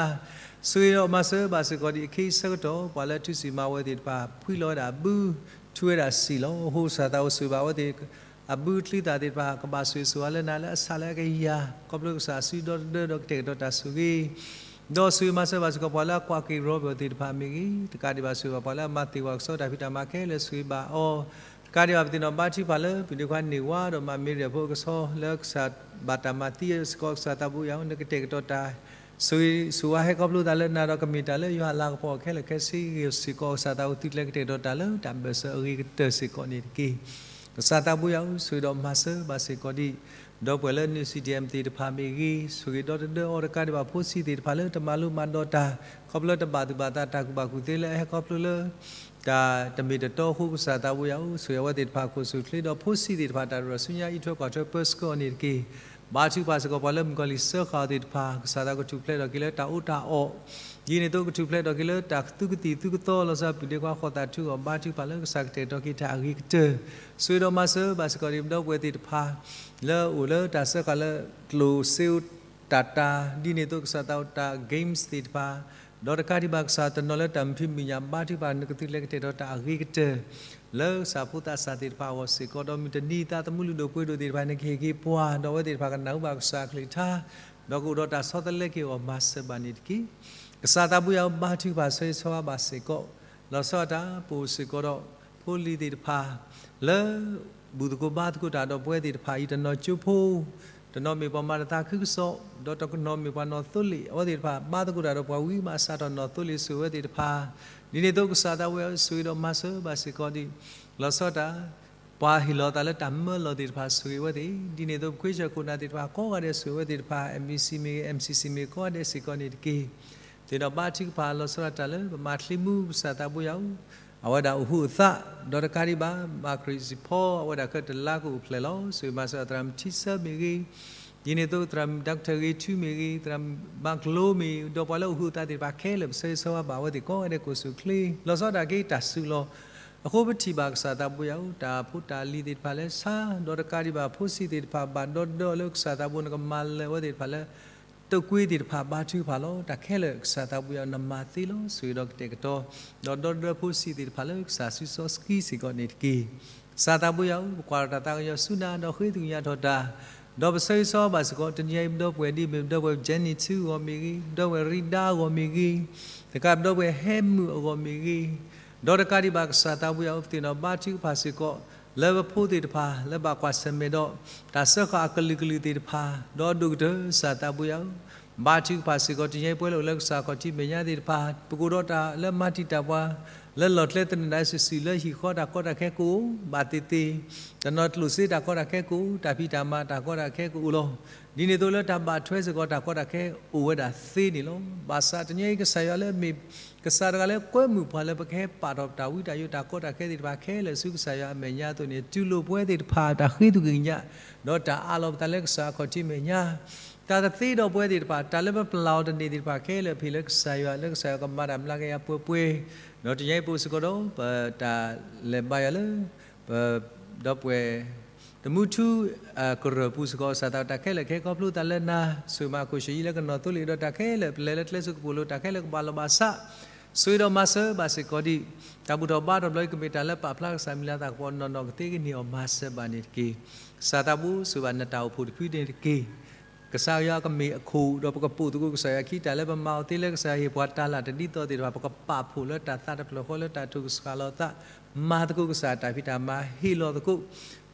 ဆိၣ်ဂ့ၤဒီးမၤစၢၤဘၣ်စ့ၢ်ကီးဒံး အခ့အံၤဆၢကတီၢ် ပှၤလၢထူစံၣ်မၤဝဲသ့ၣ်တဖၣ် ဖှံလီၤဝဲဒၣ်အဘု ထူဝဲဒၣ်စံၣ်လီၤ. အဃိကစၢ်သးအိၣ်ဆိၣ်ဂ့ၤဘၣ်အဝဲသ့ၣ် အဘုအချံသၣ်သ့ၣ်တဖၣ် ကဘၣ်ဆိၣ်ဂ့ၤဆိၣ်ဝါလၢနၤ လၢအဆးလၢအကယၤ ခီဖျိကစၢ်အစုဒီသဒၢဒီးကတဲာ်ကတီၤတၢ်ဆိၣ်ဂ့ၤ ဒီးဆိၣ်ဂ့ၤမၤစၢၤဘၣ်စ့ၢ်ကီး ပှၤလၢအကွၢ်က့ၤရီဘၢၣ်သ့ၣ်တဖၣ်မ့ၢ်ဂ့ၤ, တကးဒံးဘၣ်ဆိၣ်ဂ့ၤဘၣ်ပှၤလၢအမၤသ့ၣ်ဝဲကစီဒီတၢ်ဖံးတၢ်မၤခဲလၢာ် ဆိၣ်ဂ့ၤဘၣ်အီၤ, တကးဒံးဘၣ်ပသ့ၣ်နီၣ်ဘါထုကဖၣ်လၢ ပုၢ်ဒ့ခွါန့ၢ်ဝါဒီးမၤမ့ၢ်ဒဲးဖိအကဆီ လၢကစၢ်ဘၣ်တၢ်မၤသံစ့ၢ်ကီး ကစၢ်သးဘိယွၤဧၢ နကတဲာ်ကတီၤတၢ် ဆိၣ်ဂ့ၤဆိၣ်ဝါဟဲခီဖျိသးလၢနၤဒီးကမ့ၢ်တၢ်လၢယွၤအလၤကပီၤခဲလၢာ်ခဲဆ့ဂ့ၤစ့ၢ်ကီး ကစၢ်သးအိၣ်သုးကျဲၤကတဲာ်ကတီၤတၢ်လၢတၢ်ဘၢၣ်စၢၤအဂ့ၤကတၢၢ်စ့ၢ်ကီးန့ၣ်တက့ၢ်. ကစၢ်သးဘိယွၤဧၢ ဆိၣ်ဂ့ၤဒီးမၤစၢၤဘၣ်စ့ၢ်ကီးဒံး ဒီပုၢ်ဝဲၢ်လၢ နွံ စံၣ်တံၣ်အဲၣ် သ့ၣ်တဖၣ်မ့ၢ်ဂ့ၤ, ဆိၣ်ဂ့ၤဒီသဒၢအီၤတကးဒံးဘၣ် ဖိဆံးသ့ၣ်တဖၣ်လၢတမၤလိမၤဒိးတၢ် ခီဖျိတဘၣ်သူၣ်ဘၣ်သးတၢ်ကူၣ်ဘၣ်ကူၣ်သ့လၢအဟဲခီဖျိလၢ တၢ်တမ့ၢ်တတီအဃိ ကစၢ်သးဘိယွၤဧၢ ဆိၣ်ဂ့ၤအဝဲသ့ၣ်တဖၣ် ကိၢ်ဆူၣ်ချ့ဒီးဖိဆံးသ့ၣ်တဖၣ် တၢ်တရၢၢ်ဆူညါအံးထွဲကွၢ်ထွဲပၢဆှၢအီၤန့ၣ်တက့ၢ်. ဘါထုကဖၣ်စ့ၢ်ကီးပှၤလၢမုၣ်ကီၤလံၢ်စၢဃာ်အီၤသ့ၣ်တဖၣ် ကစၢ်သးကထူၣ်ဖျဲးထီၣ်က့ၤလၢတၢ်အီၣ်တၢ်အီ, ဒ်န့ၣ်အသိးကထူၣ်ဖျဲးထီၣ်က့ၤလၢတၢ်သူကသံၣ်သူကသီ လီၤဆီပုၢ်ဒ့ခွါဃီၤသးထူအီၤ ဘါထုကဖၣ်လၢကစၢ်ကတဲာ်ကတီၤက့ၤတၢ်အဂ့ၤကတၢၢ်, ဆိၣ်ဂ့ၤဒီးမၤစၢၤဘၣ်စ့ၢ်ကီးဒံး ဒီပုၢ်ဝဲၢ်သ့ၣ်တဖၣ် လၢအအိၣ်လၢတၢ်စၢဃာ်လၢကျိၣ်စ့ တၢ်တၢ် ဒ်န့ၣ်အသိးကစၢ်သးဘိယွၤ တၢ် games သ့ၣ်တဖၣ်, ဒီးတကးဒံးဘၣ်ကစၢ်တနီၤလၢတၢ်မုာ်ထွံၣ်မုာ်ညၣ် ဘါထုကဖၣ်နကသုးကျဲကတဲာ်ကတီၤတၢ်အဂ့ၤကတၢၢ် လၢကစၢ်ဖိသးစၢ်သ့ၣ်တဖၣ်အဂီၢ်စ့ၢ်ကီး ဒီးမုၢ်တနံၤသးသမူလုၢ်ဒိၣ်ပှ့ၤဒိၣ်သ့ၣ်တဖၣ် နကဟ့ၣ်က့ၤပှၤ ဒီးအဝဲသ့ၣ်တဖၣ်ကနၢ်ဟူဘၣ်ကစၢ်အကလုၢ်ကထါ ဒီးကအိၣ်ဒီးတၢ်ဆီတလဲက့ၤအဂီၢ်မၤစၢၤဘၣ်န့ၣ်တက့ၢ်. ကစၢ်သးဘိယွၤဧၢ ဘါထုကဖၣ်ဆၢဂ့ၤဆၢဝါဘၣ်စ့ၢ်ကီး, လီၤဆီဒၣ်တၢ် ပအိၣ်စ့ၢ်ကီးဒီး ဖိလံၤသ့ၣ်တဖၣ် လၢ ဘူၣ်သကိးဘါသကိးတၢ်ဒီးပဝဲသ့ၣ်တဖၣ်အံၤ တနီၤကၠိဖိ, တနီၤမ့ၢ်ပှၤမၤတၢ်သးခုကစီၣ်, ဒီးတနီၤမ့ၢ်ပှၤနီၢ်သိလ့ၣ်, အဝဲသ့ၣ်တဖၣ် ဘါသကိးတၢ်ဒီးပှၤဝံမၤစးထီၣ်နီၢ်သိလ့ၣ်ဆိၣ်ဂ့ၤဝဲသ့ၣ်တဖၣ်, ဒ်န့ၣ်အသိးကစၢ်သးဘိယွၤဧၢ ဆိၣ်ဂ့ၤဒီးမၤစၢၤဘၣ်စ့ၢ်ကီးဒံး, လီၤဆီဒၣ်တၢ် ပှၤဟ့ၣ်လီၤသးလၢတၢ်မၢလီၤသ့ၣ်တဖၣ် ဆိၣ်ဂ့ၤဝဲသ့ၣ်, ဒ်န့ၣ်အသိး ပခွ့ဆၢၣ်ခိၣ်နၢ်သ့ၣ်တဖၣ် ကိးဂၤဒဲးဆိၣ်ဂ့ၤဝဲသ့ၣ်တဖၣ်, MBC မ့ၢ်ဂ့ၤ, MCC မ့ၢ်ဂ့ၤ ကိးဂၤဒဲးစ့ၢ်ကီးန့ၣ်တက့ၢ်. သ့ၣ်နီၣ်ဘါထုကဖၣ် လီၤဆီဒၣ်တၢ်လၢပမၤချံမူ ကစၢ်သးဘိယွၤဧၢ, အဝဲဒၣ်အိၣ်ဟူးအသး, ဒီးတကးဒံးဘၣ် မၤခရံာ်စံးဖီ အဝဲဒၣ်ခဲတလါကအိၣ်ဖျဲၣ်လီၤ. ဆိၣ်ဂ့ၤမၤစၢၤသရၣ်မုၣ်ထံဆၢမ့ၢ်ဂ့ၤ, ဒ်န့ၣ်အသိးသရၣ်မုၣ် Doctor ဂ့ၤထူမ့ၢ်ဂ့ၤ, သရၣ်မုၣ်ဘါကျိၤမ့ၢ်ဂ့ၤ, ဒီးပှၤလၢအိၣ်ဟူးအသးသ့ၣ်တဖၣ်ခဲလၢာ် ပဆၢဂ့ၤဆၢဝါဘၣ်အဝဲသ့ၣ်ကိးဂၤဒဲး ကိးဆူၣ်ချ့, လီၤဆီဒၣ်တၢ်က့ၤတၢ်စုလီၤ အဃိပထံၣ်ဘၣ်ကစၢ်သးဘိယွၤဧၢ, တၢ်ဖိတၢ်လံၤသ့ၣ်တဖၣ်လၢဆါ, ဒီးတကးဒံးဘၣ် ဖိဆံးသ့ၣ်တဖၣ်ဘၣ်ဒီဒီလၢကစၢ်သးဘိနကမၤလၢာ်အဝဲသ့ၣ်တဖၣ်လၢ တုာ်ကွံာ်သ့ၣ်တဖၣ် ဘါထုကဖၣ်လီၤ. တၢ်ခဲလၢာ်ကစၢ်သးဘိယွၤနမၤသ့လီၤ. ဆိၣ်ဂ့ၤဒီးကတဲာ်ကတီၤ, ဒီးဒီဒီဖိဆံးသ့ၣ်တဖၣ်လၢကစၢ်စုစီဆှံစ့ၢ်ကီးန့ၣ်တက့ၢ်. ကစၢ်သးဘိယွၤဧၢ, ပကွၢ်ထီၣ်တၢ်သးကညီၤဆူနၤ ဒီးဃ့သကွံာ်ညါထီၣ်တၢ်, ဒီးပဆၢဂ့ၤဆၢဝါဘၣ်စ့ၢ်ကီး တနံၤအံၤပဒီပုၢ်ဝဲၢ်ဒ်အမ့ၢ်ပဒီပုၢ်ဝဲၢ် Jenny ထူအဂီၢ်မ့ၢ်ဂ့ၤ, ပဒီပုၢ်ဝဲၢ်ရံဒါအဂီၢ်မ့ၢ်ဂ့ၤ, တကးပဒီပုၢ်ဝဲၢ်ဟဲမုၣ်အဂီၢ်မ့ၢ်ဂ့ၤ, ဒီးတကးဒံးဘၣ်ကစၢ်သးဘိယွၤဧၢ, ပသ့ၣ်နီၣ်ဘါထုကဖၣ်စ့ၢ်ကီး လၢပဖိသ့ၣ်တဖၣ် လၢဘၣ်ကွၢ်ဆၢၣ်မဲာ်ဒီး တၢ်စၢဃာ်အကလုာ်ကလုာ်သ့ၣ်တဖၣ်, ဒီးဒိၣ်ကတၢၢ်ကစၢ်သးဘိယွၤဧၢ, ဘါထုကဖၣ်စ့ၢ်ကီး တနံၤအံၤပဝဲလၢအိၣ်လၢကစၢ်ခီၣ်ထံးမဲာ်ညါသ့ၣ်တဖၣ်, ပကအိၣ်ဒီးတၢ်လၢမၤတံာ်တာ်ပှၤ, လၢလီၢ်ကျဲသနၢၣ်ဒၣ်စုာ်စုာ် လၢဟံၣ်ဃီတၢ်ကီတၢ်ခဲကအိၣ်ဘၣ်သ့ၣ်သ့ၣ်, တနီၤကျိၣ်စ့တၢ်ကီတၢ်ခဲကအိၣ်, တၢ်ဖံးတၢ်မၤတၢ်ကီတၢ်ခဲကအိၣ်လီၤ. ဒ်န့ၣ်အသိးလၢတၢ်ဘၣ်ထွဲစ့ၢ်ကီးတၢ်ကီတၢ်ခဲအိၣ်ဝဲဒၣ်သ့န့ၣ်လီၤ. ဘၣ်ဆၣ်တနံၤအံၤကစၢ်ယွၤလၢအမ့ၢ် ကစၢ်တဂၤလၢကွဲမုာ်ပှၤလၢပကဟဲပာ်ထီၣ်ပတၢ်ဝံတၢ်ယိးတၢ်ကီတၢ်ခဲသ့ၣ်တဖၣ်ခဲလၢာ်ဆူကစၢ်ယွၤအမဲာ်ညါအသိးန့ၣ် တူၢ်လိာ်ပဝဲသ့ၣ်တဖၣ်တၢ်ဃ့သကွံာ်ကညး, ဒီးတၢ်အးလီၤပသးလၢကစၢ်အခီၣ်ထံးမဲာ်ညါ, တၢ်တသ့ဒီးပဝဲသ့ၣ်တဖၣ် တၢ်လၢပပျၢ်အီၤတန့ၢ်သ့ၣ်တဖၣ်ခဲလၢာ် ဖဲလၢကစၢ်ယွၤလၢကစၢ်ယွၤကမၤတၢ်မျးကယၤပှဲၤပှဲၤ, ဒီးတနံၤအံၤပအိၣ်စ့ၢ်ကီးဒီး ပတၢ်လဲၤဘါယွၤလၢ ပ ဒီပုၢ်ဝဲၢ် တမူထူ ကရၢၢ်ပူၤစ့ၢ်ကီး ကစၢ်သးတၢ်ခဲလၢာ်ကဟဲခီဖျိသးလၢနၤ, ဆိၣ်ဂ့ၤမၤခိၣ်ဆၢၣ်အံၤလၢကနီၢ်သိလ့ၣ်ဒီးတၢ်ခဲလၢာ် ပလဲၤလၢကျဲစၢးကပိာ်လိၤ တၢ်ခဲလၢာ်ကဘၣ်လီၢ်ဘၣ်စး, ဆိၣ်ဂ့ၤဒီးမၤစၢၤဘၣ်စ့ၢ်ကီးဒံး, တၢ်ဘူၣ်ထီၣ်ဘါထီၣ်ဘျီအံၤ ကမ့ၢ်တၢ်လၢပာ်ဖျါကစၢ်မံၤလၤသးကပီၤနီၢ်နီၢ်ကသ့ကန့ၢ်အီၤမၤစၢၤဘၣ်န့ၣ်တက့ၢ်. ကစၢ်သးဘိ ဆိၣ်ဂ့ၤဘၣ်နတၢ်အိၣ်ဖှိၣ်တဖုန့ၣ်တက့ၢ်. ကစၢ်ယွၤကမ့ၢ်အခိၣ် ဒီးပကပိာ်သကိးကစၢ်ယွၤခံ တၢ်လၢပမၤအီၤသ့လၢကစၢ်ယွၤဟ့ၣ်ပှၤတၢ်လၢ်တဒ်သိးသ့ၣ်တဖၣ် ပကပာ်ဖှိၣ်လၢတၢ်သးတဖျၢၣ်ဃီလၢတၢ်ထုကစှၤလီၤသး, မၤသကိးကစၢ်တၢ်ဖံးတၢ်မၤ ဟ့ၣ်လီၤသကိး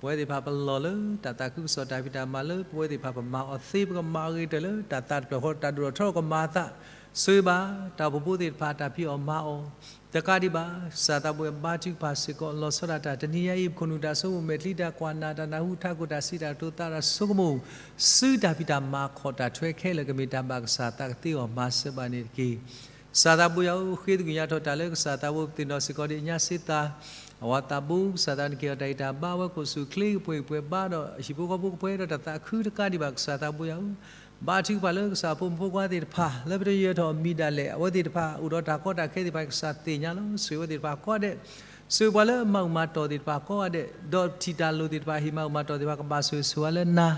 ပဝဲသ့ၣ်တဖၣ်ပလီၢ်လၢတၢ်သးခုကစီၣ်တၢ်ဖံးတၢ်မၤလၢပဝဲသ့ၣ်တဖၣ်ပမၤအီၤသ့ ပကမၤအဂ့ၤကတၢၢ်လၢတၢ်သးတဖျၢၣ်ဃီ တၢ်ဒိၣ်ထီၣ်ထီကမၤအသး, ဆိၣ်ဂ့ၤဘၣ်တၢ်အိၣ်ဖှိၣ်ဖိသ့ၣ်တဖၣ် တၢ်ဖံးအီၣ်မၤအီၤ, တကးဒံးဘၣ် ကစၢ်သးဘိယွၤဘါထုကဖၣ်စ့ၢ်ကီး လီၤဆီဒၣ်တၢ် တနံၤညါအံၤ ပခိၣ်နူာ်တၢ်ဆိကမိၣ်မဲာ်ချံတၢ်ကွၢ်နၢ်တၢ်နၢ်ဟူထးခိၣ်တၢ်စံးတၢ်ကတိၤသးတၢ်ဆိကမိၣ်, စုတၢ်ဖံးတၢ်မၤခီၣ်တၢ်ထွဲခဲလၢာ် ကမ့ၢ်တၢ်ဘၣ်ကစၢ်သးကသ့အီၤမၤစၢၤဘၣ်န့ၣ်တက့ၢ်. ကစၢ်သးဘိယွၤဧၢ, ဃ့သကွံာ်ညါထီၣ်တၢ်လၢကစၢ်သးဘိပသ့ၣ်နီၣ်စ့ၢ်ကီးဒံးအညါစ့ၢ်သး, အဝၤသးဘိကစၢ်သးနက့ၤအီၤတၢ်ဂံၢ်တၢ်ဘါဝဲခိၣ်ဆူၣ်ချ့ကပှဲၤကပှဲၤဘါဒီး အဟံၣ်ဖိဃီဖိကပှဲၤဒီးတၢ်သးခုတကးဒံးဘၣ် ကစၢ်သးဘိယွၤဧၢ, ဘါထုကဖၣ်လၢကစၢ်ဖိမုၣ်ဖိခွါသ့ၣ်တဖၣ် လၢပတယၢၤထီၣ်အမံၤဒၣ်လဲာ် အဝဲသ့ၣ်တဖၣ်အိၣ်ဒီးတၢ်ကီတၢ်ခဲသ့ၣ်တဖၣ် ကစၢ်သ့ၣ်ညါလီၤ. ဆိၣ်ဂ့ၤဝဲသ့ၣ်တဖၣ်ကိးဂၤဒဲး, ဆိၣ်ဂ့ၤပှၤလၢအမၤအူမၤတီၢ်သ့ၣ်တဖၣ်ကိးဂၤဒဲး, ဒီးထံၣ်တၢ်လိၣ်သ့ၣ်တဖၣ် ဟ့ၣ်မၤအူမၤတီၢ်သ့ၣ်တဖၣ် ကဘၣ်ဆိၣ်ဂ့ၤဆိၣ်ဝါလၢနၤ,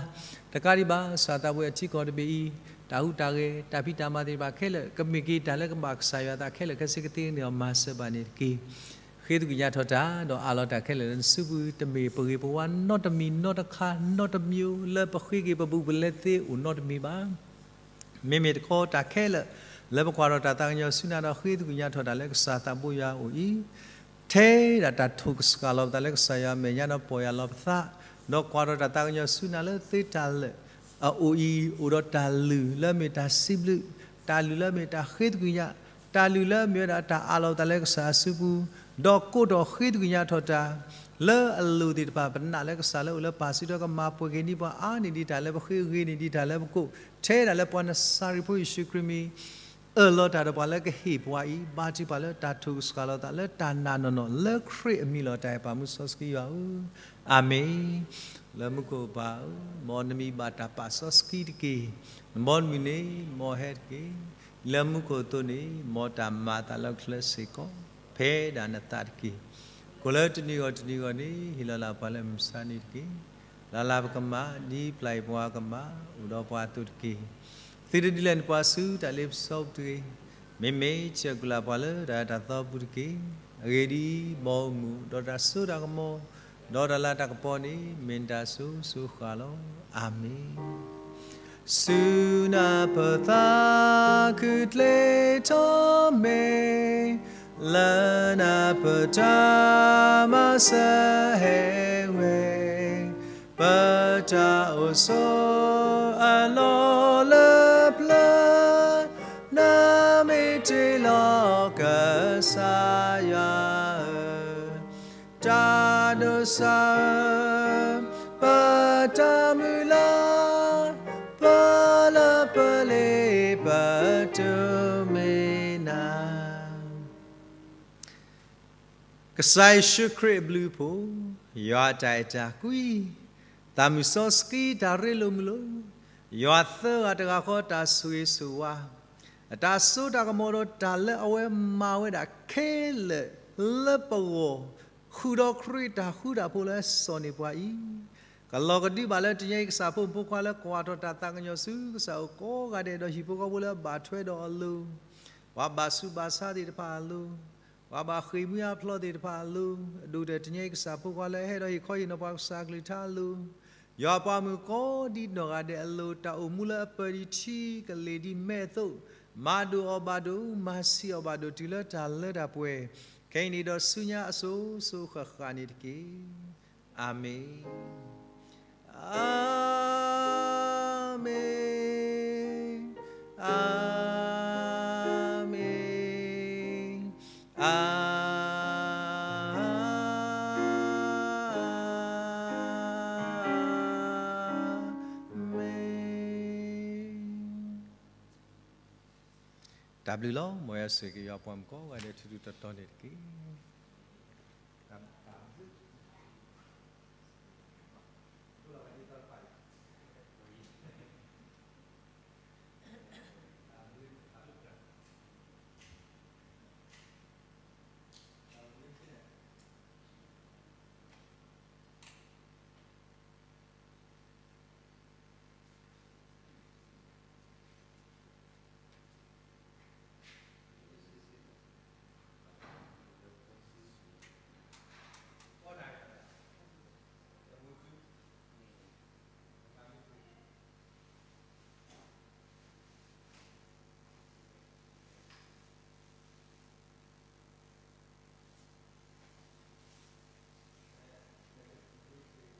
တကးဒံးဘၣ် ကစၢ်သးဘိယွၤထံကီၢ်တဘ့ၣ်အံၤ တၢ်ဟူးတၢ်ဂဲၤ တၢ်ဖံးတၢ်မၤသ့ၣ်တဖၣ်ခဲလၢာ် ကမ့ၢ်က့ၤတၢ်လၢကဘၣ်ကစၢ်ယွၤသးခဲလၢာ်ခဲဆ့ကသ့န့ၢ်အီၤမၤစၢၤဘၣ်န့ၣ်တက့ၢ်. ဃ့သကွံာ်ညါထီၣ်တၢ် ဒီးအးလီၤတၢ်ခဲလၢာ်လၢနစုပူၤ တမ့ၢ်ပဂ့ၤပဝါနီတမံၤနီတခါနီတမံၤ လၢပဃ့က့ၤပဘူးပလဲသ့အိၣ်နီတမံၤဘၣ်. မ့မ့ၢ်တခီတၢ်ခဲလၢာ် လၢပကွၢ်ထီၣ်တၢ်သးကညီၤဆူနၤဒီးဃ့သကွံာ်ညါထီၣ်တၢ်လၢကစၢ်သးဘိယွၤအအိၣ်အံၤ, ထဲဒၣ်တၢ်ထိၣ်ကစှၤလီၤပသးလၢကစၢ်ယွၤအမဲာ်ညါဒီးပီၢ်ယၢ်လီၤပသး, ဒီးကွၢ်ထီၣ်တၢ်သးကညီၤဆူနၤလၢသုတၢ်လၢာ် အအိၣ်အံၤ အိၣ်ဒီးတၢ်လုၢ်လၢအမ့ၢ်တၢ်စံးဘျုး, တၢ်လုၢ်လၢအမ့ၢ်တၢ်ဃ့သကွံာ်ညါ, တၢ်လုၢ်လၢအမ့ၢ်ဝဲဒၣ်တၢ်အးလီၤပသးလၢကစၢ်အစုပူၤ, ဒီးကိးထီၣ်ဃ့သကွံာ်ညါထီၣ်တၢ် လၢအလိၤသ့ၣ်တဖၣ် ပနာ်လၢကစၢ်လၢအိၣ်လၢပၢ်စုဒီးကမၤပှဲၤက့ၤန့ၢ်ပှၤအါန့ၢ်ဒံးတၢ်လၢပဃ့ ဂ့ၤန့ၢ်ဒံးတၢ်လၢပကိး, ထဲဒၣ်လၢပှၤနစၤရ့းဖိယ့ၣ်ၡူးခရံာ်မံၤ အၢၣ်လီၤတၢ်ဒီးပှၤလၢကဟ့ၣ်ပှၤအံၤ ဘါထုကဖၣ်လၢတၢ်ထိၣ်ကစှၤလီၤသးလၢတၢ်နာ်နီၢ်နီၢ် လၢခရံာ်အမံၤလီၤ. တၢ်အဲၣ်ပၢ်မူစီဆှံယွၤဧၢ, အၤမ့ၣ်. လၢမူခိၣ်ပၢ်ဧၢ, မ်နမံၤဘၣ်တၢ်ပာ်စီဆှံတက့ၢ်. နဘီနမုၢ်န့ၣ် မ်အဟဲတက့ၢ်. လၢမူခိၣ်အသိးန့ၣ် မ်တၢ်မၤအသးလၢကျဲစ့ၢ်ကီး ဖဲဒၣ်နသးတက့ၢ်. ကိၣ်လၢတနံၤဂီၢ်တနံၤဂီၢ်န့ၣ် ဟ့ၣ်လီၤလၢပှၤလၢမုၢ်မဆါန့ၣ်တက့ၢ်. လၢ်လၢ်ပကမၤ ဒ်ပျၢ်အံၤပှၤကမၤ အိၣ်ဒီးပှၤအသိးတက့ၢ်. သုတဒုးလဲၤနုာ်ပှၤဆူတၢ်လ့ပစီပူၤတဂ့ၤ. မ့မ့ၢ်စၢးကုၢ်လၢ်ပှၤလၢတၢ်အဲၣ်တၢ်သီပူၤတက့ၢ်. အဂ့ၢ်ဒ်အံၤ, မ်အအိၣ်မူဒီးတၢ်စိတၢ်ကမီၤ, ဒီးတၢ်လၤတၢ်ကပီၤန့ၣ် မ့ၢ်နတၢ်စိၤစိၤဃၣ်ဃၣ်လီၤ. အၤမ့ၣ်. စူၢ်နၢ်ပၢၢ်သးခုကျ့ထီၣ်မ့ၢ်, လၢနၢ်ပၢၢ်တၢ်မၤစၢၤဟဲဝဲ, ပတၢ်အိၣ်ဆိးအလီၢ်လၢပျၢၤ, နမ့ၢ်တ့ၢ်လီၤကစၢ်ယွၤဧၢ, တၢ်ဒိးစၢ်ဧၢ, ပတၢ်မုၢ်လၢ်, ပလၢပလ့ပတိၢ်မ့ၢ်နၤ. ကစၢ်ယ့ၣ်ၡူးခရံာ်အဘျုးအဖှိၣ်, ယွၤအတၢ်အဲၣ်တၢ်ကွံ, သးမုၢ်စီဆှံတၢ်ရ့လိာ်မုာ်လိာ်, ယွၤသၢဂၤတဂၤဃီတၢ်ဆိၣ်ဂ့ၤဆိၣ်ဝါ, အတၢ်စိတၢ်ကမီၤဒီးတၢ်လၢအဝဲမၤဝဲဒၣ်ခဲလၢာ်လၢပဂီၢ်, ဃုာ်ဒီးခရံာ်တၢ်ဃူတၢ်ဖိးလၢအစီၣ်န့ၢ်ပှၤအံၤ, ကလီၤကဒုဘၣ်လၢတနံၤအံၤကစၢ်ဖိမုၣ်ဖိခွါလၢကွၢ်ထီၣ်တၢ်သးကညီၤဆူကစၢ်အအိၣ်ကိးဂၤဒဲးဒီးဟံၣ်ဖိဃီဖိလၢအဘၣ်ထွဲဒီးအလိၤ, ပှၤဘၣ်ဆူးဘၣ်ဆါသ့ၣ်တဖၣ်အလိၤ, ပှၤဘၣ်ဃ့ၢ်မှံဟးဖျိးသ့ၣ်တဖၣ်အလိၤ, အဒိၣ်ကတၢၢ်တနံၤအံၤကစၢ်ဖိခွါလၢအဟဲဒီးဟ့ၣ်ခီဟ့ၣ်နီၤပှၤကစၢ်ကလုၢ်ကထါအလိၤ, ယွၤပှၤမုၣ်ကိးဒံနီၢ်ဂၤဒဲးအလိၤ, တၢ်အိၣ်မူလၢအပၢၢ်ဒံးထံကလ့ၢ်ဒံးမဲးအသိး, မၤဒိၣ်အီၤဘၣ်ဒိၣ်, မၤဆံးအီၤဘၣ်ဒိၣ်တုၤလၢတၢ်လၢတၢ်ပှဲၤ, ခဲအံၤန့ၣ်ဒီးဆူညါအစိၤစိၤဃၣ်ဃၣ်န့ၣ်တက့ၢ်. အၤမ့ၣ်, အၤမ့ၣ်, အၤမ့ၣ်, အၤမ့ၣ်. တၢ်ဘျုးလီၤ. မ်ယွၤဆိၣ်ဂ့ၤက့ၤယွၤပှၤမုၣ်ကိးဂၤဒဲးထူထူတီတီန့ၣ်တက့ၢ်.